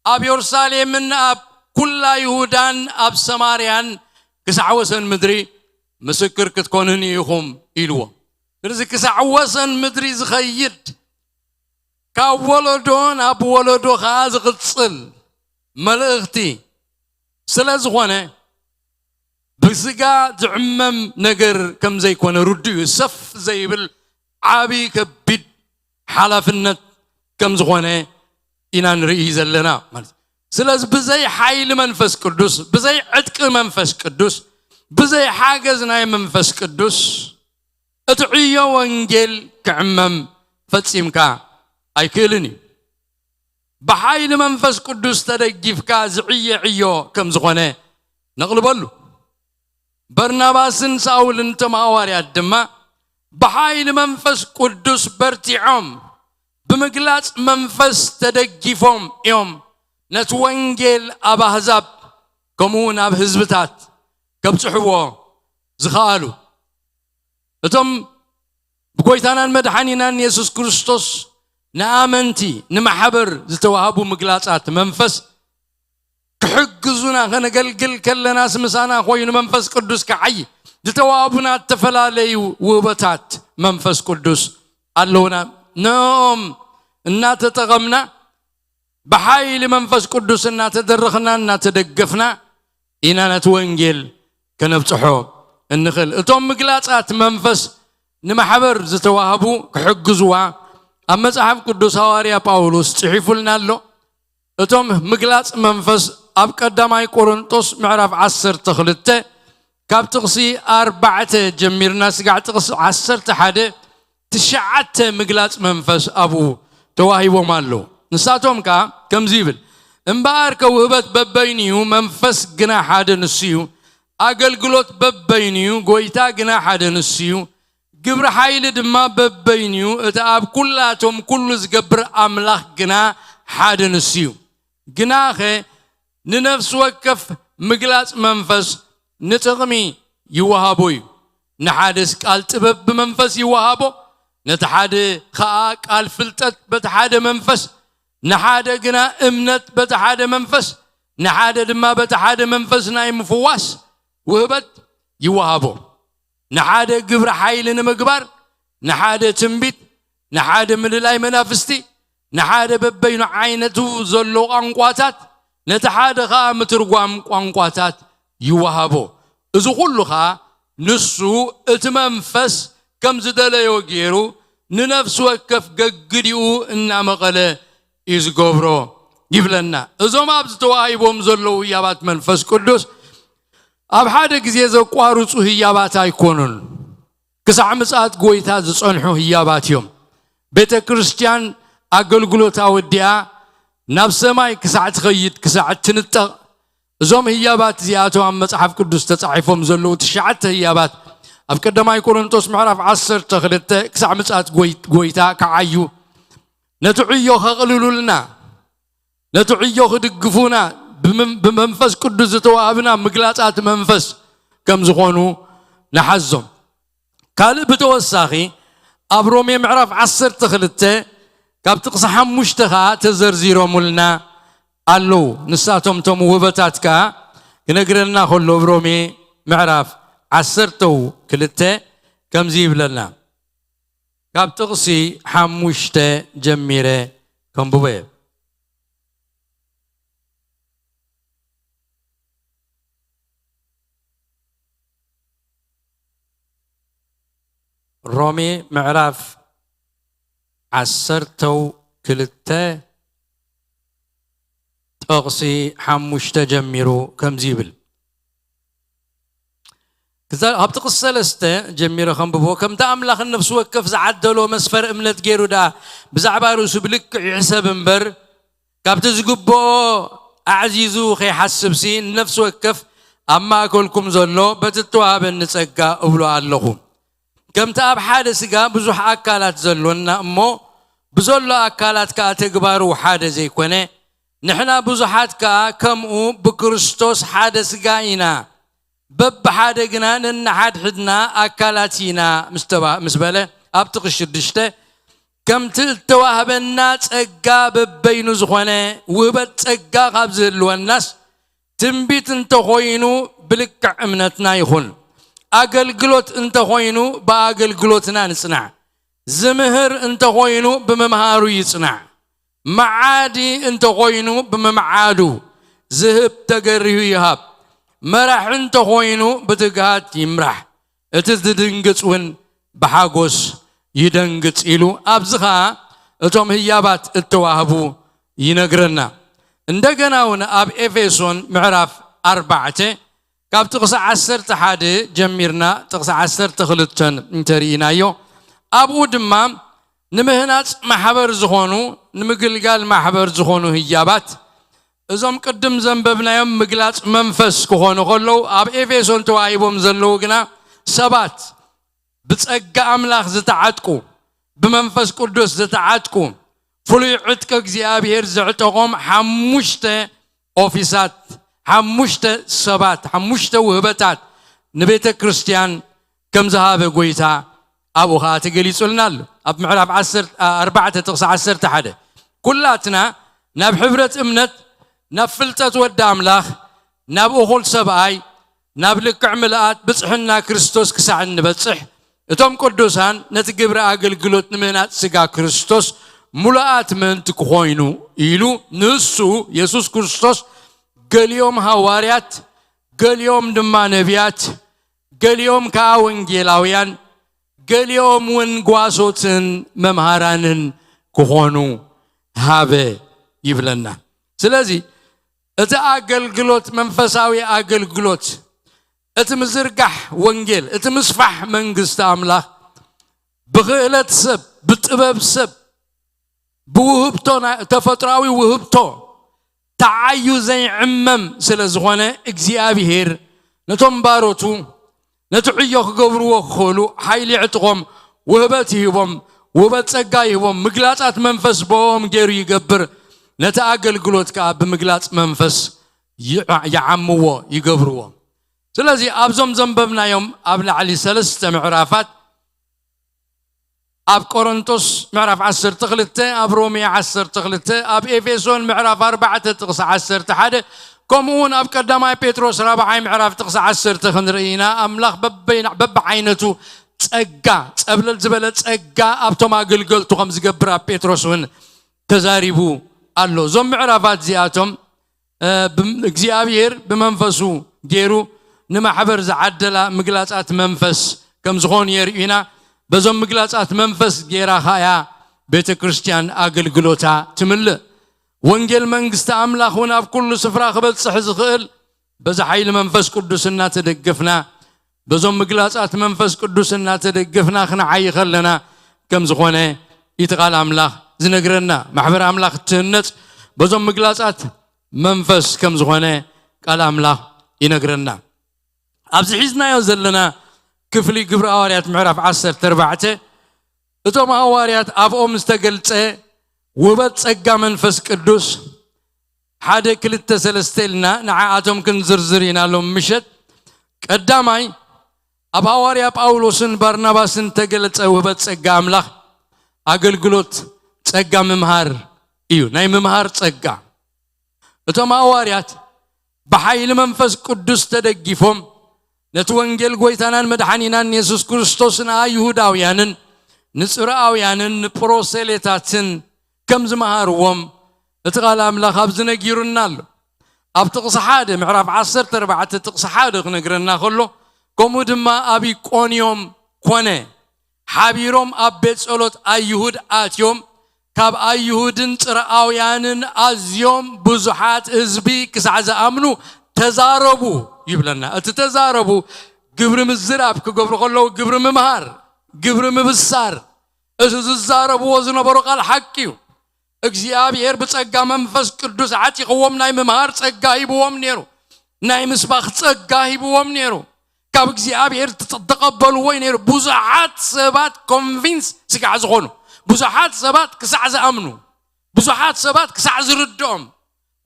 ኣብ የሩሳሌምን ኣብ ኩላ ይሁዳን ኣብ ሰማርያን ክሳዕ ወሰን ምድሪ ምስክር ክትኮኑኒ ኢኹም" ኢልዎ። ስለዚ ክሳዕ ወሰን ምድሪ ዝኸይድ፣ ካብ ወለዶ ናብ ወለዶ ኸዓ ዝቕጽል መልእኽቲ ስለ ዝኾነ፣ ብስጋ ዝዕመም ነገር ከም ዘይኮነ ርዱእ እዩ። ሰፍ ዘይብል ዓቢ ከቢድ ሓላፍነት ከም ዝኾነ ኢና ንርኢ ዘለና ማለት እዩ። ስለዚ ብዘይ ሓይሊ መንፈስ ቅዱስ፣ ብዘይ ዕጥቂ መንፈስ ቅዱስ፣ ብዘይ ሓገዝ ናይ መንፈስ ቅዱስ እቲ ዕዮ ወንጌል ክዕመም ፈጺምካ ኣይክእልን እዩ። ብሓይሊ መንፈስ ቅዱስ ተደጊፍካ ዝዕየ ዕዮ ከም ዝኾነ ነቕልበሉ። በርናባስን ሳውልን እቶም ሃዋርያት ድማ ብሓይሊ መንፈስ ቅዱስ በርቲዖም፣ ብምግላጽ መንፈስ ተደጊፎም እዮም ነቲ ወንጌል ኣብ ኣህዛብ ከምኡ እውን ኣብ ህዝብታት ከብጽሕዎ ዝኸኣሉ። እቶም ብጎይታናን መድሓኒናን የሱስ ክርስቶስ ንኣመንቲ፣ ንማሕበር ዝተዋህቡ ምግላጻት መንፈስ ክሕግዙና፣ ከነገልግል ከለናስ ምሳና ኮይኑ መንፈስ ቅዱስ ክዓዪ ዝተዋህቡና እተፈላለዩ ውህበታት መንፈስ ቅዱስ ኣለውና። ነኦም እናተጠቐምና፣ ብሓይሊ መንፈስ ቅዱስ እናተደረኽና፣ እናተደገፍና ኢና ነቲ ወንጌል ከነብጽሖ እንኽእል። እቶም ምግላጻት መንፈስ ንማሕበር ዝተዋህቡ ክሕግዝዋ ኣብ መጽሓፍ ቅዱስ ሃዋርያ ጳውሎስ ጽሒፉልና ኣሎ። እቶም ምግላጽ መንፈስ ኣብ ቀዳማይ ቆሮንጦስ ምዕራፍ ዓሰርተ ክልተ ካብ ጥቕሲ ኣርባዕተ ጀሚርና ስጋዕ ጥቕሲ ዓሰርተ ሓደ ትሽዓተ ምግላጽ መንፈስ ኣብኡ ተዋሂቦም ኣለዉ። ንሳቶም ከኣ ከምዚ ይብል፣ እምበኣርከ ውህበት በበይኑ እዩ፣ መንፈስ ግና ሓደ ንሱ እዩ። ኣገልግሎት በበይኑ እዩ፣ ጎይታ ግና ሓደ ንሱ እዩ። ግብሪ ሓይሊ ድማ በበይኑ እዩ፣ እቲ ኣብ ኩላቶም ኩሉ ዝገብር ኣምላኽ ግና ሓደ ንሱ እዩ። ግናኸ ንነፍሲ ወከፍ ምግላጽ መንፈስ ንጥቕሚ ይወሃቦ እዩ። ንሓደስ ቃል ጥበብ ብመንፈስ ይወሃቦ፣ ነቲ ሓደ ኸኣ ቃል ፍልጠት በቲ ሓደ መንፈስ፣ ንሓደ ግና እምነት በቲ ሓደ መንፈስ፣ ንሓደ ድማ በቲ ሓደ መንፈስ ናይ ምፍዋስ ውህበት ይወሃቦ። ንሓደ ግብሪ ሓይሊ ንምግባር፣ ንሓደ ትንቢት፣ ንሓደ ምልላይ መናፍስቲ፣ ንሓደ በበይኑ ዓይነቱ ዘሎ ቋንቋታት፣ ነቲ ሓደ ኸኣ ምትርጓም ቋንቋታት ይወሃቦ። እዚ ኩሉ ኸኣ ንሱ እቲ መንፈስ ከም ዝደለዮ ገይሩ ንነፍሲ ወከፍ ገግዲኡ እናመቐለ እዩ ዝገብሮ ይብለና። እዞም ኣብዚ ተዋሂቦም ዘለዉ ህያባት መንፈስ ቅዱስ ኣብ ሓደ ግዜ ዘቋርጹ ህያባት ኣይኮኑን። ክሳዕ ምጽኣት ጎይታ ዝጸንሑ ህያባት እዮም። ቤተ ክርስቲያን ኣገልግሎታ ወዲኣ ናብ ሰማይ ክሳዕ ትኸይድ፣ ክሳዕ ትንጠቕ፣ እዞም ህያባት እዚኣቶም ኣብ መጽሓፍ ቅዱስ ተጻሒፎም ዘለዉ ትሽዓተ ህያባት ኣብ ቀዳማይ ቆሮንቶስ ምዕራፍ ዓሰርተ ክልተ ክሳዕ ምጽኣት ጎይ-፣ ጎይታ ክዓዩ፣ ነቲ ዕዮ ከቕልሉልና፣ ነቲ ዕዮ ክድግፉና ብመን-፣ ብመንፈስ ቅዱስ ዝተዋህብና ምግላጻት መንፈስ ከም ዝኾኑ ንሓዞም። ካልእ ብተወሳኺ ኣብ ሮሜ ምዕራፍ ዓሰርተ ክልተ ካብ ጥቕሲ ሓሙሽተ ኸኣ ተዘርዚሮምልና ኣለዉ። ንሳቶም እቶም ውህበታት ከኣ ክነግረና ከሎ ኣብ ሮሜ ምዕራፍ ዓሰርተ ክልተ ከምዚ ይብለና። ካብ ጥቕሲ ሓሙሽተ ጀሚረ ከንብቦ እየ። ሮሜ ምዕራፍ ዓሰርተው ክልተ ጥቕሲ ሓሙሽተ ጀሚሩ ከምዚ ይብል። ክዛ-፣ ኣብ ጥቕሲ ሰለስተ ጀሚረ ከንብቦ። ከምቲ ኣምላኽ ነፍሲ ወከፍ ዝዓደሎ መስፈር እምነት ገይሩ ደኣ ብዛዕባ ርእሱ ብልክዕ ይሕሰብ እምበር፣ ካብቲ ዝግብኦ ኣዕዚዙ ከይሓስብሲ፣ ንነፍሲ ወከፍ ኣብ ማእከልኩም ዘሎ በቲ እተዋህበኒ ጸጋ እብሎ ኣለኹ። ከምቲ ኣብ ሓደ ስጋ ብዙሕ ኣካላት ዘሎና እሞ፣ ብዘሎ ኣካላት ከኣ ተግባሩ ሓደ ዘይኮነ፣ ንሕና ብዙሓት ከኣ ከምኡ ብክርስቶስ ሓደ ስጋ ኢና፣ በብሓደ ግና ነንሓድሕድና ኣካላት ኢና ምስ ተባ-፣ ምስ በለ፣ ኣብ ጥቕሲ ሽዱሽተ፣ ከምቲ እተዋህበና ጸጋ በበይኑ ዝኾነ ውህበት ጸጋ ካብ ዝህልወናስ፣ ትንቢት እንተኾይኑ ብልክዕ እምነትና ይኹን፣ ኣገልግሎት እንተኾይኑ ብኣገልግሎትና ንጽናዕ፣ ዝምህር እንተኾይኑ ብምምሃሩ ይጽናዕ፣ መዓዲ እንተኾይኑ ብምምዓዱ፣ ዝህብ ተገሪሁ ይሃብ፣ መራሒ እንተኾይኑ ብትግሃት ይምራሕ፣ እቲ ዝድንግጽ እውን ብሓጎስ ይደንግጽ ኢሉ ኣብዚ ኸኣ እቶም ህያባት እተዋህቡ ይነግረና። እንደገና እውን ኣብ ኤፌሶን ምዕራፍ ኣርባዕተ ካብ ጥቕሲ ዓሰርተ ሓደ ጀሚርና ጥቕሲ ዓሰርተ ክልተ እንተርኢናዮ፣ ኣብኡ ድማ ንምህናጽ ማሕበር ዝኾኑ፣ ንምግልጋል ማሕበር ዝኾኑ ህያባት፣ እዞም ቅድም ዘንበብናዮም ምግላጽ መንፈስ ክኾኑ ከለዉ፣ ኣብ ኤፌሶን ተዋሂቦም ዘለዉ ግና ሰባት ብጸጋ ኣምላኽ ዝተዓጥቁ፣ ብመንፈስ ቅዱስ ዝተዓጥቁ፣ ፍሉይ ዕጥቂ እግዚኣብሔር ዘዕጠቖም ሓሙሽተ ኦፊሳት፣ ሓሙሽተ ሰባት፣ ሓሙሽተ ውህበታት ንቤተ ክርስቲያን ከም ዝሃበ ጎይታ ኣብኡ ኸዓ ተገሊጹልና ኣሎ። ኣብ ምዕራፍ ዓሰርተ፣ ኣርባዕተ ጥቕሲ ዓሰርተ ሓደ፣ "ኩላትና ናብ ሕብረት እምነት፣ ናብ ፍልጠት ወዲ ኣምላኽ፣ ናብ እኹል ሰብኣይ፣ ናብ ልክዕ ምልኣት ብጽሕና ክርስቶስ ክሳዕ እንበጽሕ፣ እቶም ቅዱሳን ነቲ ግብሪ ኣገልግሎት ንምህናጽ ስጋ ክርስቶስ ምሉኣት ምእንቲ ክኾይኑ" ኢሉ፣ ንሱ የሱስ ክርስቶስ ገሊኦም ሃዋርያት፣ ገሊኦም ድማ ነቢያት፣ ገሊኦም ከኣ ወንጌላውያን፣ ገሊኦም እውን ጓሶትን መምሃራንን ክኾኑ ሃበ ይብለና። ስለዚ እቲ ኣገልግሎት፣ መንፈሳዊ ኣገልግሎት፣ እቲ ምዝርጋሕ ወንጌል፣ እቲ ምስፋሕ መንግስቲ ኣምላኽ ብኽእለት ሰብ፣ ብጥበብ ሰብ፣ ብውህብቶ፣ ናይ ተፈጥሮኣዊ ውህብቶ፣ ተዓዩ ዘይዕመም ስለ ዝኾነ እግዚኣብሔር ነቶም ባሮቱ ነቲ ዕዮ ክገብርዎ ክኽእሉ ሓይሊ ዕጥቖም ውህበት ይህቦም። ውህበት ጸጋ ይህቦም። ምግላጻት መንፈስ ብኦም ገይሩ ይገብር። ነቲ ኣገልግሎት ከኣ ብምግላጽ መንፈስ ይዓ- ይዓምዎ፣ ይገብርዎ። ስለዚ ኣብዞም ዘንበብናዮም ኣብ ላዕሊ ሰለስተ ምዕራፋት ኣብ ቆሮንቶስ ምዕራፍ ዓሰርተ ክልተ፣ ኣብ ሮሜ ዓሰርተ ክልተ፣ ኣብ ኤፌሶን ምዕራፍ ኣርባዕተ ጥቕሲ ዓሰርተ ሓደ፣ ከምኡ እውን ኣብ ቀዳማይ ጴጥሮስ ራብዓይ ምዕራፍ ጥቕሲ ዓሰርተ ክንርኢ ኢና። ኣምላኽ በበይና- በብዓይነቱ ጸጋ፣ ጸብለል ዝበለ ጸጋ ኣብቶም ኣገልገልቱ ከም ዝገብር ኣብ ጴጥሮስ እውን ተዛሪቡ ኣሎ። እዞም ምዕራፋት እዚኣቶም እ፣ ብም- እግዚኣብሔር ብመንፈሱ ገይሩ ንማሕበር ዝዓደላ ምግላጻት መንፈስ ከም ዝኾኑ የርእዩና። በዞም ምግላጻት መንፈስ ገይራ ኸኣ እያ ቤተ ክርስቲያን ኣገልግሎታ ትምልእ። ወንጌል መንግስቲ ኣምላኽ እውን ኣብ ኩሉ ስፍራ ክበጽሕ ዝኽእል በዚ ሓይሊ መንፈስ ቅዱስ እናተደገፍና፣ በዞም ምግላጻት መንፈስ ቅዱስ እናተደገፍና ክንዓይ ከለና ከም ዝኾነ እቲ ቃል ኣምላኽ ዝነግረና። ማሕበር ኣምላኽ እትህነጽ በዞም ምግላጻት መንፈስ ከም ዝኾነ ቃል ኣምላኽ ይነግረና። ኣብዚ ሒዝናዮ ዘለና ክፍሊ ግብሪ ሃዋርያት ምዕራፍ ዓሰርተ ኣርባዕተ፣ እቶም ሃዋርያት ኣብኦም ዝተገልጸ ውህበት ጸጋ መንፈስ ቅዱስ ሓደ ክልተ ሰለስተ ኢልና ንዓኣቶም ክንዝርዝር ኢና ሎም ምሸት። ቀዳማይ፣ ኣብ ሃዋርያ ጳውሎስን ባርናባስን ተገለጸ ውህበት ጸጋ ኣምላኽ ኣገልግሎት ጸጋ ምምሃር እዩ። ናይ ምምሃር ጸጋ። እቶም ሃዋርያት ብሓይሊ መንፈስ ቅዱስ ተደጊፎም ነቲ ወንጌል ጎይታናን መድሓኒናን የሱስ ክርስቶስ ንኣይሁዳውያንን ንጽርኣውያንን ንፕሮሴሌታትን ከም ዝመሃርዎም እቲ ቃል ኣምላኽ ኣብዚ ነጊሩና ኣሎ። ኣብ ጥቕሲ ሓደ፣ ምዕራፍ ዓሰርተ ኣርባዕተ ጥቕሲ ሓደ ክነግረና ከሎ፣ ከምኡ ድማ ኣብ ኢቆንዮም ኮነ፣ ሓቢሮም ኣብ ቤት ጸሎት ኣይሁድ ኣትዮም፣ ካብ ኣይሁድን ጽርኣውያንን ኣዝዮም ብዙሓት ህዝቢ ክሳዕ ዝኣምኑ ተዛረቡ ይብለና። እቲ ተዛረቡ ግብሪ ምዝራብ ክገብሩ ከለዉ ግብሪ ምምሃር፣ ግብሪ ምብሳር፣ እቲ ዝዛረብዎ ዝነበሩ ቃል ሓቂ እዩ። እግዚኣብሔር ብጸጋ መንፈስ ቅዱስ ዓጢቕዎም ናይ ምምሃር ጸጋ ሂብዎም ነይሩ። ናይ ምስባኽ ጸጋ ሂብዎም ነይሩ። ካብ እግዚኣብሔር ዝተቐበልዎ እዩ ነይሩ። ብዙሓት ሰባት ኮንቪንስ ስጋዕ ዝኾኑ፣ ብዙሓት ሰባት ክሳዕ ዝኣምኑ፣ ብዙሓት ሰባት ክሳዕ ዝርድኦም፣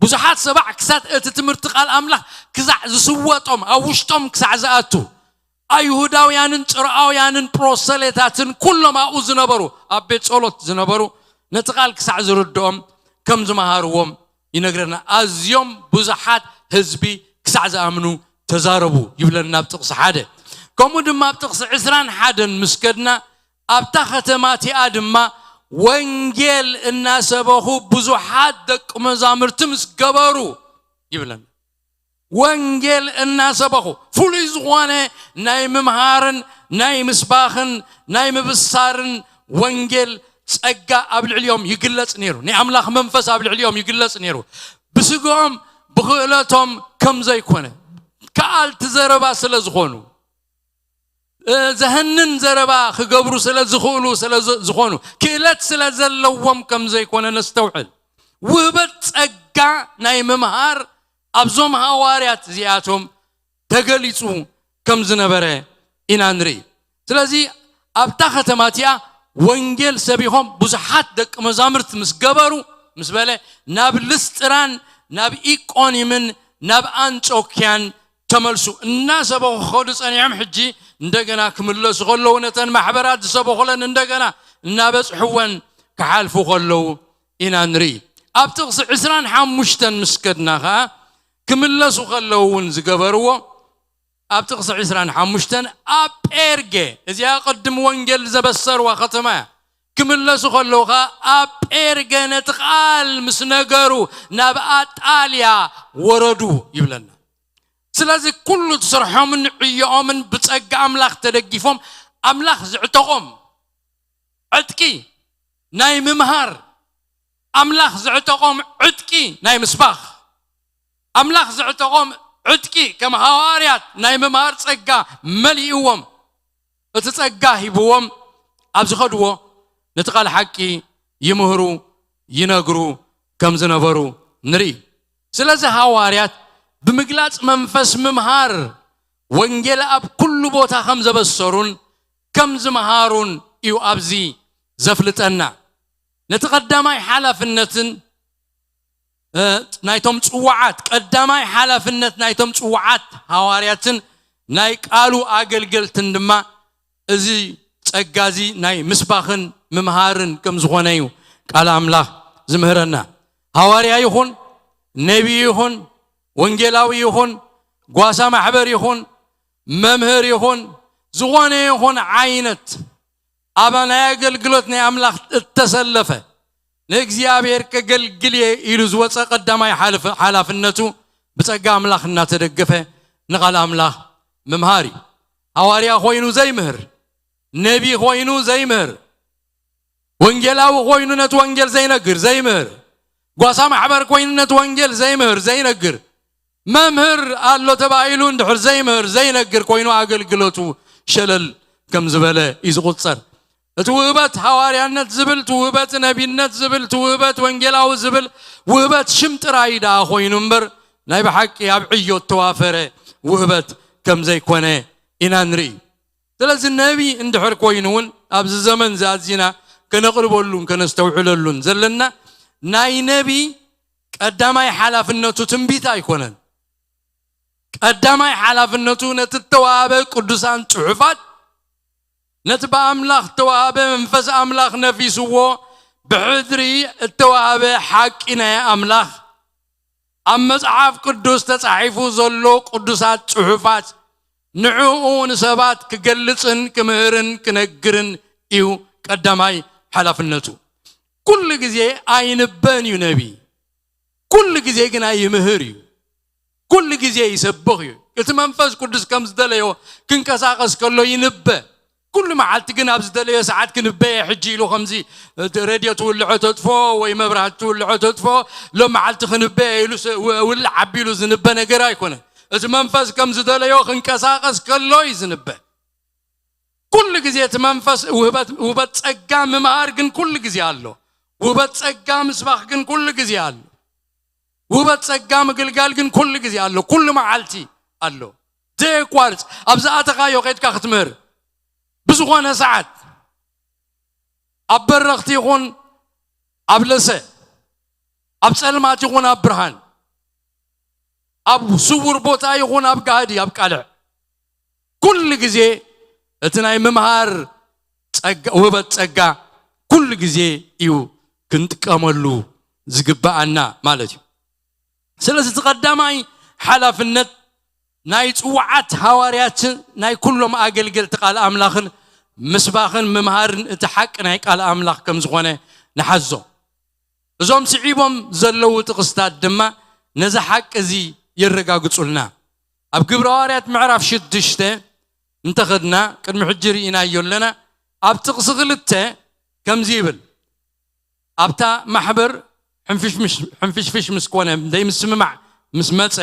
ብዙሓት ሰባት ክሳዕ እቲ ትምህርቲ ቃል ኣምላኽ ክሳዕ ዝስወጦም፣ ኣብ ውሽጦም ክሳዕ ዝኣቱ፣ ኣይሁዳውያንን ጽርኣውያንን ፕሮሰሌታትን ኩሎም ኣብኡ ዝነበሩ፣ ኣብ ቤት ጸሎት ዝነበሩ፣ ነቲ ቃል ክሳዕ ዝርድኦም ከም ዝመሃርዎም ይነግረና። ኣዝዮም ብዙሓት ህዝቢ ክሳዕ ዝኣምኑ ተዛረቡ ይብለና ኣብ ጥቕሲ ሓደ። ከምኡ ድማ ኣብ ጥቕሲ ዕስራን ሓደን ምስ ከድና፣ ኣብታ ከተማ እቲኣ ድማ ወንጌል እናሰበኹ ብዙሓት ደቂ መዛሙርቲ ምስ ገበሩ ይብለና። ወንጌል እናሰበኹ ፍሉይ ዝኾነ ናይ ምምሃርን ናይ ምስባኽን ናይ ምብሳርን ወንጌል ጸጋ ኣብ ልዕሊኦም ይግለጽ ነይሩ። ናይ ኣምላኽ መንፈስ ኣብ ልዕሊኦም ይግለጽ ነይሩ። ብስግኦም ብኽእለቶም ከም ዘይኮነ፣ ከኣልቲ ዘረባ ስለ ዝኾኑ፣ እ፣ ዘህንን ዘረባ ክገብሩ ስለ ዝኽእሉ፣ ስለ ዝ- ዝኾኑ፣ ክእለት ስለ ዘለዎም ከም ዘይኮነ ነስተውዕል። ውህበት ጸጋ ናይ ምምሃር ኣብዞም ሃዋርያት እዚኣቶም ተገሊጹ ከም ዝነበረ ኢና ንርኢ። ስለዚ ኣብታ ከተማ እቲኣ ወንጌል ሰቢኾም ብዙሓት ደቂ መዛሙርት ምስ ገበሩ፣ ምስ በለ፣ ናብ ልስጥራን ናብ ኢቆኒምን ናብ ኣንጾክያን ተመልሱ። እናሰበኹ ክኸዱ ጸኒሖም፣ ሕጂ እንደገና ክምለሱ ከለዉ፣ ነተን ማሕበራት ዝሰበኹለን እንደገና እናበጽሕወን ክሓልፉ ከለዉ ኢና ንርኢ። ኣብ ጥቕሲ ዕስራን ሓሙሽተን ምስ ከድና ኸኣ፣ ክምለሱ ከለዉ እውን ዝገበርዎ፣ ኣብ ጥቕሲ ዕስራን ሓሙሽተን ኣብ ጴርጌ፣ እዚኣ ቅድም ወንጌል ዘበሰርዋ ከተማ እያ። ክምለሱ ከለዉ ኸኣ ኣብ ጴርጌ ነቲ ቃል ምስ ነገሩ ናብ ኣጣልያ ወረዱ ይብለና። ስለዚ ኩሉ እቲ ስርሖምን ዕዮኦምን ብጸጋ ኣምላኽ ተደጊፎም፣ ኣምላኽ ዝዕጠቖም ዕጥቂ ናይ ምምሃር፣ ኣምላኽ ዝዕጠቖም ዕጥቂ ናይ ምስባኽ፣ ኣምላኽ ዝዕጠቖም ዕጥቂ ከም ሃዋርያት ናይ ምምሃር ጸጋ መሊእዎም፣ እቲ ጸጋ ሂብዎም ኣብ ዝኸድዎ ነቲ ቃል ሓቂ ይምህሩ፣ ይነግሩ ከም ዝነበሩ ንርኢ። ስለዚ ሃዋርያት ብምግላጽ መንፈስ ምምሃር፣ ወንጌል ኣብ ኩሉ ቦታ ከም ዘበሰሩን ከም ዝመሃሩን እዩ ኣብዚ ዘፍልጠና። ነቲ ቀዳማይ ሓላፍነትን እ፣ ናይቶም ጽዋዓት፣ ቀዳማይ ሓላፍነት ናይቶም ጽዋዓት ሃዋርያትን ናይ ቃሉ ኣገልገልትን ድማ እዚ ጸጋ እዚ ናይ ምስባኽን ምምሃርን ከም ዝኾነ እዩ ቃል ኣምላኽ ዝምህረና። ሃዋርያ ይኹን፣ ነቢይ ይኹን፣ ወንጌላዊ ይኹን፣ ጓሳ ማሕበር ይኹን፣ መምህር ይኹን፣ ዝኾነ ይኹን ዓይነት ኣብ ናይ ኣገልግሎት ናይ ኣምላኽ እተሰለፈ፣ ንእግዚኣብሔር ከገልግል እየ ኢሉ ዝወጸ ቀዳማይ ሓልፍ-፣ ሓላፍነቱ ብጸጋ ኣምላኽ እናተደገፈ ንቓል ኣምላኽ ምምሃር እዩ። ሃዋርያ ኮይኑ ዘይምህር፣ ነቢ ኮይኑ ዘይምህር፣ ወንጌላዊ ኮይኑ ነቲ ወንጌል ዘይነግር፣ ዘይምህር፣ ጓሳ ማሕበር ኮይኑ ነቲ ወንጌል ዘይምህር፣ ዘይነግር፣ መምህር ኣሎ ተባሂሉ እንድሕር ዘይምህር፣ ዘይነግር ኮይኑ ኣገልግሎቱ ሸለል ከም ዝበለ እዩ ዝቑጸር። እቲ ውህበት ሃዋርያነት ዝብል፣ እቲ ውህበት ነቢነት ዝብል፣ እቲ ውህበት ወንጌላዊ ዝብል ውህበት ሽም ጥራይ ደኣ ኮይኑ እምበር ናይ ብሓቂ ኣብ ዕዮ እተዋፈረ ውህበት ከም ዘይኮነ ኢና ንርኢ። ስለዚ ነቢ እንድሕር ኮይኑ እውን ኣብዚ ዘመን እዚ ኣዚና ከነቕርበሉን ከነስተውዕለሉን ዘለና ናይ ነቢ ቀዳማይ ሓላፍነቱ ትንቢት ኣይኮነን። ቀዳማይ ሓላፍነቱ ነቲ እተዋህበ ቅዱሳን ጽሑፋት፣ ነቲ ብኣምላኽ እተዋህበ መንፈስ ኣምላኽ ነፊስዎ ብሕድሪ እተዋህበ ሓቂ ናይ ኣምላኽ፣ ኣብ መጽሓፍ ቅዱስ ተጻሒፉ ዘሎ ቅዱሳት ጽሑፋት ንዕኡ ንሰባት ክገልጽን ክምህርን ክነግርን እዩ ቀዳማይ ሓላፍነቱ። ኩሉ ግዜ ኣይንበን እዩ ነቢ፣ ኩሉ ግዜ ግና ይምህር እዩ። ኩሉ ግዜ ይሰብኽ እዩ። እቲ መንፈስ ቅዱስ ከም ዝደለዮ ክንቀሳቐስ ከሎ ይንበ። ኩሉ መዓልቲ ግን ኣብ ዝደለዮ ሰዓት ክንበ እየ ሕጂ ኢሉ ከምዚ ሬድዮ ትውልዖ ተጥፎ ወይ መብራህቲ ትውልዖ ተጥፎ ሎም መዓልቲ ክንበ እየ ኢሉ ስ-፣ ው-፣ ውልዕ ኣቢሉ ዝንበ ነገር ኣይኮነን። እቲ መንፈስ ከም ዝደለዮ ክንቀሳቐስ ከሎ እዩ ዝንበ። ኩሉ ግዜ እቲ መንፈስ ውህበት፣ ውህበት ጸጋ ምምሃር ግን ኩሉ ግዜ ኣሎ። ውህበት ጸጋ ምስባኽ ግን ኩሉ ግዜ ኣሎ። ውህበት ጸጋ ምግልጋል ግን ኩሉ ግዜ ኣሎ። ኩሉ መዓልቲ ኣሎ። ዘየቋርጽ ኣብ ዝኣተኻዮ ኸይድካ ክትምህር ብዝኾነ ሰዓት ኣብ በረኽቲ ይኹን ኣብ ለሰ፣ ኣብ ጸልማት ይኹን ኣብ ብርሃን፣ ኣብ ስውር ቦታ ይኹን ኣብ ጋህዲ፣ ኣብ ቃልዕ፣ ኩሉ ግዜ እቲ ናይ ምምሃር ጸጋ፣ ውህበት ጸጋ ኩሉ ግዜ እዩ ክንጥቀመሉ ዝግብኣና ማለት እዩ። ስለዚ እቲ ቀዳማይ ሓላፍነት ናይ ጽዋዓት ሃዋርያትን ናይ ኩሎም ኣገልገልቲ ቃል ኣምላኽን ምስባኽን ምምሃርን እቲ ሓቂ ናይ ቃል ኣምላኽ ከም ዝኾነ ንሓዞ። እዞም ስዒቦም ዘለዉ ጥቕስታት ድማ ነዚ ሓቂ እዚ የረጋግጹልና። ኣብ ግብረ ሃዋርያት ምዕራፍ ሽዱሽተ እንተኸድና፣ ቅድሚ ሕጂ ርኢናዮ ኣለና። ኣብ ጥቕሲ ክልተ ከምዚ ይብል፣ ኣብታ ማሕበር ሕንፍሽምሽ-፣ ሕንፍሽፍሽ ምስ ኮነ፣ ዘይምስምማዕ ምስ መጸ፣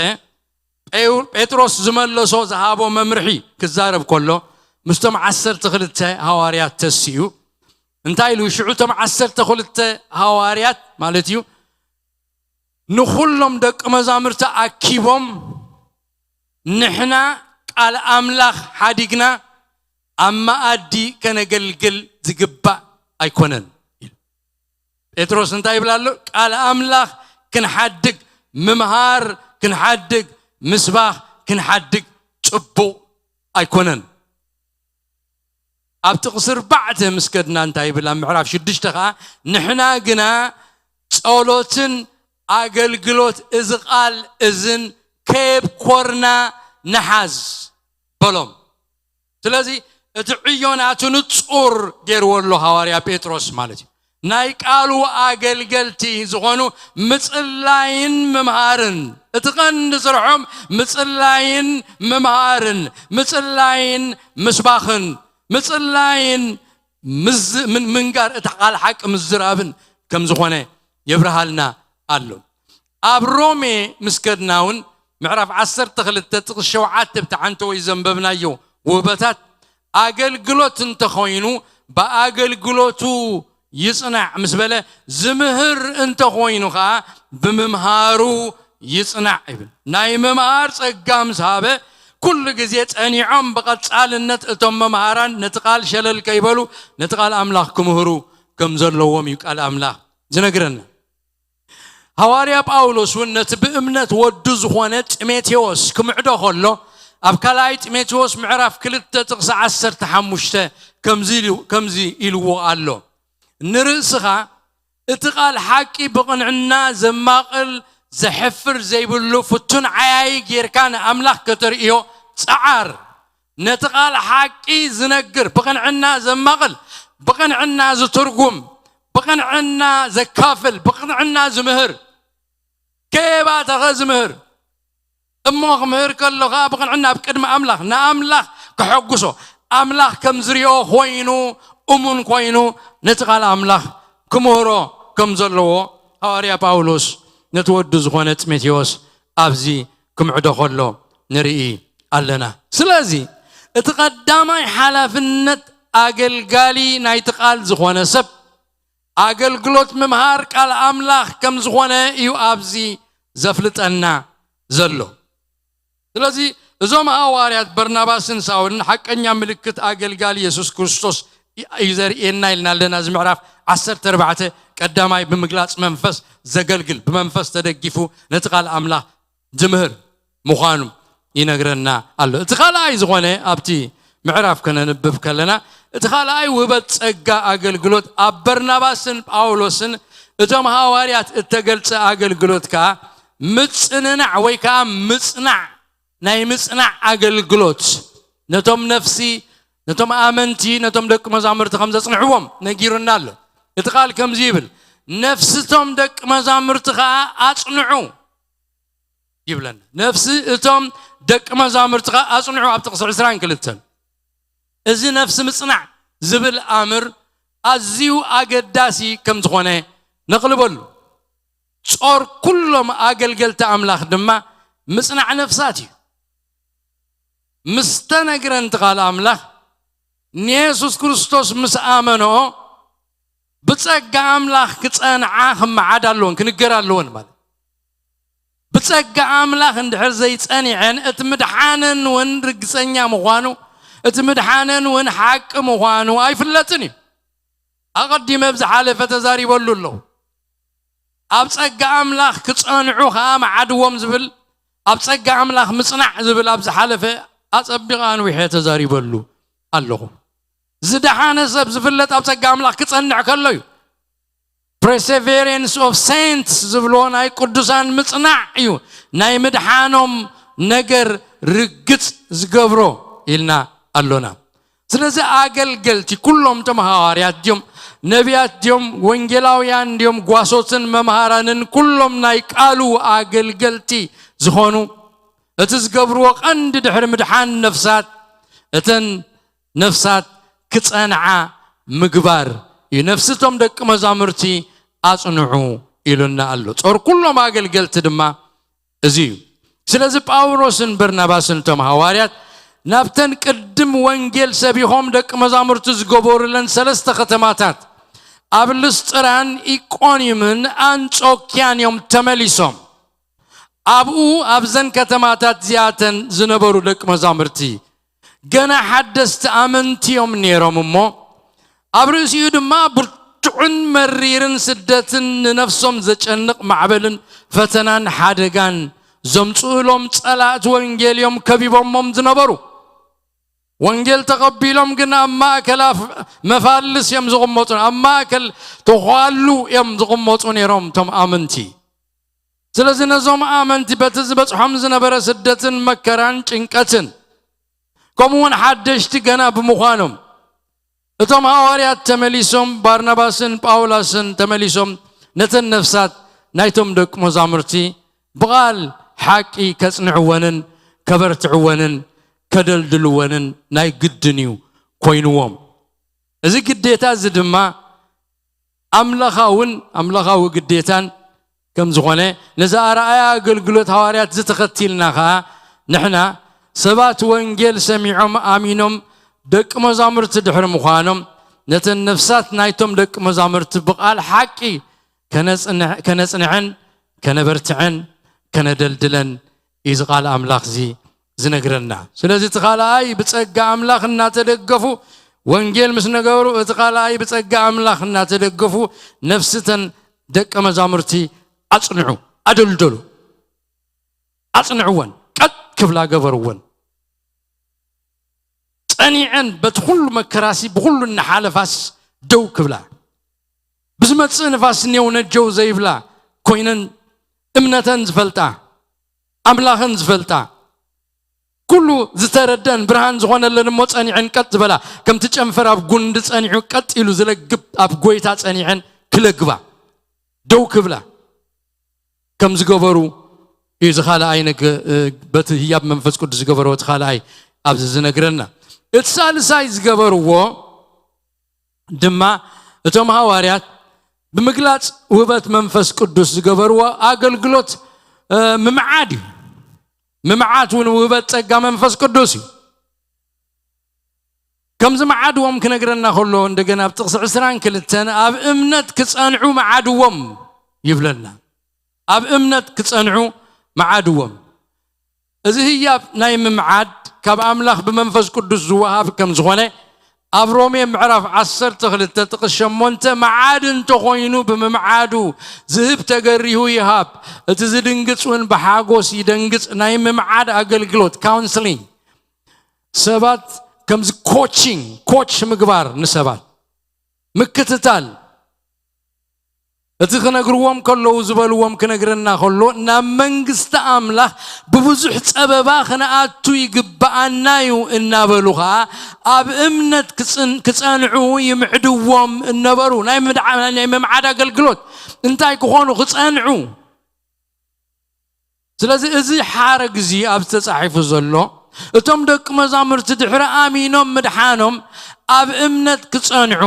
ጴው-፣ ጴጥሮስ ዝመለሶ ዝሃቦ መምርሒ ክዛረብ ከሎ፣ ምስቶም ዓሰርተ ክልተ ሃዋርያት ተሲኡ። እንታይ ኢሉ? ሽዑ እቶም ዓሰርተ ክልተ ሃዋርያት ማለት እዩ፣ ንኹሎም ደቂ መዛሙርቲ ኣኪቦም፣ ንሕና ቃል ኣምላኽ ሓዲግና ኣብ መኣዲ ከነገልግል ዝግባእ ኣይኮነን። ጴጥሮስ እንታይ ይብል ኣሎ? ቃል ኣምላኽ ክንሓድግ፣ ምምሃር ክንሓድግ፣ ምስባኽ ክንሓድግ ጽቡቕ ኣይኮነን። ኣብ ጥቕሲ ኣርባዕተ ምስ ከድና እንታይ ይብል? ኣብ ምዕራፍ ሽዱሽተ ኸዓ፣ ንሕና ግና ጸሎትን ኣገልግሎት እዚ ቃል እዝን ከየብኮርና ንሓዝ በሎም። ስለዚ እቲ ዕዮ ናቱ ንጹር ገይርዎ ኣሎ ሃዋርያ ጴጥሮስ ማለት እዩ። ናይ ቃሉ ኣገልገልቲ ዝኾኑ ምጽላይን ምምሃርን፣ እቲ ቀንዲ ስርሖም ምጽላይን ምምሃርን፣ ምጽላይን ምስባኽን፣ ምጽላይን ምዝ-፣ ምን-፣ ምንጋር፣ እቲ ቃል ሓቂ ምዝራብን ከም ዝኾነ የብርሃልና ኣሎ። ኣብ ሮሜ ምስ ከድና እውን ምዕራፍ ዓሰርተ ክልተ ጥቕሲ ሸውዓተ ብቲ ሓንተወይ ዘንበብናዮ ውህበታት ኣገልግሎት እንተኾይኑ ብኣገልግሎቱ ይጽናዕ ምስ በለ፣ ዝምህር እንተኾይኑ ኸዓ ብምምሃሩ ይጽናዕ ይብል። ናይ ምምሃር ጸጋ ምስ ሃበ፣ ኩሉ ግዜ ጸኒዖም ብቐጻልነት እቶም መምሃራን ነቲ ቃል ሸለል ከይበሉ ነቲ ቃል ኣምላኽ ክምህሩ ከም ዘለዎም እዩ ቃል ኣምላኽ ዝነግረና። ሃዋርያ ጳውሎስ እውን ነቲ ብእምነት ወዱ ዝኾነ ጢሞቴዎስ ክምዕዶ ከሎ፣ ኣብ ካልኣይ ጢሞቴዎስ ምዕራፍ ክልተ ጥቕሲ ዓሰርተ ሓሙሽተ ከምዚ ኢሉ- ከምዚ ኢልዎ ኣሎ። ንርእስኻ እቲ ቃል ሓቂ ብቕንዕና ዘማቕል ዘሕፍር ዘይብሉ ፍቱን ዓያዪ ጌርካ ንኣምላኽ ከተርእዮ ጸዓር። ነቲ ቃል ሓቂ ዝነግር፣ ብቕንዕና ዘማቕል፣ ብቕንዕና ዝትርጉም፣ ብቕንዕና ዘካፍል፣ ብቕንዕና ዝምህር፣ ከየባተኸ ዝምህር እሞ ክምህር ከሎ ኸዓ ብቕንዕና ኣብ ቅድሚ ኣምላኽ ንኣምላኽ ከሐጉሶ፣ ኣምላኽ ከም ዝሪኦ ኮይኑ፣ እሙን ኮይኑ ነቲ ቃል ኣምላኽ ክምህሮ ከም ዘለዎ ሃዋርያ ጳውሎስ ነቲ ወዱ ዝኾነ ጢሞቴዎስ ኣብዚ ክምዕዶ ከሎ ንርኢ ኣለና። ስለዚ እቲ ቀዳማይ ሓላፍነት ኣገልጋሊ ናይቲ ቃል ዝኾነ ሰብ ኣገልግሎት ምምሃር ቃል ኣምላኽ ከም ዝኾነ እዩ ኣብዚ ዘፍልጠና ዘሎ። ስለዚ እዞም ሃዋርያት በርናባስን ሳውልን ሓቀኛ ምልክት ኣገልጋሊ የሱስ ክርስቶስ እዩ ዘርእየና ኢልና ኣለና። እዚ ምዕራፍ ዓሰርተ ኣርባዕተ ቀዳማይ ብምግላጽ መንፈስ ዘገልግል፣ ብመንፈስ ተደጊፉ ነቲ ቃል ኣምላኽ ዝምህር ምዃኑ ይነግረና ኣሎ። እቲ ካልኣይ ዝኾነ ኣብቲ ምዕራፍ ከነንብብ ከለና፣ እቲ ካልኣይ ውህበት ጸጋ ኣገልግሎት ኣብ በርናባስን ጳውሎስን እቶም ሃዋርያት እተገልጸ ኣገልግሎት ከኣ ምጽንናዕ ወይ ከኣ ምጽናዕ፣ ናይ ምጽናዕ ኣገልግሎት ነቶም ነፍሲ፣ ነቶም ኣመንቲ፣ ነቶም ደቂ መዛሙርቲ ከም ዘጽንዕዎም ነጊሩና ኣሎ። እቲ ቃል ከምዚ ይብል፣ ነፍስቶም ደቂ መዛሙርቲ ከኣ ኣጽንዑ ይብለና። ነፍሲ እቶም ደቂ መዛሙርቲ ከኣ ኣጽንዑ ኣብ ጥቕሲ ዕስራን ክልተን። እዚ ነፍሲ ምጽናዕ ዝብል ኣምር ኣዝዩ ኣገዳሲ ከም ዝኾነ ነቕልበሉ። ጾር ኩሎም ኣገልገልቲ ኣምላኽ ድማ ምጽናዕ ነፍሳት እዩ። ምስ ተነግረን እቲ ቃል ኣምላኽ ንየሱስ ክርስቶስ ምስ ኣመንኦ ብጸጋ ኣምላኽ ክጸንዓ ክመዓድ ኣለወን፣ ክንገር ኣለወን ማለት። ብጸጋ ኣምላኽ እንድሕር ዘይጸኒዐን እቲ ምድሓነን እውን ርግጸኛ ምዃኑ፣ እቲ ምድሓነን እውን ሓቂ ምዃኑ ኣይፍለጥን እዩ። ኣቐዲመ ኣብ ዝሓለፈ ተዛሪበሉ ኣለኹ። ኣብ ጸጋ ኣምላኽ ክጸንዑ ኸኣ መዓድዎም ዝብል፣ ኣብ ጸጋ ኣምላኽ ምጽናዕ ዝብል ኣብ ዝሓለፈ ኣጸቢቐ ኣንዊሐ ተዛሪበሉ ኣለኹ። ዝደሓነ ሰብ ዝፍለጥ ኣብ ጸጋ ኣምላኽ ክጸንዕ ከሎ እዩ። Perseverance of Saints ዝብልዎ ናይ ቅዱሳን ምጽናዕ እዩ ናይ ምድሓኖም ነገር ርግጽ ዝገብሮ ኢልና ኣሎና። ስለዚ ኣገልገልቲ ኩሎም እቶም ሃዋርያት ድዮም፣ ነቢያት ድዮም፣ ወንጌላውያን ድዮም፣ ጓሶትን መምሃራንን ኩሎም ናይ ቃሉ ኣገልገልቲ ዝኾኑ፣ እቲ ዝገብርዎ ቀንዲ ድሕሪ ምድሓን ነፍሳት እተን ነፍሳት ክጸንዓ ምግባር እዩ። ነፍሲ እቶም ደቂ መዛሙርቲ ኣጽንዑ ኢሉና ኣሎ። ጾር ኩሎም ኣገልገልቲ ድማ እዚ እዩ። ስለዚ ጳውሎስን በርናባስን እቶም ሃዋርያት ናብተን ቅድም ወንጌል ሰቢኾም ደቂ መዛሙርቲ ዝገበሩለን ሰለስተ ከተማታት ኣብ ልስጥራን ኢቆንዩምን ኣንጾኪያን እዮም ተመሊሶም። ኣብኡ ኣብዘን ከተማታት እዚኣተን ዝነበሩ ደቂ መዛሙርቲ ገና ሓደስቲ ኣመንቲ እዮም ነይሮም እሞ፣ ኣብ ርእሲኡ ድማ ብርቱዕን መሪርን ስደትን ንነፍሶም ዘጨንቕ ማዕበልን ፈተናን ሓደጋን ዘምጽኡሎም ጸላእቲ ወንጌል እዮም ከቢቦሞም ዝነበሩ። ወንጌል ተቐቢሎም ግን ኣብ ማእከል ኣፍ- መፋልስ እዮም ዝቕመጡ፣ ኣብ ማእከል ተዃሉ እዮም ዝቕመጡ ነይሮም እቶም ኣመንቲ። ስለዚ ነዞም ኣመንቲ በቲ ዝበጽሖም ዝነበረ ስደትን መከራን ጭንቀትን፣ ከምኡ እውን ሓደሽቲ ገና ብምዃኖም፣ እቶም ሃዋርያት ተመሊሶም፣ ባርናባስን ጳውላስን ተመሊሶም ነተን ነፍሳት ናይቶም ደቂ መዛሙርቲ ብቓል ሓቂ ከጽንዕወንን ከበርትዕወንን ከደልድልወንን ናይ ግድን እዩ ኮይንዎም። እዚ ግዴታ እዚ ድማ ኣምላኻውን ኣምላኻዊ ግዴታን ከም ዝኾነ፣ ነዚ ኣርኣያ ኣገልግሎት ሃዋርያት ዝተኸቲልና ኸኣ ንሕና ሰባት ወንጌል ሰሚዖም ኣሚኖም ደቂ መዛሙርቲ ድሕሪ ምዃኖም፣ ነተን ነፍሳት ናይቶም ደቂ መዛሙርቲ ብቓል ሓቂ ከነጽንዕ- ከነጽንዐን ከነበርትዐን ከነደልድለን እዩ እዚ ቃል ኣምላኽ እዚ ዝነግረና። ስለዚ እቲ ካልኣይ ብጸጋ ኣምላኽ እናተደገፉ ወንጌል ምስ ነገሩ፣ እቲ ካልኣይ ብጸጋ ኣምላኽ እናተደገፉ ነፍስተን ደቀ መዛሙርቲ ኣጽንዑ፣ ኣደልደሉ፣ ኣጽንዕወን፣ ቀጥ ክብላ ገበርወን። ጸኒዐን በቲ ኩሉ መከራሲ ብኩሉ እናሓለፋስ ደው ክብላ፣ ብዝመጽእ ንፋስ ኔው ነጀው ዘይብላ ኮይነን እምነተን ዝፈልጣ፣ ኣምላኸን ዝፈልጣ፣ ኩሉ ዝተረደን ብርሃን ዝኾነለን እሞ ጸኒዐን ቀጥ ዝበላ፣ ከምቲ ጨንፈር ኣብ ጉንዲ ጸኒዑ ቀጥ ኢሉ ዝለግብ ኣብ ጎይታ ጸኒዐን ክለግባ፣ ደው ክብላ ከም ዝገበሩ እዩ። እዚ ካልኣይ ነገ-፣ እ፣ በቲ ህያብ መንፈስ ቅዱስ ዝገበሮ እቲ ካልኣይ ኣብዚ ዝነግረና። እቲ ሳልሳይ ዝገበርዎ ድማ እቶም ሃዋርያት ብምግላጽ ውህበት መንፈስ ቅዱስ ዝገበርዎ ኣገልግሎት፣ እ፣ ምምዓድ እዩ። ምምዓድ እውን ውህበት ጸጋ መንፈስ ቅዱስ እዩ። ከምዚ መዓድዎም ክነግረና ከሎ እንደገና ኣብ ጥቕሲ ዕስራን ክልተን ኣብ እምነት ክጸንዑ መዓድዎም ይብለና። ኣብ እምነት ክጸንዑ መዓድዎም። እዚ ህያብ ናይ ምምዓድ ካብ ኣምላኽ ብመንፈስ ቅዱስ ዝወሃብ ከም ዝኾነ ኣብ ሮሜ ምዕራፍ ዓሰርተ ክልተ ጥቕሲ ሸሞንተ፣ መዓድ እንተኾይኑ ብምምዓዱ ዝህብ ተገሪሁ ይሃብ፣ እቲ ዝድንግጽ እውን ብሓጎስ ይደንግጽ። ናይ ምምዓድ ኣገልግሎት፣ ካውንስሊንግ፣ ሰባት ከምዚ ኮቺንግ፣ ኮች ምግባር፣ ንሰባት ምክትታል፣ እቲ ክነግርዎም ከለዉ ዝበልዎም ክነግረና ከሎ፣ ናብ መንግስቲ ኣምላኽ ብብዙሕ ጸበባ ክንኣቱ ይግብኣና እዩ እናበሉ ኸኣ ኣብ እምነት ክጽን-፣ ክጸንዑ ይምዕድዎም እነበሩ። ናይ ምድዓ-፣ ናይ ምምዓድ ኣገልግሎት እንታይ ክኾኑ ክጸንዑ። ስለዚ እዚ ሓረግ እዚ ኣብ ዝተጻሒፉ ዘሎ፣ እቶም ደቂ መዛሙርቲ ድሕሪ ኣሚኖም ምድሓኖም ኣብ እምነት ክጸንዑ፣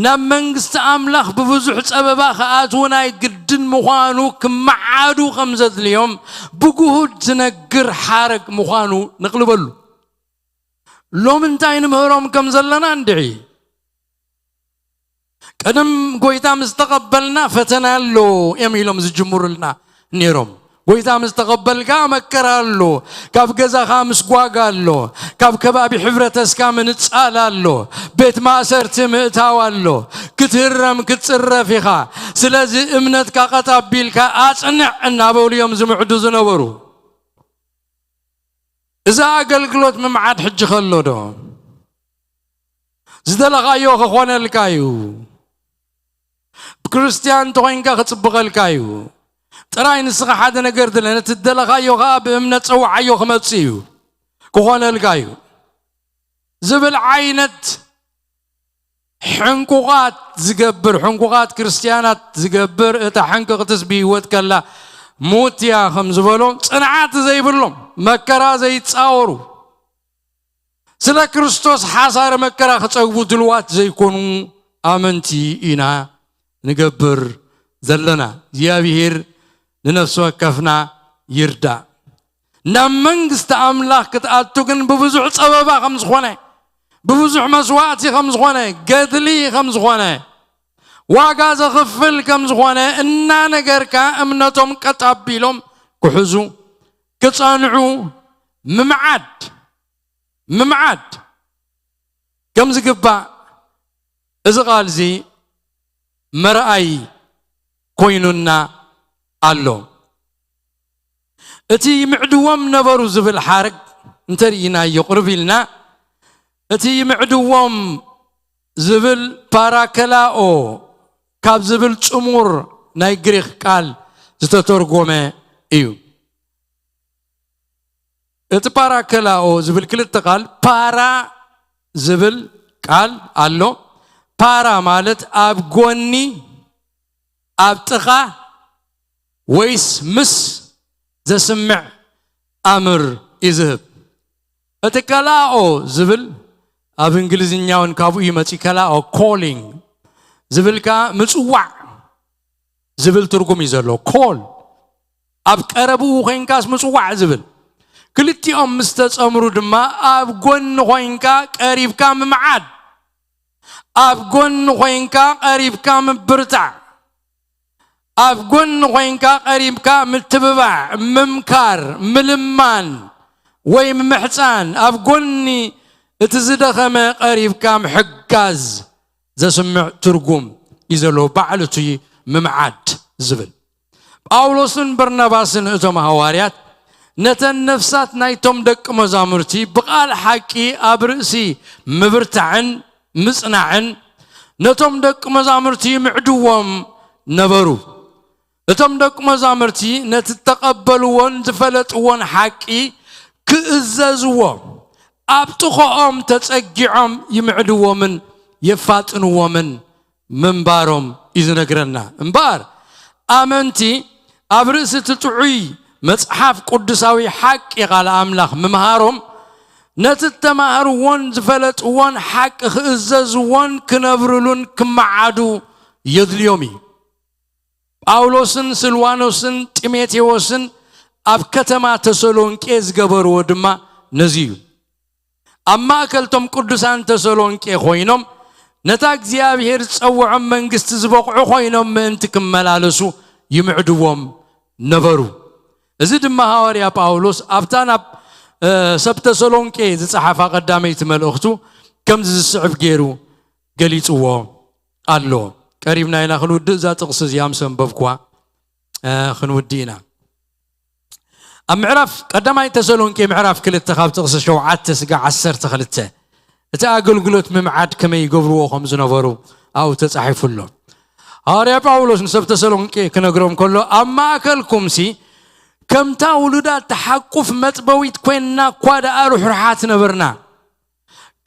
ናብ መንግስቲ ኣምላኽ ብብዙሕ ጸበባ ክኣትዉ ናይ ግድን ምዃኑ ክመዓዱ ከም ዘድልዮም ብግሁድ ዝነግር ሓረግ ምዃኑ ነቕልበሉ። ሎም እንታይ ንምህሮም ከም ዘለና እንድዒ። ቀደም ጎይታ ምስ ተቐበልና ፈተና ኣሎ እዮም ኢሎም ዝጅምሩልና ነይሮም። ጎይታ ምስ ተቐበልካ መከራ ኣሎ፣ ካብ ገዛኻ ምስጓግ ኣሎ፣ ካብ ከባቢ ሕብረተስካ ምንጻል ኣሎ፣ ቤት ማእሰርቲ ምእታው ኣሎ፣ ክትህረም ክትጽረፍ ኢኻ። ስለዚ እምነትካ ቀጥ ኣቢልካ ኣጽንዕ እናበሉ እዮም ዝምዕዱ ዝነበሩ። እዚ ኣገልግሎት ምምዓድ ሕጂ ከሎ ዶ? ዝደለኻዮ ክኾነልካ እዩ። ክርስትያን እንተኾይንካ ክጽብቐልካ እዩ። ጥራይ ንስኻ ሓደ ነገር ድለ፣ ነቲ ዝደለኻዮ ኸኣ ብእምነት ጸውዓዮ ክመጽእ እዩ። ክኾነልካ እዩ። ዝብል ዓይነት ሕንቁቓት ዝገብር፣ ሕንቁቓት ክርስትያናት ዝገብር፣ እታ ሕንቅቕትስ ብህይወት ከላ ሙት እያ ከም ዝበሎ፣ ጽንዓት ዘይብሎም፣ መከራ ዘይጻወሩ፣ ስለ ክርስቶስ ሓሳረ መከራ ክጸግቡ ድልዋት ዘይኮኑ ኣመንቲ ኢና ንገብር ዘለና። እግዚኣብሔር ንነፍሲ ወከፍና ይርዳእ። ናብ መንግስቲ ኣምላኽ ክትኣቱ ግን ብብዙሕ ጸበባ ከም ዝኾነ፣ ብብዙሕ መስዋእቲ ከም ዝኾነ፣ ገድሊ ከም ዝኾነ፣ ዋጋ ዘኽፍል ከም ዝኾነ እናነገርካ እምነቶም ቀጥ ኣቢሎም ክሕዙ፣ ክጸንዑ ምምዓድ፣ ምምዓድ ከም ዝግባእ እዚ ቃል እዚ መርኣይ ኮይኑና ኣሎ። እቲ ይምዕድዎም ነበሩ ዝብል ሓረግ እንተርኢናዮ ቅርብ ኢልና፣ እቲ ይምዕድዎም ዝብል ፓራከላኦ ካብ ዝብል ጽሙር ናይ ግሪኽ ቃል ዝተተርጎመ እዩ። እቲ ፓራከላኦ ዝብል ክልተ ቃል፣ ፓራ ዝብል ቃል ኣሎ። ፓራ ማለት ኣብ ጎኒ፣ ኣብ ጥቓ ወይስ ምስ ዘስምዕ ኣምር እዩ ዝህብ። እቲ ከላኦ ዝብል ኣብ እንግሊዝኛ እውን ካብኡ እዩ መፂኡ። ከላኦ፣ ኮሊንግ ዝብል ከዓ ምፅዋዕ ዝብል ትርጉም እዩ ዘለዎ። ኮል፣ ኣብ ቀረብኡ ኮይንካስ ምፅዋዕ ዝብል። ክልቲኦም ምስ ተፀምሩ ድማ ኣብ ጎኒ ኮይንካ ቀሪብካ ምምዓድ፣ ኣብ ጎኒ ኮይንካ ቀሪብካ ምብርታዕ፣ ኣብ ጎኒ ኮይንካ ቀሪብካ ምትብባዕ፣ ምምካር፣ ምልማን ወይ ምምሕጻን፣ ኣብ ጎኒ እቲ ዝደኸመ ቀሪብካ ምሕጋዝ ዘስምዕ ትርጉም እዩ ዘለዎ። ባዕሉ እቲ ምምዓድ ዝብል ጳውሎስን በርናባስን እቶም ሃዋርያት ነተን ነፍሳት ናይቶም ደቂ መዛሙርቲ ብቓል ሓቂ ኣብ ርእሲ ምብርታዕን ምጽናዕን ነቶም ደቂ መዛሙርቲ ይምዕድዎም ነበሩ። እቶም ደቂ መዛሙርቲ ነቲ እተቐበልዎን ዝፈለጥዎን ሓቂ ክእዘዝዎ ኣብ ጥቕኦም ተጸጊዖም ይምዕድዎምን የፋጥንዎምን ምንባሮም እዩ ዝነግረና። እምበኣር ኣመንቲ ኣብ ርእሲ እቲ ጥዑይ መጽሓፍ ቅዱሳዊ ሓቂ ቃል ኣምላኽ ምምሃሮም ነቲ እተማህርዎን ዝፈለጥዎን ሓቂ ክእዘዝዎን ክነብርሉን ክመዓዱ የድልዮም እዩ። ጳውሎስን ስልዋኖስን ጢሞቴዎስን ኣብ ከተማ ተሰሎንቄ ዝገበርዎ ድማ ነዚ እዩ። ኣብ ማእከል እቶም ቅዱሳን ተሰሎንቄ ኮይኖም ነታ እግዚኣብሔር ዝጸውዖም መንግስቲ ዝበቕዑ ኮይኖም ምእንቲ ክመላለሱ ይምዕድዎም ነበሩ። እዚ ድማ ሃዋርያ ጳውሎስ ኣብታ ናብ እ፣ ሰብ ተሰሎንቄ ዝጸሓፋ ቀዳመይቲ መልእኽቱ ከምዚ ዝስዕብ ገይሩ ገሊጽዎ ኣሎ። ቀሪብና ኢና ክንውድእ፣ እዛ ጥቕሲ እዚኣ ምስ ኣንበብኩዋ እ፣ ክንውድእ ኢና። ኣብ ምዕራፍ ቀዳማይ ተሰሎንቄ ምዕራፍ ክልተ ካብ ጥቕሲ ሸውዓተ ስጋ ዓሰርተ ክልተ እቲ ኣገልግሎት ምምዓድ ከመይ ይገብርዎ ከም ዝነበሩ ኣብኡ ተጻሒፉ ኣሎ። ሃዋርያ ጳውሎስ ንሰብ ተሰሎንቄ ክነግሮም ከሎ ኣብ ማእከልኩምሲ ከምታ ውሉዳት ተሓቁፍ መጥበዊት ኮይንና እኳ ደኣ ርሕሩሓት ነበርና።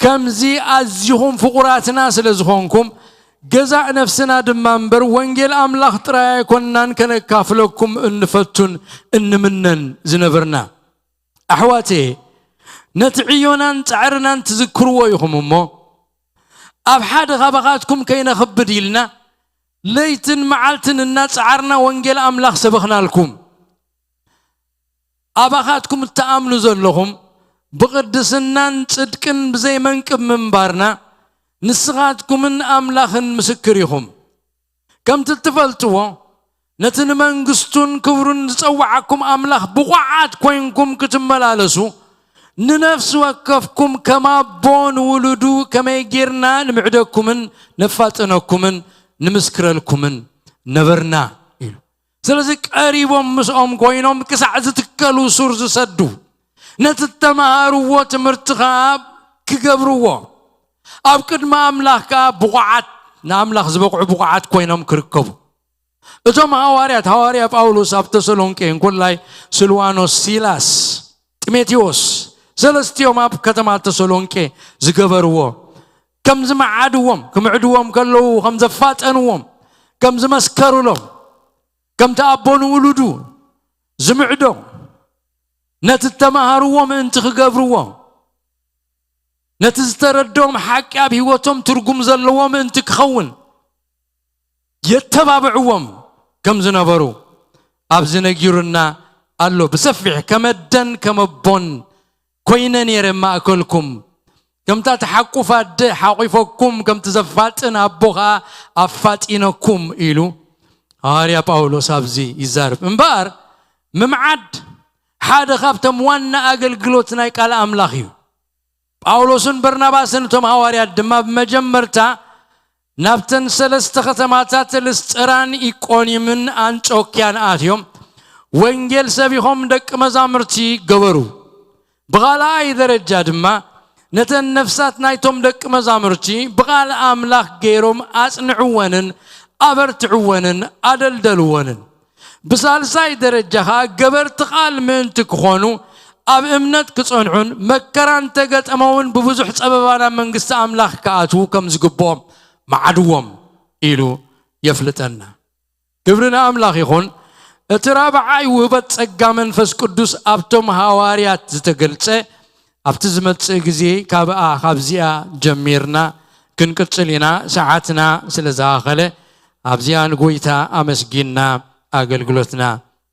ከምዚ ኣዚኹም ፍቑራትና ስለ ዝኾንኩም ገዛእ ነፍስና ድማ እምበር ወንጌል ኣምላኽ ጥራይ ኣይኮንናን ከነካፍለኩም እንፈቱን እንምነን ዝነበርና። ኣሕዋተየ፣ ነቲ ዕዮናን ጻዕርናን ትዝክርዎ ኢኹም እሞ፣ ኣብ ሓደ ካባኻትኩም ከይነኽብድ ኢልና ለይትን መዓልትን እናጸዓርና ወንጌል ኣምላኽ ሰበኽናልኩም። ኣባኻትኩም እትኣምኑ ዘለኹም ብቕድስናን ጽድቅን ብዘይመንቅብ ምንባርና ንስኻትኩምን ኣምላኽን ምስክር ኢኹም። ከምቲ እትፈልጥዎ ነቲ ንመንግስቱን ክብሩን ዝጸውዓኩም ኣምላኽ ብቑዓት ኮይንኩም ክትመላለሱ ንነፍሲ ወከፍኩም ከም ኣቦ ንውሉዱ ከመይ ጌርና ንምዕደኩምን ነፋጥነኩምን ንምስክረልኩምን ነበርና ኢሉ። ስለዚ ቀሪቦም ምስኦም ኮይኖም ክሳዕ ዝትከሉ ሱር ዝሰዱ ነቲ እተማሃርዎ ትምህርቲ ኸዓ ክገብርዎ ኣብ ቅድሚ ኣምላኽ ከኣ ብቑዓት ንኣምላኽ ዝበቕዑ ብቑዓት ኮይኖም ክርከቡ እቶም ሃዋርያት ሃዋርያ ጳውሎስ ኣብ ተሰሎንቄ እንኮላይ ስልዋኖስ ሲላስ ጢሞቴዎስ ሰለስቲኦም ኣብ ከተማ ተሰሎንቄ ዝገበርዎ ከም ዝመዓድዎም ክምዕድዎም ከለዉ ከም ዘፋጠንዎም ከም ዝመስከሩሎም ከምቲ ኣቦ ንውሉዱ ዝምዕዶ ነቲ እተማሃርዎ ምእንቲ ክገብርዎ ነቲ ዝተረድኦም ሓቂ ኣብ ህይወቶም ትርጉም ዘለዎ ምእንቲ ክኸውን የተባብዕዎም ከም ዝነበሩ ኣብዚ ነጊሩና ኣሎ። ብሰፊሕ ከመደን ከመቦን ኮይነ ነይረ ማእከልኩም ከምታ ተሓቁፍ ኣደ ሓቂፈኩም ከምቲ ዘፋጥን ኣቦ ኸዓ ኣፋጢነኩም ኢሉ ሃዋርያ ጳውሎስ ኣብዚ ይዛርብ። እምበኣር ምምዓድ ሓደ ካብቶም ዋና ኣገልግሎት ናይ ቃል ኣምላኽ እዩ። ጳውሎስን በርናባስን እቶም ሃዋርያት ድማ ብመጀመርታ ናብተን ሰለስተ ከተማታት ልስጥራን ኢቆኒምን ኣንጾክያን ኣትዮም ወንጌል ሰቢኾም ደቂ መዛሙርቲ ገበሩ። ብኻልኣይ ደረጃ ድማ ነተን ነፍሳት ናይቶም ደቂ መዛሙርቲ ብቓል ኣምላኽ ገይሮም ኣጽንዕወንን ኣበርትዕወንን ኣደልደልወንን። ብሳልሳይ ደረጃ ኸዓ ገበርቲ ቃል ምእንቲ ክኾኑ ኣብ እምነት ክጸንዑን መከራ እንተገጠሞውን ብብዙሕ ጸበባ ናብ መንግስቲ ኣምላኽ ክኣትዉ ከም ዝግብኦም መዓድዎም ኢሉ የፍልጠና። ክብሪ ንኣምላኽ ይኹን። እቲ ራብዓይ ውህበት ጸጋ መንፈስ ቅዱስ ኣብቶም ሃዋርያት ዝተገልጸ ኣብቲ ዝመጽእ ግዜ ካብኣ ካብዚኣ ጀሚርና ክንቅጽል ኢና። ሰዓትና ስለ ዝኣኸለ ኣብዚኣ ንጎይታ ኣመስጊንና ኣገልግሎትና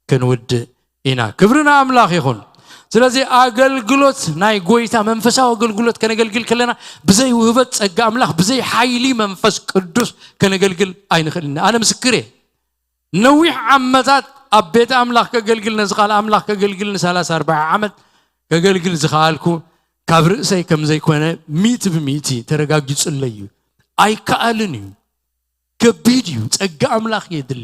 ክንውድእ ኢና። ክብሪ ንኣምላኽ ይኹን። ስለዚ ኣገልግሎት ናይ ጎይታ መንፈሳዊ ኣገልግሎት ከነገልግል ከለና ብዘይ ውህበት ጸጋ ኣምላኽ ብዘይ ሓይሊ መንፈስ ቅዱስ ከነገልግል ኣይንኽእልን። ኣነ ምስክር እየ። ነዊሕ ዓመታት ኣብ ቤት ኣምላኽ ከገልግል፣ ነዚ ቃል ኣምላኽ ከገልግል ንሰላሳ ኣርባዓ ዓመት ከገልግል ዝኸኣልኩ፣ ካብ ርእሰይ ከም ዘይኮነ ሚእቲ ብሚእቲ ተረጋጊጹለይ እዩ። ኣይከኣልን እዩ። ከቢድ እዩ። ጸጋ ኣምላኽ የድሊ፣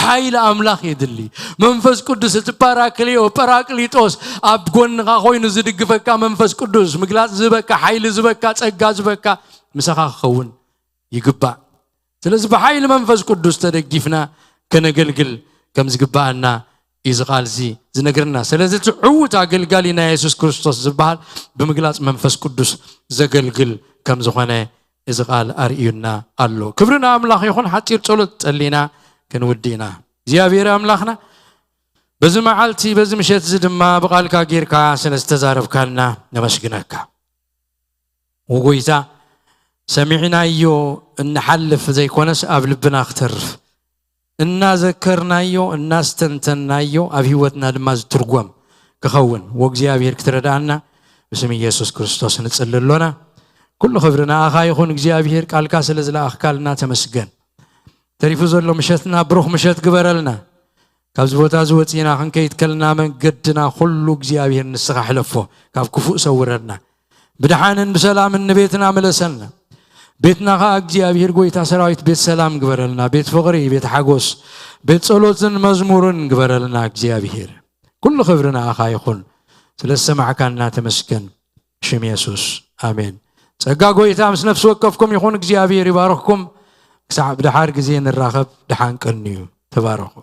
ሓይሊ ኣምላኽ የድሊ። መንፈስ ቅዱስ፣ እቲ ፓራክሊዮ፣ ጳራቅሊጦስ፣ ኣብ ጎንኻ ኮይኑ ዝድግፈካ መንፈስ ቅዱስ፣ ምግላጽ ዝበካ፣ ሓይሊ ዝበካ፣ ጸጋ ዝበካ ምሳኻ ክኸውን ይግባእ። ስለዚ ብሓይሊ መንፈስ ቅዱስ ተደጊፍና ከነገልግል ከም ዝግባኣና እዩ እዚ ቃል እዚ ዝነግርና። ስለዚ እቲ ዕዉት ኣገልጋሊ ናይ የሱስ ክርስቶስ ዝበሃል ብምግላጽ መንፈስ ቅዱስ ዘገልግል ከም ዝኾነ እዚ ቃል ኣርእዩና ኣሎ። ክብሪ ንኣምላኽ ይኹን። ሓጺር ጸሎት ጸሊና ክንውዲ ኢና። እግዚኣብሔር ኣምላኽና፣ በዚ መዓልቲ፣ በዚ ምሸት እዚ ድማ ብቓልካ ጌርካ ስለ ዝተዛረብካና ነመስግነካ። ወጎይታ፣ ሰሚዕናዮ እንሓልፍ ዘይኮነስ ኣብ ልብና ክተርፍ፣ እናዘከርናዮ እናስተንተንናዮ ኣብ ህይወትና ድማ ዝትርጎም ክኸውን ወእግዚኣብሔር ክትረዳኣና ብስም ኢየሱስ ክርስቶስ ንጽሊ ኣሎና። ኩሉ ክብሪ ንኣኻ ይኹን እግዚኣብሔር፣ ቃልካ ስለ ዝለኣኽካልና ተመስገን። ተሪፉ ዘሎ ምሸትና ብሩኽ ምሸት ግበረልና። ካብዚ ቦታ እዚ ወጺና ክንከይድ ከለና መንገድና ኩሉ እግዚኣብሔር ንስኻ ሕለፎ፣ ካብ ክፉእ ሰውረና። ብድሓንን ብሰላምን ንቤትና ምለሰልና። ቤትና ኸኣ እግዚኣብሔር ጎይታ ሰራዊት ቤት ሰላም ግበረልና። ቤት ፍቕሪ፣ ቤት ሓጎስ፣ ቤት ጸሎትን መዝሙርን ግበረልና እግዚኣብሔር። ኩሉ ክብሪ ንኣኻ ይኹን። ስለ ዝሰማዕካና ተመስገን። ሽም የሱስ፣ ኣሜን። ጸጋ ጎይታ ምስ ነፍሲ ወከፍኩም ይኹን። እግዚኣብሔር ይባርኽኩም። ክሳዕ ብድሓር ግዜ ንራኸብ፣ ድሓን ቀንዩ። ተባረኹ።